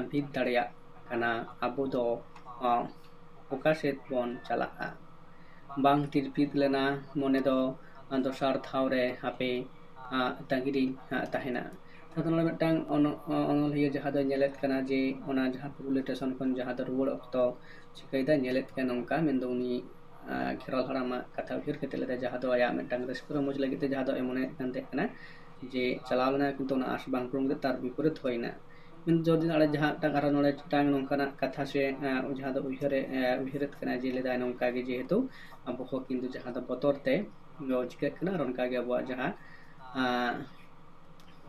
ᱵᱷᱤᱛ ᱫᱟᱲᱮᱭᱟᱜ ᱠᱟᱱᱟ ᱟᱵᱚ ᱫᱚ, ᱟᱸ, ᱚᱠᱟ ᱥᱮᱫ ᱵᱚᱱ ᱪᱟᱞᱟᱜᱼᱟ᱾ ᱵᱟᱝ ᱛᱤᱨᱯᱤᱫ ᱞᱮᱱᱟ ᱢᱚᱱᱮ ᱫᱚ, ᱟᱸ, ᱫᱚᱥᱟᱨ ᱫᱷᱟᱣ ᱨᱮ ᱦᱟᱯᱮ, ᱟᱸ, ᱛᱟᱺᱜᱤ ᱨᱤᱧ, ᱟᱸ, ᱛᱟᱦᱮᱱᱟ᱾ ᱛᱚ ᱱᱚᱰᱮ ᱢᱤᱫᱴᱟᱝ ᱚᱱ-, ᱚᱱᱚᱞᱤᱭᱟᱹ ᱡᱟᱦᱟᱸ ᱫᱚᱭ ᱧᱮᱞᱮᱫ ᱠᱟᱱᱟ ᱡᱮ ᱚᱱᱟ ᱡᱟᱦᱟᱸ ᱯᱩᱨᱩᱞᱤᱭᱟᱹ ᱥᱴᱮᱥᱚᱱ ᱠᱷᱚᱱ ᱡᱟᱦᱟᱸ ᱫᱚ ᱨᱩᱣᱟᱹᱲ ᱚᱠᱛᱚ ᱪᱤᱠᱟᱹᱭᱮᱫᱟᱭ, ᱧᱮᱞᱮᱫ ᱠᱟᱱᱟ ᱱᱚᱝᱠᱟ, ᱢᱮᱱᱫᱚ ᱩᱱᱤ, ᱟᱸ, ᱠᱷᱮᱨᱣᱟᱞ ᱦᱟᱲᱟᱢᱟᱜ ᱠᱟᱛᱷᱟ ᱩᱭᱦᱟᱹᱨ ᱠᱟᱛᱮ ᱞᱮᱫᱟ, ᱡᱟᱦᱟᱸ ᱫᱚ ᱟᱭᱟᱜ ᱢᱤᱫᱴᱟᱝ ᱨᱟᱹᱥᱠᱟᱹ ᱨᱚᱢᱚᱡᱽ ᱞᱟᱹᱜᱤᱫ ᱛᱮ ᱡᱟᱦᱟᱸ ᱫᱚ ᱮ ᱢᱚᱱᱮᱭᱮᱫ ᱠᱟᱱ ᱛᱟᱦᱮᱸ ᱠᱟᱱᱟ ᱡᱮ ᱪᱟᱞᱟᱣ ᱞᱮᱱᱟ, ᱠᱤᱱᱛᱩ ᱚᱱᱟ ᱟᱸᱥ ᱵᱟᱝ ᱯᱩᱨᱩᱱ ᱠᱟᱛᱮ ᱛᱟᱨ ᱵᱤᱯᱚᱨᱤᱛ ᱦᱩᱭᱱᱟ᱾ ᱢᱮᱱ ᱡᱩᱫᱤ ᱱᱚᱰᱮ ᱡᱟᱦᱟᱸ ᱢᱤᱫᱴᱟᱝ ᱟᱨᱚ ᱱᱚᱰᱮ ᱢᱤᱫᱴᱟᱝ ᱱᱚᱝᱠᱟᱱᱟᱜ ᱠᱟᱛᱷᱟ ᱥᱮ, ᱟᱸ, ᱡᱟᱦᱟᱸ ᱫᱚ ᱩᱭᱦᱟᱹᱨᱮ, ᱟᱸ, ᱩᱭᱦᱟᱹᱨᱮᱫ ᱠᱟᱱᱟ ᱡᱮ ᱞᱮᱫᱟᱭ ᱱᱚᱝᱠᱟ ᱜᱮ, ᱡᱮᱦᱮᱛᱩ ᱟᱵᱚ ᱦᱚᱸ ᱠᱤᱱᱛᱩ ᱡᱟᱦᱟᱸ ᱫᱚ ᱵᱚᱛᱚᱨ ᱛᱮ ᱪᱤᱠᱟᱹᱜ ᱠᱟᱱᱟ, ᱟᱨ ᱚᱱᱠᱟ ᱜᱮ ᱟᱵᱚᱣᱟᱜ ᱡᱟᱦᱟᱸ, ᱟᱸ,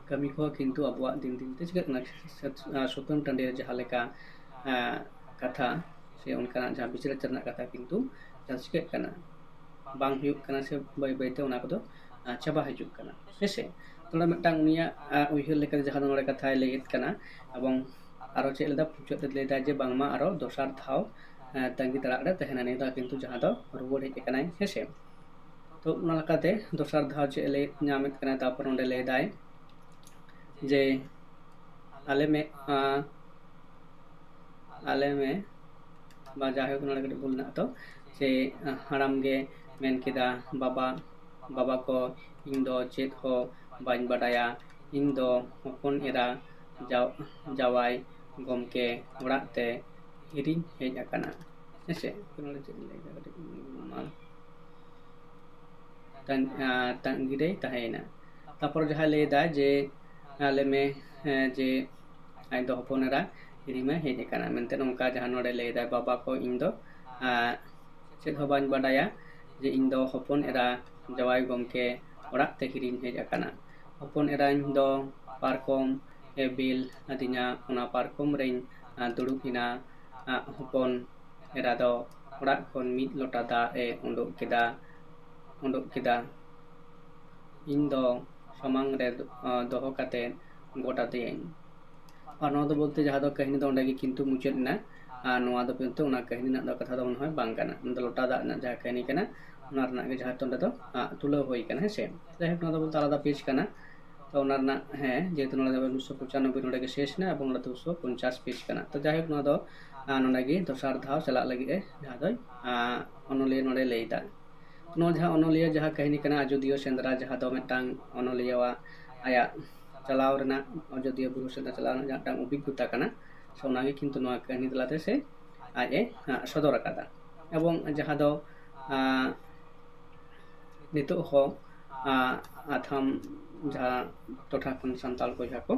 ᱠᱟᱹᱢᱤ ᱠᱚᱦᱚᱸ ᱠᱤᱱᱛᱩ ᱟᱵᱚᱣᱟᱜ ᱫᱤᱱ ᱫᱤᱱ ᱛᱮ ᱪᱤᱠᱟᱹᱜ ᱠᱟᱱᱟ, ᱥᱩᱛᱟᱹᱱ ᱴᱟᱺᱰᱤ ᱨᱮ ᱡᱟᱦᱟᱸ ᱞᱮᱠᱟ, ᱟᱸ, ᱠᱟᱛᱷᱟ ᱥᱮ ᱚᱱᱠᱟᱱᱟᱜ ᱡᱟᱦᱟᱸ ᱵᱤᱪᱟᱹᱨ ᱟᱪᱟᱨ ᱨᱮᱱᱟᱜ ᱠᱟᱛᱷᱟ ᱠᱤᱱᱛᱩ ᱡᱟᱦᱟᱸ ᱪᱤᱠᱟᱹᱜ ᱠᱟᱱᱟ, ᱵᱟᱝ ᱦᱩᱭᱩᱜ ᱠᱟᱱᱟ ᱥᱮ ᱵᱟᱹᱭ ᱵᱟᱹᱭ ᱛᱮ ᱚᱱᱟ ᱠᱚᱫᱚ, ᱟᱸ, ᱪᱟᱵᱟ ᱦᱤᱡᱩᱜ ᱠᱟᱱᱟ, ᱦᱮᱸ ᱥᱮ᱾ ᱛᱚ ᱱᱚᱰᱮ ᱢᱤᱫᱴᱟᱝ ᱩᱱᱤᱭᱟᱜ, ᱟᱸ, ᱩᱭᱦᱟᱹᱨ ᱞᱮᱠᱟᱛᱮ ᱡᱟᱦᱟᱸ ᱫᱚ ᱱᱚᱰᱮ ᱠᱟᱛᱷᱟᱭ ᱞᱟᱹᱭᱮᱫ ᱠᱟᱱᱟ, ᱮᱵᱚᱝ ᱟᱨᱚ ᱪᱮᱫ ᱞᱮᱫᱟ, ᱢᱩᱪᱟᱹᱫ ᱨᱮ ᱞᱟᱹᱭ ᱮᱫᱟ ᱡᱮ ᱵᱟᱝᱢᱟ ᱟᱨᱚ ᱫᱚᱥᱟᱨ ᱫᱷᱟᱣ, ᱛᱟᱺᱜᱤ ᱛᱟᱲᱟᱜ ᱨᱮ ᱛᱟᱦᱮᱱᱟ᱾ ᱱᱤᱭᱟᱹ ᱫᱷᱟᱣ ᱠᱤᱱᱛᱩ ᱡᱟᱦᱟᱸ ᱫᱚ ᱨᱩᱣᱟᱹᱲ ᱦᱮᱡ ᱟᱠᱟᱱᱟᱭ, ᱦᱮᱸᱥᱮ᱾ ᱛᱚ ᱚᱱᱟ ᱞᱮᱠᱟᱛᱮ ᱫᱚᱥᱟᱨ ᱫᱷᱟᱣ ᱪᱮᱫ ᱮ ᱞᱟᱹᱭ ᱧᱟᱢᱮᱫ ᱠᱟᱱᱟ, ᱛᱟᱨᱯᱚᱨ ᱚᱸᱰᱮ ᱞᱟᱹᱭ ᱫᱟᱭ ᱡᱮ ᱟᱞᱮ ᱢᱮ ᱟᱞᱮ ᱢᱮ ᱵᱟ ᱡᱟᱭᱦᱳᱠ, ᱱᱚᱰᱮ ᱠᱟᱹᱴᱤᱡ ᱵᱷᱩᱞ ᱢᱮᱱᱟᱜ ᱛᱚ, ᱡᱮ ᱦᱟᱲᱟᱢ ᱜᱮ ᱢᱮᱱ ᱠᱮᱫᱟ, ᱵᱟᱵᱟ ᱵᱟᱵᱟ ᱠᱚ, ᱤᱧ ᱫᱚ ᱪᱮᱫ ᱦᱚᱸ ᱵᱟᱹᱧ ᱵᱟᱰᱟᱭᱟ᱾ ᱤᱧ ᱫᱚ ᱦᱚᱯᱚᱱ ᱮᱨᱟ ᱡᱟᱣ- ᱡᱟᱶᱟᱭ ᱜᱚᱢᱠᱮ ᱚᱲᱟᱜ ᱛᱮ ᱦᱤᱨᱤᱧ ᱦᱮᱡ ᱟᱠᱟᱱᱟ᱾ ᱦᱮᱸᱥᱮ, ᱱᱚᱰᱮ ᱪᱮᱫ ᱤᱧ ᱞᱟᱹᱭᱫᱟ ᱠᱟᱹᱴᱤᱡ ᱢᱟ᱾ ᱛᱟᱝ- ᱟᱸ, ᱛᱟᱺᱜᱤ ᱨᱮᱭ ᱛᱟᱦᱮᱸᱭᱮᱱᱟ᱾ ᱛᱟᱨᱯᱚᱨ ᱡᱟᱦᱟᱸᱭ ᱞᱟᱹᱭᱫᱟ ᱡᱮ, ᱟᱞᱮ ᱢᱮ, ᱦᱮᱸ, ᱡᱮ ᱟᱡ ᱫᱚ ᱦᱚᱯᱚᱱ ᱮᱨᱟ ᱦᱤᱨᱤᱢᱮ ᱦᱮᱡ ᱟᱠᱟᱱᱟ ᱢᱮᱱᱛᱮ, ᱱᱚᱝᱠᱟ ᱡᱟᱦᱟᱸ ᱱᱚᱰᱮ ᱞᱟᱹᱭᱫᱟᱭ, ᱵᱟᱵᱟ ᱠᱚ, ᱤᱧ ᱫᱚ, ᱟᱸ, ᱪᱮᱫ ᱦᱚᱸ ᱵᱟᱹᱧ ᱵᱟᱰᱟᱭᱟ ᱡᱮ ᱤᱧ ᱫᱚ ᱦᱚᱯᱚᱱ ᱮᱨᱟ ᱡᱟᱶᱟᱭ ᱜᱚᱢᱠᱮ ᱚᱲᱟᱜ ᱛᱮ ᱦᱤᱨᱤᱧ ᱦᱮᱡ ᱟᱠᱟᱱᱟ᱾ ᱦᱚᱯᱚᱱ ᱮᱨᱟᱧ ᱫᱚ ᱯᱟᱨᱠᱚᱢ ᱮ ᱵᱤᱞ ᱟᱹᱫᱤᱧᱟ, ᱚᱱᱟ ᱯᱟᱨᱠᱚᱢ ᱨᱮᱧ, ᱟᱸ, ᱫᱩᱲᱩᱵ ᱮᱱᱟ᱾ ᱟᱸ, ᱦᱚᱯᱚᱱ ᱮᱨᱟ ᱫᱚ ᱚᱲᱟᱜ ᱠᱷᱚᱱ ᱢᱤᱫ ᱞᱚᱴᱟ ᱫᱟᱜ ᱮ ᱩᱰᱩᱠ ᱠᱮᱫᱟ, ᱩᱰᱩᱠ ᱠᱮᱫᱟ᱾ ᱤᱧ ᱫᱚ ᱥᱟᱢᱟᱝ ᱨᱮ, ᱟᱸ, ᱫᱚᱦᱚ ᱠᱟᱛᱮ ᱜᱚᱴ ᱟᱫᱮᱭᱟᱹᱧ᱾ ᱟᱨ ᱱᱚᱣᱟ ᱫᱚ ᱵᱚᱞᱛᱮ ᱡᱟᱦᱟᱸ ᱫᱚ ᱠᱟᱹᱦᱱᱤ ᱫᱚ ᱚᱸᱰᱮ ᱜᱮ ᱠᱤᱱᱛᱩ ᱢᱩᱪᱟᱹᱫ ᱮᱱᱟ᱾ ᱟᱨ ᱱᱚᱣᱟ ᱫᱚ ᱠᱤᱱᱛᱩ ᱚᱱᱟ ᱠᱟᱹᱦᱱᱤ ᱨᱮᱱᱟᱜ ᱫᱚ ᱠᱟᱛᱷᱟ ᱫᱚ ᱢᱚᱱᱮ ᱦᱚᱭ ᱵᱟᱝ ᱠᱟᱱᱟ᱾ ᱚᱱᱟ ᱫᱚ ᱞᱚᱴᱟ ᱫᱟᱜ ᱨᱮᱱᱟᱜ ᱡᱟᱦᱟᱸ ᱠᱟᱹᱦᱱᱤ ᱠᱟᱱᱟ, ᱚᱱᱟ ᱨᱮᱱᱟᱜ ᱜᱮ ᱡᱟᱦᱟᱸ ᱚᱸᱰᱮ ᱫᱚ, ᱟᱸ, ᱛᱩᱞᱟᱹᱣ ᱦᱩᱭ ᱠᱟᱱᱟ, ᱦᱮᱸ ᱥᱮ᱾ ᱡᱟᱭᱦᱳᱠ, ᱱᱚᱣᱟ ᱫᱚ ᱵᱚᱞᱛᱮ ᱟᱞᱟᱫᱟ ᱯᱮᱡᱽ ᱠᱟᱱᱟ᱾ ᱛᱚ ᱚᱱᱟ ᱨᱮᱱᱟᱜ, ᱦᱮᱸ, ᱡᱮᱦᱮᱛᱩ ᱱᱚᱰᱮ ᱫᱚ ᱩᱱᱤᱥᱥᱚ ᱯᱚᱸᱪᱟᱱᱚᱵᱵᱳᱭ ᱱᱚᱰᱮ ᱜᱮ ᱥᱮᱥ ᱮᱱᱟ ᱮᱵᱚᱝ ᱱᱚᱰᱮ ᱫᱩᱥᱚ ᱯᱚᱧᱪᱟᱥ ᱯᱮᱡᱽ ᱠᱟᱱᱟ᱾ ᱛᱚ ᱡᱟᱭᱦᱳᱠ, ᱱᱚᱣᱟ ᱫᱚ, ᱟᱸ, ᱱᱚᱰᱮ ᱜᱮ ᱫᱚᱥᱟᱨ ᱫᱷᱟᱣ ᱪᱟᱞᱟᱜ ᱞᱟᱹᱜᱤᱫ ᱮ, ᱡᱟᱦᱟᱸ ᱫᱚᱭ, ᱟᱸ, ᱚᱱᱚᱞᱤᱭᱟᱹ ᱱᱚᱰᱮ ᱞᱟᱹᱭ ᱮᱫᱟ᱾ ᱱᱚᱣᱟ ᱡᱟᱦᱟᱸ ᱚᱱᱚᱞᱤᱭᱟᱹ ᱡᱟᱦᱟᱸ ᱠᱟᱹᱦᱱᱤ ᱠᱟᱱᱟ ᱟᱡᱚᱫᱤᱭᱟᱹ ᱥᱮᱸᱫᱽᱨᱟ, ᱡᱟᱦᱟᱸ ᱫᱚ ᱢᱤᱫᱴᱟᱝ ᱚᱱᱚᱞᱤᱭᱟᱹᱣᱟᱜ ᱟᱭᱟᱜ ᱪᱟᱞᱟᱣ ᱨᱮᱱᱟᱜ ᱟᱡᱚᱫᱤᱭᱟᱹ ᱵᱩᱨᱩ ᱥᱮᱸᱫᱽᱨᱟ ᱪᱟᱞᱟᱣ ᱨᱮᱱᱟᱜ ᱡᱟᱦᱟᱸ ᱢᱤᱫᱴᱟᱝ ᱚᱵᱷᱤᱜᱽᱜᱚᱛᱟ ᱠᱟᱱᱟ, ᱥᱮ ᱚᱱᱟᱜᱮ ᱠᱤᱱᱛᱩ ᱱᱚᱣᱟ ᱠᱟᱹᱦᱱᱤ ᱛᱟᱞᱟᱛᱮ ᱥᱮ ᱟᱡ ᱮ, ᱟᱸ, ᱥᱚᱫᱚᱨ ᱟᱠᱟᱫᱟ᱾ ᱮᱵᱚᱝ ᱡᱟᱦᱟᱸ ᱫᱚ, ᱟᱸ, ᱱᱤᱛᱚᱜ ᱦᱚᱸ, ᱟᱸ, ᱟᱛᱷᱟᱢ ᱡᱟᱦᱟᱸ ᱴᱚᱴᱷᱟ ᱠᱷᱚᱱ ᱥᱟᱱᱛᱟᱲ ᱵᱚᱭᱦᱟ ᱠᱚ,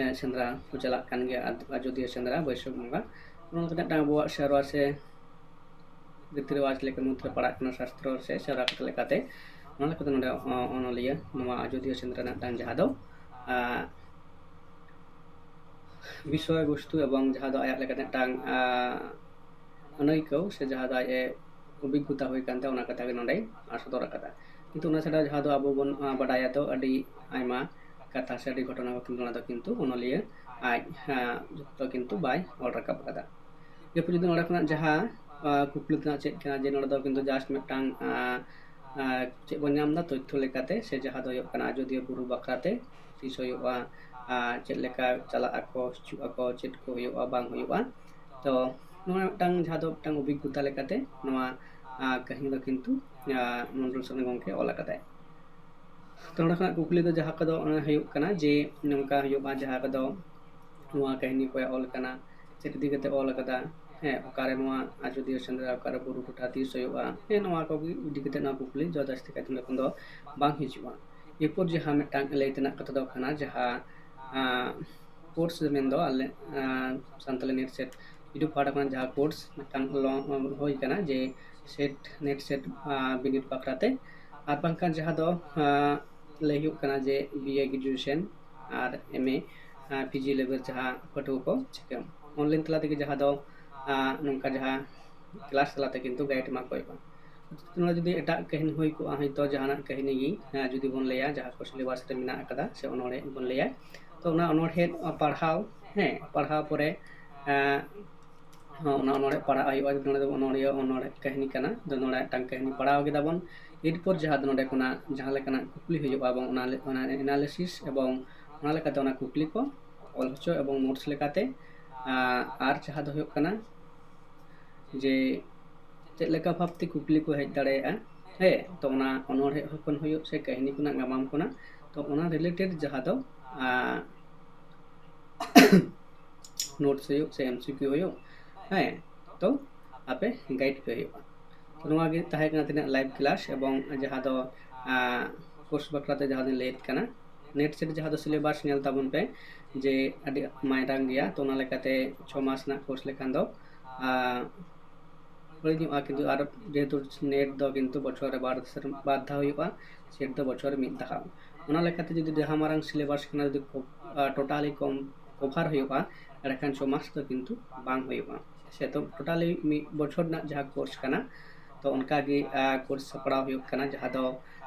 ᱮᱸ, ᱥᱮᱸᱫᱽᱨᱟ ᱠᱚ ᱪᱟᱞᱟᱜ ᱠᱟᱱ ᱜᱮᱭᱟ ᱟᱡ-, ᱟᱡᱚᱫᱤᱭᱟᱹ ᱥᱮᱸᱫᱽᱨᱟ ᱵᱟᱹᱭᱥᱟᱹᱠᱷ ᱵᱚᱸᱜᱟ᱾ ᱱᱚᱣᱟ ᱫᱚ ᱢᱤᱫᱴᱟᱝ ᱟᱵᱚᱣᱟᱜ ᱥᱮᱨᱣᱟ ᱥᱮ ᱨᱤᱛᱤ ᱨᱮᱣᱟᱡᱽ ᱞᱮᱠᱟ ᱢᱚᱫᱽᱫᱷᱮ ᱯᱟᱲᱟᱜ ᱠᱟᱱᱟ, ᱥᱟᱥᱛᱨᱚ ᱥᱮ ᱥᱮᱨᱣᱟ ᱠᱟᱛᱷᱟ ᱞᱮᱠᱟᱛᱮ᱾ ᱚᱱᱟ ᱞᱮᱠᱟᱛᱮ ᱱᱚᱰᱮ ᱚ-, ᱚᱱᱚᱞᱤᱭᱟᱹ ᱱᱚᱣᱟ ᱟᱡᱚᱫᱤᱭᱟᱹ ᱥᱮᱸᱫᱽᱨᱟ ᱨᱮᱱᱟᱜ ᱢᱤᱫᱴᱟᱝ ᱡᱟᱦᱟᱸ ᱫᱚ, ᱟᱸ, ᱵᱤᱥᱚᱭ ᱵᱚᱥᱛᱩ ᱮᱵᱚᱝ ᱡᱟᱦᱟᱸ ᱫᱚ ᱟᱭᱟᱜ ᱞᱮᱠᱟᱛᱮ ᱢᱤᱫᱴᱟᱝ, ᱟᱸ, ᱟᱹᱱᱟᱹᱭᱠᱟᱹᱣ ᱥᱮ ᱡᱟᱦᱟᱸ ᱫᱚ ᱟᱡ ᱮ ᱚᱵᱷᱤᱜᱽᱜᱚᱛᱟ ᱦᱩᱭ ᱠᱟᱱ ᱛᱟᱭᱟ, ᱚᱱᱟ ᱠᱟᱛᱷᱟ ᱜᱮ ᱱᱚᱰᱮᱭ ᱥᱚᱫᱚᱨ ᱟᱠᱟᱫᱟ᱾ ᱠᱤᱱᱛᱩ ᱚᱱᱟ ᱪᱷᱟᱰᱟ ᱡᱟᱦᱟᱸ ᱫᱚ ᱟᱵᱚ ᱵᱚᱱ, ᱟᱸ, ᱵᱟᱰᱟᱭᱟ ᱫᱚ ᱟᱹᱰᱤ ᱟᱭᱢᱟ ᱠᱟᱛᱷᱟ ᱥᱮ ᱟᱹᱰᱤ ᱜᱷᱚᱴᱚᱱᱟ ᱠᱚ ᱠᱤᱱᱛᱩ ᱚᱱᱟ ᱫᱚ ᱠᱤᱱᱛᱩ ᱚᱱᱚᱞᱤᱭᱟᱹ ᱟᱡ, ᱟᱸ, ᱡᱚᱛᱚ ᱠᱤᱱᱛᱩ ᱵᱟᱭ ᱚᱞ ᱨᱟᱠᱟᱵ ᱟᱠᱟᱫᱟ᱾ ᱮᱨᱯᱚᱨ ᱡᱩᱫᱤ ᱱᱚᱰᱮ ᱠᱷᱚᱱᱟᱜ ᱡᱟᱦᱟᱸ ᱠᱩᱠᱞᱤ ᱛᱮᱱᱟᱜ ᱪᱮᱫ ᱠᱟᱱᱟ, ᱡᱮ ᱱᱚᱰᱮ ᱫᱚ ᱠᱤᱱᱛᱩ just ᱢᱤᱫᱴᱟᱝ ᱪᱮᱫ ᱵᱚᱱ ᱧᱟᱢ ᱮᱫᱟ ᱛᱚᱛᱛᱷᱚ ᱞᱮᱠᱟᱛᱮ, ᱥᱮ ᱡᱟᱦᱟᱸ ᱫᱚ ᱦᱩᱭᱩᱜ ᱠᱟᱱᱟ ᱟᱡᱚᱫᱤᱭᱟᱹ ᱵᱩᱨᱩ ᱵᱟᱠᱷᱨᱟᱛᱮ ᱛᱤᱥ ᱦᱩᱭᱩᱜᱼᱟ, ᱪᱮᱫ ᱞᱮᱠᱟ ᱪᱟᱞᱟᱜ ᱟᱠᱚ ᱦᱤᱡᱩᱜ ᱟᱠᱚ, ᱪᱮᱫ ᱠᱚ ᱦᱩᱭᱩᱜᱼᱟ ᱵᱟᱝ ᱦᱩᱭᱩᱜᱼᱟ᱾ ᱛᱚ ᱱᱚᱣᱟ ᱢᱤᱫᱴᱟᱝ ᱡᱟᱦᱟᱸ ᱫᱚ ᱢᱤᱫᱴᱟᱝ ᱚᱵᱷᱤᱜᱽᱜᱚᱛᱟ ᱞᱮᱠᱟᱛᱮ ᱱᱚᱣᱟ ᱠᱟᱹᱦᱱᱤ ᱫᱚ ᱠᱤᱱᱛᱩ ᱢᱚᱱᱰᱚᱞ ᱥᱚᱨᱮᱱ ᱜᱚᱢᱠᱮ ᱚᱞ ᱟᱠᱟᱫᱟᱭ᱾ ᱛᱚ ᱱᱚᱰᱮ ᱠᱷᱚᱱᱟᱜ ᱠᱩᱠᱞᱤ ᱫᱚ ᱡᱟᱦᱟᱸ ᱠᱚᱫᱚ ᱦᱩᱭᱩᱜ ᱠᱟᱱᱟ ᱡᱮ ᱱᱚᱝᱠᱟ ᱦᱩᱭᱩᱜᱼᱟ ᱡᱟᱦᱟᱸ ᱠᱚᱫᱚ ᱱᱚᱣᱟ ᱠᱟᱹᱦᱱᱤ ᱚᱠᱚᱭᱟᱜ ᱚᱞ ᱠᱟᱱᱟ, ᱪᱮᱫ ᱤᱫᱤ ᱠᱟᱛᱮ ᱚᱞ ᱟᱠᱟᱫᱟ, ᱦᱮᱸ, ᱚᱠᱟᱨᱮ ᱱᱚᱣᱟ ᱟᱡᱚᱫᱤᱭᱟᱹ ᱥᱮᱸᱫᱽᱨᱟ, ᱚᱠᱟᱨᱮ ᱵᱩᱨᱩ ᱴᱚᱴᱷᱟ ᱛᱤᱥ ᱦᱩᱭᱩᱜᱼᱟ, ᱦᱮᱸ, ᱱᱚᱣᱟ ᱠᱚᱜᱮ ᱤᱫᱤ ᱠᱟᱛᱮ ᱱᱚᱣᱟ ᱠᱩᱠᱞᱤ ᱡᱚ ᱡᱟᱹᱥᱛᱤ ᱠᱟᱭᱛᱮ ᱱᱚᱰᱮ ᱠᱷᱚᱱ ᱫᱚ ᱵᱟᱝ ᱦᱤᱡᱩᱜᱼᱟ᱾ ᱮᱨᱯᱚᱨ ᱡᱟᱦᱟᱸ ᱢᱤᱫᱴᱟᱝ ᱞᱟᱹᱭ ᱛᱮᱱᱟᱜ ᱠᱟᱛᱷᱟ ᱫᱚ ᱠᱟᱱᱟ ᱡᱟᱦᱟᱸ ᱠᱳᱨᱥ ᱢᱮᱱᱫᱚ ᱟᱞᱮ ᱥᱟᱱᱛᱟᱞᱤ ᱱᱮᱴ ᱥᱮᱴ ᱤᱰᱩ ᱯᱟᱦᱴᱟ ᱠᱷᱚᱱᱟᱜ ᱡᱟᱦᱟᱸ ᱠᱳᱨᱥ ᱢᱤᱫᱴᱟᱝ ᱦᱩᱭ ᱠᱟᱱᱟ ᱡᱮ ᱥᱮᱴ ᱱᱮᱴ ᱥᱮᱴ ᱵᱤᱱᱤᱰ ᱵᱟᱠᱷᱨᱟᱛᱮ, ᱟᱨ ᱵᱟᱝᱠᱷᱟᱱ ᱡᱟᱦᱟᱸ ᱫᱚ ᱞᱟᱹᱭ ᱦᱩᱭᱩᱜ ᱠᱟᱱᱟ ᱡᱮ B A graduation R M A P G ᱞᱮᱵᱮᱞ ᱡᱟᱦᱟᱸ ᱯᱟᱹᱴᱷᱩᱣᱟᱹ ᱠᱚ ᱪᱤᱠᱟᱹ ᱚᱱᱞᱟᱭᱤᱱ ᱛᱟᱞᱟ ᱛᱮᱜᱮ ᱡᱟᱦᱟᱸ ᱫᱚ ᱱᱚᱝᱠᱟ ᱡᱟᱦᱟᱸ ᱠᱞᱟᱥ ᱛᱟᱞᱟᱛᱮ ᱠᱤᱱᱛᱩ ᱜᱟᱭᱤᱰ ᱮᱢᱟ ᱠᱚ ᱦᱩᱭᱩᱜᱼᱟ᱾ ᱱᱚᱰᱮ ᱡᱩᱫᱤ ᱮᱴᱟᱜ ᱠᱟᱹᱦᱱᱤ ᱦᱩᱭ ᱠᱚᱜᱼᱟ, ᱦᱚᱭᱛᱳ ᱡᱟᱦᱟᱱᱟᱜ ᱠᱟᱹᱦᱱᱤ ᱜᱮ ᱡᱩᱫᱤ ᱵᱚᱱ ᱞᱟᱹᱭᱟ, ᱡᱟᱦᱟᱸ ᱠᱚ ᱥᱤᱞᱮᱵᱟᱥ ᱨᱮ ᱢᱮᱱᱟᱜ ᱟᱠᱟᱫᱟ ᱥᱮ ᱚᱱᱚᱬᱦᱮ ᱵᱚᱱ ᱞᱟᱹᱭᱟ, ᱛᱚ ᱚᱱᱟ ᱚᱱᱚᱬᱦᱮ ᱯᱟᱲᱦᱟᱣ, ᱦᱮᱸ, ᱯᱟᱲᱦᱟᱣ ᱯᱚᱨᱮ ᱚᱱᱟ ᱚᱱᱚᱬᱦᱮ ᱯᱟᱲᱦᱟᱜ ᱦᱩᱭᱩᱜᱼᱟ᱾ ᱱᱚᱰᱮ ᱫᱚ ᱚᱱᱚᱬᱦᱮ, ᱚᱱᱚᱬᱦᱮ ᱠᱟᱹᱦᱱᱤ ᱠᱟᱱᱟ, ᱫᱚ ᱱᱚᱰᱮ ᱢᱤᱫᱴᱟᱝ ᱠᱟᱹᱦᱱᱤ ᱯᱟᱲᱦᱟᱣ ᱠᱮᱫᱟ ᱵᱚᱱ᱾ ᱮᱨᱯᱚᱨ ᱡᱟᱦᱟᱸ ᱫᱚ ᱱᱚᱰᱮ ᱠᱷᱚᱱᱟᱜ ᱡᱟᱦᱟᱸ ᱞᱮᱠᱟᱱᱟᱜ ᱠᱩᱠᱞᱤ ᱦᱩᱭᱩᱜᱼᱟ ᱮᱵᱚᱝ ᱚᱱᱟ ᱚᱱᱟ ᱮᱱᱟᱞᱤᱥᱤᱥ ᱮᱵᱚᱝ ᱚᱱᱟ ᱞᱮᱠᱟᱛᱮ ᱚᱱᱟ ᱠᱩᱠᱞᱤ ᱠᱚ ᱚᱞ ᱦᱚᱪᱚ ᱮᱵᱚᱝ ᱱᱳᱴᱥ ᱞᱮᱠᱟᱛᱮ, ᱟᱨ ᱡᱟᱦᱟᱸ ᱫᱚ ᱦᱩᱭᱩᱜ ᱠᱟᱱᱟ ᱡᱮ ᱪᱮᱫ ᱞᱮᱠᱟ ᱵᱷᱟᱵᱽᱛᱮ ᱠᱩᱠᱞᱤ ᱠᱚ ᱦᱮᱡ ᱫᱟᱲᱮᱭᱟᱜᱼᱟ, ᱦᱮᱸ, ᱛᱚ ᱚᱱᱟ ᱚᱱᱚᱬᱦᱮ ᱠᱷᱚᱱ ᱦᱩᱭᱩᱜ ᱥᱮ ᱠᱟᱹᱦᱱᱤ ᱠᱷᱚᱱᱟᱜ ᱜᱟᱢᱟᱢ ᱠᱷᱚᱱᱟᱜ, ᱛᱚ ᱚᱱᱟ ᱨᱤᱞᱮᱴᱮᱰ ᱡᱟᱦᱟᱸ ᱫᱚ ᱱᱳᱴᱥ ᱦᱩᱭᱩᱜ ᱥᱮ ᱮᱢ ᱥᱤ ᱠᱤᱭᱩ ᱦᱩᱭᱩᱜ, ᱦᱮᱸ, ᱛᱚ ᱟᱯᱮ ᱜᱟᱭᱤᱰ ᱯᱮ ᱦᱩᱭᱩᱜᱼᱟ᱾ ᱛᱚ ᱱᱚᱣᱟ ᱜᱮ ᱛᱟᱦᱮᱸ ᱠᱟᱱᱟ ᱛᱤᱱᱟᱹᱜ ᱞᱟᱭᱤᱵᱷ ᱠᱞᱟᱥ ᱮᱵᱚᱝ ᱡᱟᱦᱟᱸ ᱫᱚ ᱠᱳᱨᱥ ᱵᱟᱠᱷᱨᱟᱛᱮ ᱡᱟᱦᱟᱸ ᱫᱚᱧ ᱞᱟᱹᱭᱮᱫ ᱠᱟᱱᱟ ᱱᱮᱴ ᱥᱮᱴ ᱡᱟᱦᱟᱸ ᱫᱚ ᱥᱤᱞᱮᱵᱟᱥ ᱧᱮᱞ ᱛᱟᱵᱚᱱ ᱯᱮ ᱡᱮ ᱟᱹᱰᱤ ᱢᱟᱭᱨᱟᱝ ᱜᱮᱭᱟ᱾ ᱛᱚ ᱚᱱᱟ ᱞᱮᱠᱟᱛᱮ ᱪᱷᱚ ᱢᱟᱥ ᱨᱮᱱᱟᱜ ᱠᱳᱨᱥ ᱞᱮᱠᱷᱟᱱ ᱫᱚ ᱦᱩᱭ ᱧᱚᱜᱼᱟ, ᱠᱤᱱᱛᱩ ᱟᱨ ᱡᱮᱦᱮᱛᱩ ᱱᱮᱴ ᱫᱚ ᱠᱤᱱᱛᱩ ᱵᱚᱪᱷᱚᱨ ᱨᱮ ᱵᱟᱨ ᱥᱮᱨᱢᱟ, ᱵᱟᱨ ᱫᱷᱟᱣ ᱦᱩᱭᱩᱜᱼᱟ, ᱥᱮᱴ ᱫᱚ ᱵᱚᱪᱷᱚᱨ ᱨᱮ ᱢᱤᱫ ᱫᱷᱟᱣ᱾ ᱚᱱᱟ ᱞᱮᱠᱟᱛᱮ ᱡᱩᱫᱤ ᱡᱟᱦᱟᱸ ᱢᱟᱨᱟᱝ ᱥᱤᱞᱮᱵᱟᱥ ᱠᱟᱱᱟ ᱡᱩᱫᱤ ᱴᱳᱴᱟᱞᱤ ᱠᱚᱢ ᱠᱚᱵᱷᱟᱨ ᱦᱩᱭᱩᱜᱼᱟ, ᱮᱸᱰᱮᱠᱷᱟᱱ ᱪᱷᱚ ᱢᱟᱥ ᱫᱚ ᱠᱤᱱᱛᱩ ᱵᱟᱝ ᱦᱩᱭᱩᱜᱼᱟ᱾ ᱥᱮ ᱛᱚ ᱴᱳᱴᱟᱞᱤ ᱢᱤᱫ ᱵᱚᱪᱷᱚᱨ ᱨᱮᱱᱟᱜ ᱡᱟᱦᱟᱸ ᱠᱳᱨᱥ ᱠᱟᱱᱟ, ᱛᱚ ᱚᱱᱠᱟᱜᱮ ᱠᱳᱨᱥ ᱥᱟᱯᱲᱟᱣ ᱦᱩᱭᱩᱜ ᱠᱟᱱᱟ, ᱡᱟᱦᱟᱸ ᱫᱚ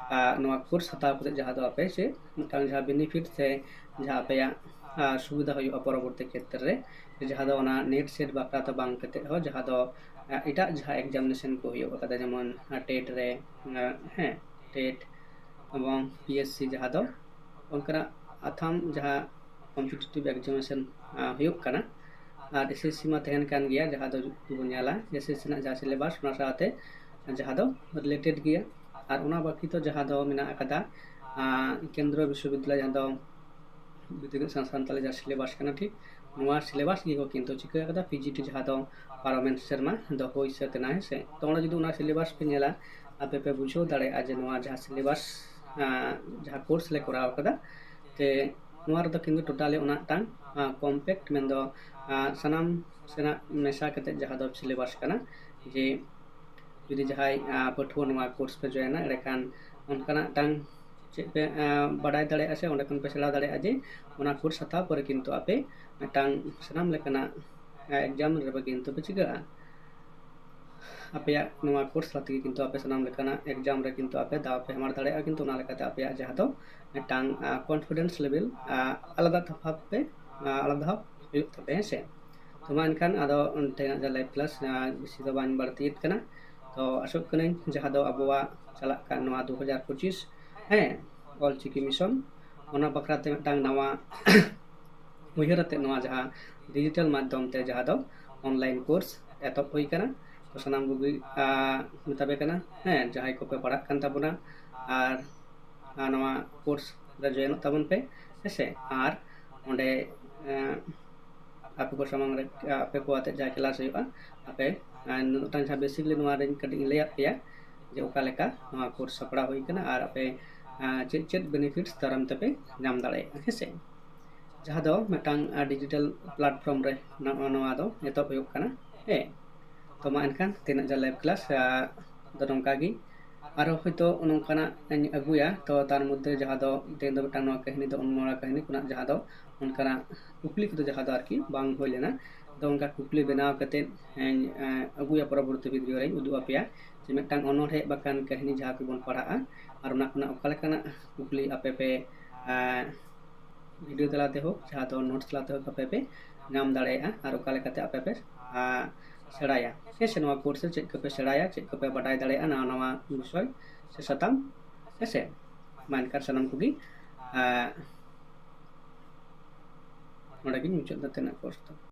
ᱱᱚᱣᱟ ᱠᱳᱨᱥ ᱦᱟᱛᱟᱣ ᱠᱟᱛᱮ ᱡᱟᱦᱟᱸ ᱫᱚ ᱟᱯᱮ ᱪᱮᱫ ᱢᱤᱫᱴᱟᱝ ᱡᱟᱦᱟᱸ ᱵᱮᱱᱤᱯᱷᱤᱴ ᱥᱮ ᱡᱟᱦᱟᱸ ᱟᱯᱮᱭᱟᱜ ᱟᱨ ᱥᱩᱵᱤᱫᱷᱟ ᱦᱩᱭᱩᱜᱼᱟ ᱯᱚᱨᱚᱵᱚᱨᱛᱤ ᱠᱷᱮᱛᱨᱮ ᱨᱮ, ᱡᱟᱦᱟᱸ ᱫᱚ ᱚᱱᱟ NET SET ᱵᱟᱠᱷᱨᱟ ᱛᱮ ᱵᱟᱝ ᱠᱟᱛᱮ ᱦᱚᱸ, ᱡᱟᱦᱟᱸ ᱫᱚ ᱮᱴᱟᱜ ᱡᱟᱦᱟᱸ examination ᱠᱚ ᱦᱩᱭᱩᱜ ᱠᱟᱫᱟ, ᱡᱮᱢᱚᱱ TET ᱨᱮ, ᱦᱮᱸ, TET ᱮᱵᱚᱝ PSC, ᱡᱟᱦᱟᱸ ᱫᱚ ᱚᱱᱠᱟᱱᱟᱜ ᱟᱛᱷᱟᱢ ᱡᱟᱦᱟᱸ competitive examination ᱦᱩᱭᱩᱜ ᱠᱟᱱᱟ᱾ ᱟᱨ SSC ᱢᱟ ᱛᱟᱦᱮᱱ ᱠᱟᱱ ᱜᱮᱭᱟ, ᱡᱟᱦᱟᱸ ᱫᱚ ᱡᱩᱫᱤ ᱵᱚᱱ ᱧᱮᱞᱟ SSC ᱨᱮᱱᱟᱜ ᱡᱟᱦᱟᱸ syllabus, ᱚᱱᱟ ᱥᱟᱶᱛᱮ ᱡᱟᱦᱟᱸ ᱫᱚ related ᱜᱮᱭᱟ᱾ ᱟᱨ ᱚᱱᱟ ᱵᱟᱹᱠᱤ ᱫᱚ ᱡᱟᱦᱟᱸ ᱫᱚ ᱢᱮᱱᱟᱜ ᱟᱠᱟᱫᱟ ᱠᱮᱱᱫᱨᱚ ᱵᱤᱥᱥᱚᱵᱤᱫᱽᱫᱟᱞᱚᱭ, ᱡᱟᱦᱟᱸ ᱫᱚ ᱵᱤᱫᱽᱫᱟᱹᱜᱟᱲ ᱥᱟᱱᱛᱟᱲᱤ ᱡᱟᱦᱟᱸ syllabus ᱠᱟᱱᱟ, ᱴᱷᱤᱠ ᱱᱚᱣᱟ syllabus ᱜᱮᱠᱚ ᱠᱤᱱᱛᱩ ᱪᱤᱠᱟᱹ ᱟᱠᱟᱫᱟ, PGT ᱡᱟᱦᱟᱸ ᱫᱚ ᱯᱟᱨᱚᱢᱮᱱ ᱥᱮᱨᱢᱟ ᱫᱚ ᱦᱩᱭ ᱥᱟᱹᱛ ᱮᱱᱟ, ᱦᱮᱸ ᱥᱮ᱾ ᱛᱚ ᱚᱸᱰᱮ ᱡᱩᱫᱤ ᱚᱱᱟ syllabus ᱯᱮ ᱧᱮᱞᱟ, ᱟᱯᱮ ᱯᱮ ᱵᱩᱡᱷᱟᱹᱣ ᱫᱟᱲᱮᱭᱟᱜᱼᱟ ᱡᱮ ᱱᱚᱣᱟ ᱡᱟᱦᱟᱸ syllabus, ᱡᱟᱦᱟᱸ course ᱞᱮ ᱠᱚᱨᱟᱣ ᱟᱠᱟᱫᱟ, ᱛᱮ ᱱᱚᱣᱟ ᱨᱮᱫᱚ ᱠᱤᱱᱛᱩ totally ᱚᱱᱟ ᱢᱤᱫᱴᱟᱝ compact, ᱢᱮᱱᱫᱚ ᱥᱟᱱᱟᱢ ᱥᱮᱱᱟᱜ ᱢᱮᱥᱟ ᱠᱟᱛᱮ ᱡᱟᱦᱟᱸ ᱫᱚ syllabus ᱠᱟᱱᱟ᱾ ᱡᱮ ᱡᱩᱫᱤ ᱡᱟᱦᱟᱸᱭ ᱯᱟᱹᱴᱷᱩᱣᱟᱹ ᱱᱚᱣᱟ course ᱯᱮ join ᱟ, ᱮᱸᱰᱮᱠᱷᱟᱱ ᱚᱱᱠᱟᱱᱟᱜ ᱢᱤᱫᱴᱟᱝ ᱪᱮᱫ ᱯᱮ ᱵᱟᱰᱟᱭ ᱫᱟᱲᱮᱭᱟᱜᱼᱟ ᱥᱮ ᱚᱸᱰᱮ ᱠᱷᱚᱱ ᱯᱮ ᱥᱮᱬᱟ ᱫᱟᱲᱮᱭᱟᱜᱼᱟ ᱡᱮ ᱚᱱᱟ course ᱦᱟᱛᱟᱣ ᱯᱚᱨᱮ ᱠᱤᱱᱛᱩ ᱟᱯᱮ ᱢᱤᱫᱴᱟᱝ ᱥᱟᱱᱟᱢ ᱞᱮᱠᱟᱱᱟᱜ exam ᱨᱮᱯᱮ ᱠᱤᱱᱛᱩ ᱯᱮ ᱪᱤᱠᱟᱹᱜᱼᱟ᱾ ᱟᱯᱮᱭᱟᱜ ᱱᱚᱣᱟ course ᱛᱟᱞᱟ ᱛᱮᱜᱮ ᱠᱤᱱᱛᱩ ᱟᱯᱮ ᱥᱟᱱᱟᱢ ᱞᱮᱠᱟᱱᱟᱜ exam ᱨᱮ ᱠᱤᱱᱛᱩ ᱟᱯᱮ ᱫᱟᱣ ᱯᱮ ᱦᱟᱢᱟᱲ ᱫᱟᱲᱮᱭᱟᱜᱼᱟ᱾ ᱠᱤᱱᱛᱩ ᱚᱱᱟ ᱞᱮᱠᱟᱛᱮ ᱟᱯᱮᱭᱟᱜ ᱡᱟᱦᱟᱸ ᱫᱚ ᱢᱤᱫᱴᱟᱝ confidence level ᱟᱞᱟᱫᱟ ᱵᱷᱟᱵᱽ ᱯᱮ, ᱟᱞᱟᱫᱟ ᱵᱷᱟᱵᱽ ᱦᱩᱭᱩᱜ ᱛᱟᱯᱮᱭᱟ, ᱦᱮᱸ ᱥᱮ᱾ ᱛᱚ ᱢᱟ ᱮᱱᱠᱷᱟᱱ ᱟᱫᱚ ᱛᱮᱦᱮᱧᱟᱜ ᱡᱟᱦᱟᱸ live class ᱵᱮᱥᱤ ᱫᱚ ᱵᱟᱹᱧ ᱵᱟᱹᱲᱛᱤᱭᱮᱫ ᱠᱟᱱᱟ᱾ ᱛᱚ ᱟᱥᱚᱜ ᱠᱟᱹᱱᱟᱹᱧ ᱡᱟᱦᱟᱸ ᱫᱚ ᱟᱵᱚᱣᱟᱜ ᱪᱟᱞᱟᱜ ᱠᱟᱱ ᱱᱚᱣᱟ ᱫᱩ ᱦᱟᱡᱟᱨ ᱯᱚᱸᱪᱤᱥ, ᱦᱮᱸ, ᱚᱞ ᱪᱤᱠᱤ mission, ᱚᱱᱟ ᱵᱟᱠᱷᱨᱟ ᱛᱮ ᱢᱤᱫᱴᱟᱝ ᱱᱟᱣᱟ ᱩᱭᱦᱟᱹᱨ ᱟᱛᱮ ᱱᱚᱣᱟ ᱡᱟᱦᱟᱸ digital ᱢᱟᱫᱽᱫᱷᱚᱢ ᱛᱮ ᱡᱟᱦᱟᱸ ᱫᱚ online course ᱮᱛᱚᱦᱚᱵ ᱦᱩᱭ ᱟᱠᱟᱱᱟ᱾ ᱛᱚ ᱥᱟᱱᱟᱢ ᱠᱚᱜᱮ ᱢᱮᱛᱟ ᱯᱮ ᱠᱟᱱᱟ, ᱦᱮᱸ, ᱡᱟᱦᱟᱸᱭ ᱠᱚᱯᱮ ᱯᱟᱲᱦᱟᱜ ᱠᱟᱱ ᱛᱟᱵᱚᱱᱟ ᱟᱨ ᱱᱚᱣᱟ course ᱨᱮ join ᱚᱜ ᱛᱟᱵᱚᱱ ᱯᱮ, ᱦᱮᱸ ᱥᱮ᱾ ᱟᱨ ᱚᱸᱰᱮ ᱟᱯᱮ ᱠᱚ ᱥᱟᱢᱟᱝ ᱨᱮ ᱟᱯᱮ ᱠᱚ ᱟᱛᱮ ᱡᱟᱦᱟᱸ class ᱦᱩᱭᱩᱜᱼᱟ, ᱟᱯᱮ ᱢᱤᱫᱴᱟᱝ ᱡᱟᱦᱟᱸ basically ᱱᱚᱣᱟ ᱨᱮᱧ ᱠᱟᱹᱴᱤᱡ ᱤᱧ ᱞᱟᱹᱭᱟᱫ ᱯᱮᱭᱟ ᱡᱮ ᱚᱠᱟ ᱞᱮᱠᱟ ᱱᱚᱣᱟ course ᱥᱟᱯᱲᱟᱣ ᱦᱩᱭ ᱠᱟᱱᱟ ᱟᱨ ᱟᱯᱮ ᱪᱮᱫ ᱪᱮᱫ benefits ᱫᱟᱨᱟᱢ ᱛᱮᱯᱮ ᱧᱟᱢ ᱫᱟᱲᱮᱭᱟᱜᱼᱟ, ᱦᱮᱸ ᱥᱮ᱾ ᱡᱟᱦᱟᱸ ᱫᱚ ᱢᱤᱫᱴᱟᱝ digital platform ᱨᱮ ᱱᱚᱜᱼᱚ ᱱᱚᱣᱟ ᱫᱚ ᱮᱛᱚᱦᱚᱵ ᱦᱩᱭᱩᱜ ᱠᱟᱱᱟ, ᱦᱮᱸ᱾ ᱛᱚ ᱢᱟ ᱮᱱᱠᱷᱟᱱ ᱛᱮᱦᱮᱧᱟᱜ ᱡᱟᱦᱟᱸ live class ᱫᱚ ᱱᱚᱝᱠᱟ ᱜᱮ᱾ ᱟᱨᱦᱚᱸ ᱦᱚᱭᱛᱳ ᱱᱚᱝᱠᱟᱱᱟᱜ ᱤᱧ ᱟᱹᱜᱩᱭᱟ, ᱛᱚ ᱛᱟᱨ ᱢᱚᱫᱽᱫᱷᱮ ᱡᱟᱦᱟᱸ ᱫᱚ ᱛᱮᱦᱮᱧ ᱫᱚ ᱢᱤᱫᱴᱟᱝ ᱱᱚᱣᱟ ᱠᱟᱹᱦᱱᱤ ᱫᱚ ᱚᱱᱢᱚᱲᱟ ᱠᱟᱹᱦᱱᱤ ᱠᱷᱚᱱᱟᱜ ᱡᱟᱦᱟᱸ ᱫᱚ ᱚᱱᱠᱟᱱᱟᱜ ᱠᱩᱠᱞᱤ ᱠᱚᱫᱚ ᱡᱟᱦᱟᱸ ᱫᱚ ᱟᱨᱠᱤ ᱵᱟᱝ ᱦᱩᱭ ᱞᱮᱱᱟ, ᱟᱫᱚ ᱚᱱᱠᱟ ᱠᱩᱠᱞᱤ ᱵᱮᱱᱟᱣ ᱠᱟᱛᱮᱫ ᱤᱧ ᱟᱹᱜᱩᱭᱟ, ᱯᱚᱨᱚᱵᱚᱨᱛᱤ video ᱨᱮᱧ ᱩᱫᱩᱜ ᱟᱯᱮᱭᱟ ᱡᱮ ᱢᱤᱫᱴᱟᱝ ᱚᱱᱚᱬᱦᱮ ᱵᱟᱠᱷᱟᱱ ᱠᱟᱹᱦᱱᱤ ᱡᱟᱦᱟᱸ ᱠᱚᱵᱚᱱ ᱯᱟᱲᱦᱟᱜᱼᱟ ᱟᱨ ᱚᱱᱟ ᱠᱷᱚᱱᱟᱜ ᱚᱠᱟ ᱞᱮᱠᱟᱱᱟᱜ ᱠᱩᱠᱞᱤ ᱟᱯᱮ ᱯᱮ ᱵᱷᱤᱰᱤᱭᱳ ᱛᱟᱞᱟᱛᱮ ᱦᱳᱠ, ᱡᱟᱦᱟᱸ ᱫᱚ ᱱᱳᱴᱥ ᱛᱟᱞᱟᱛᱮ ᱦᱳᱠ, ᱟᱯᱮ ᱯᱮ ᱧᱟᱢ ᱫᱟᱲᱮᱭᱟᱜᱼᱟ᱾ ᱟᱨ ᱚᱠᱟ ᱞᱮᱠᱟᱛᱮ ᱟᱯᱮ ᱯᱮ ᱥᱮᱬᱟᱭᱟ, ᱦᱮᱸ ᱥᱮ, ᱱᱚᱣᱟ ᱠᱳᱨᱥ ᱨᱮ ᱪᱮᱫ ᱠᱚᱯᱮ ᱥᱮᱬᱟᱭᱟ, ᱪᱮᱫ ᱠᱚᱯᱮ ᱵᱟᱰᱟᱭ ᱫᱟᱲᱮᱭᱟᱜᱼᱟ, ᱱᱟᱣᱟ ᱱᱟᱣᱟ ᱵᱤᱥᱚᱭ ᱥᱮ ᱥᱟᱛᱟᱢ, ᱦᱮᱸ ᱥᱮ᱾ ᱢᱟ ᱮᱱᱠᱷᱟᱱ ᱥᱟᱱᱟᱢ ᱠᱚᱜᱮ ᱱᱚᱰᱮ ᱜᱤᱧ ᱢᱩᱪᱟᱹᱫ ᱮᱫᱟ ᱛᱮᱦᱮᱧᱟᱜ ᱠᱳᱨᱥ ᱫᱚ᱾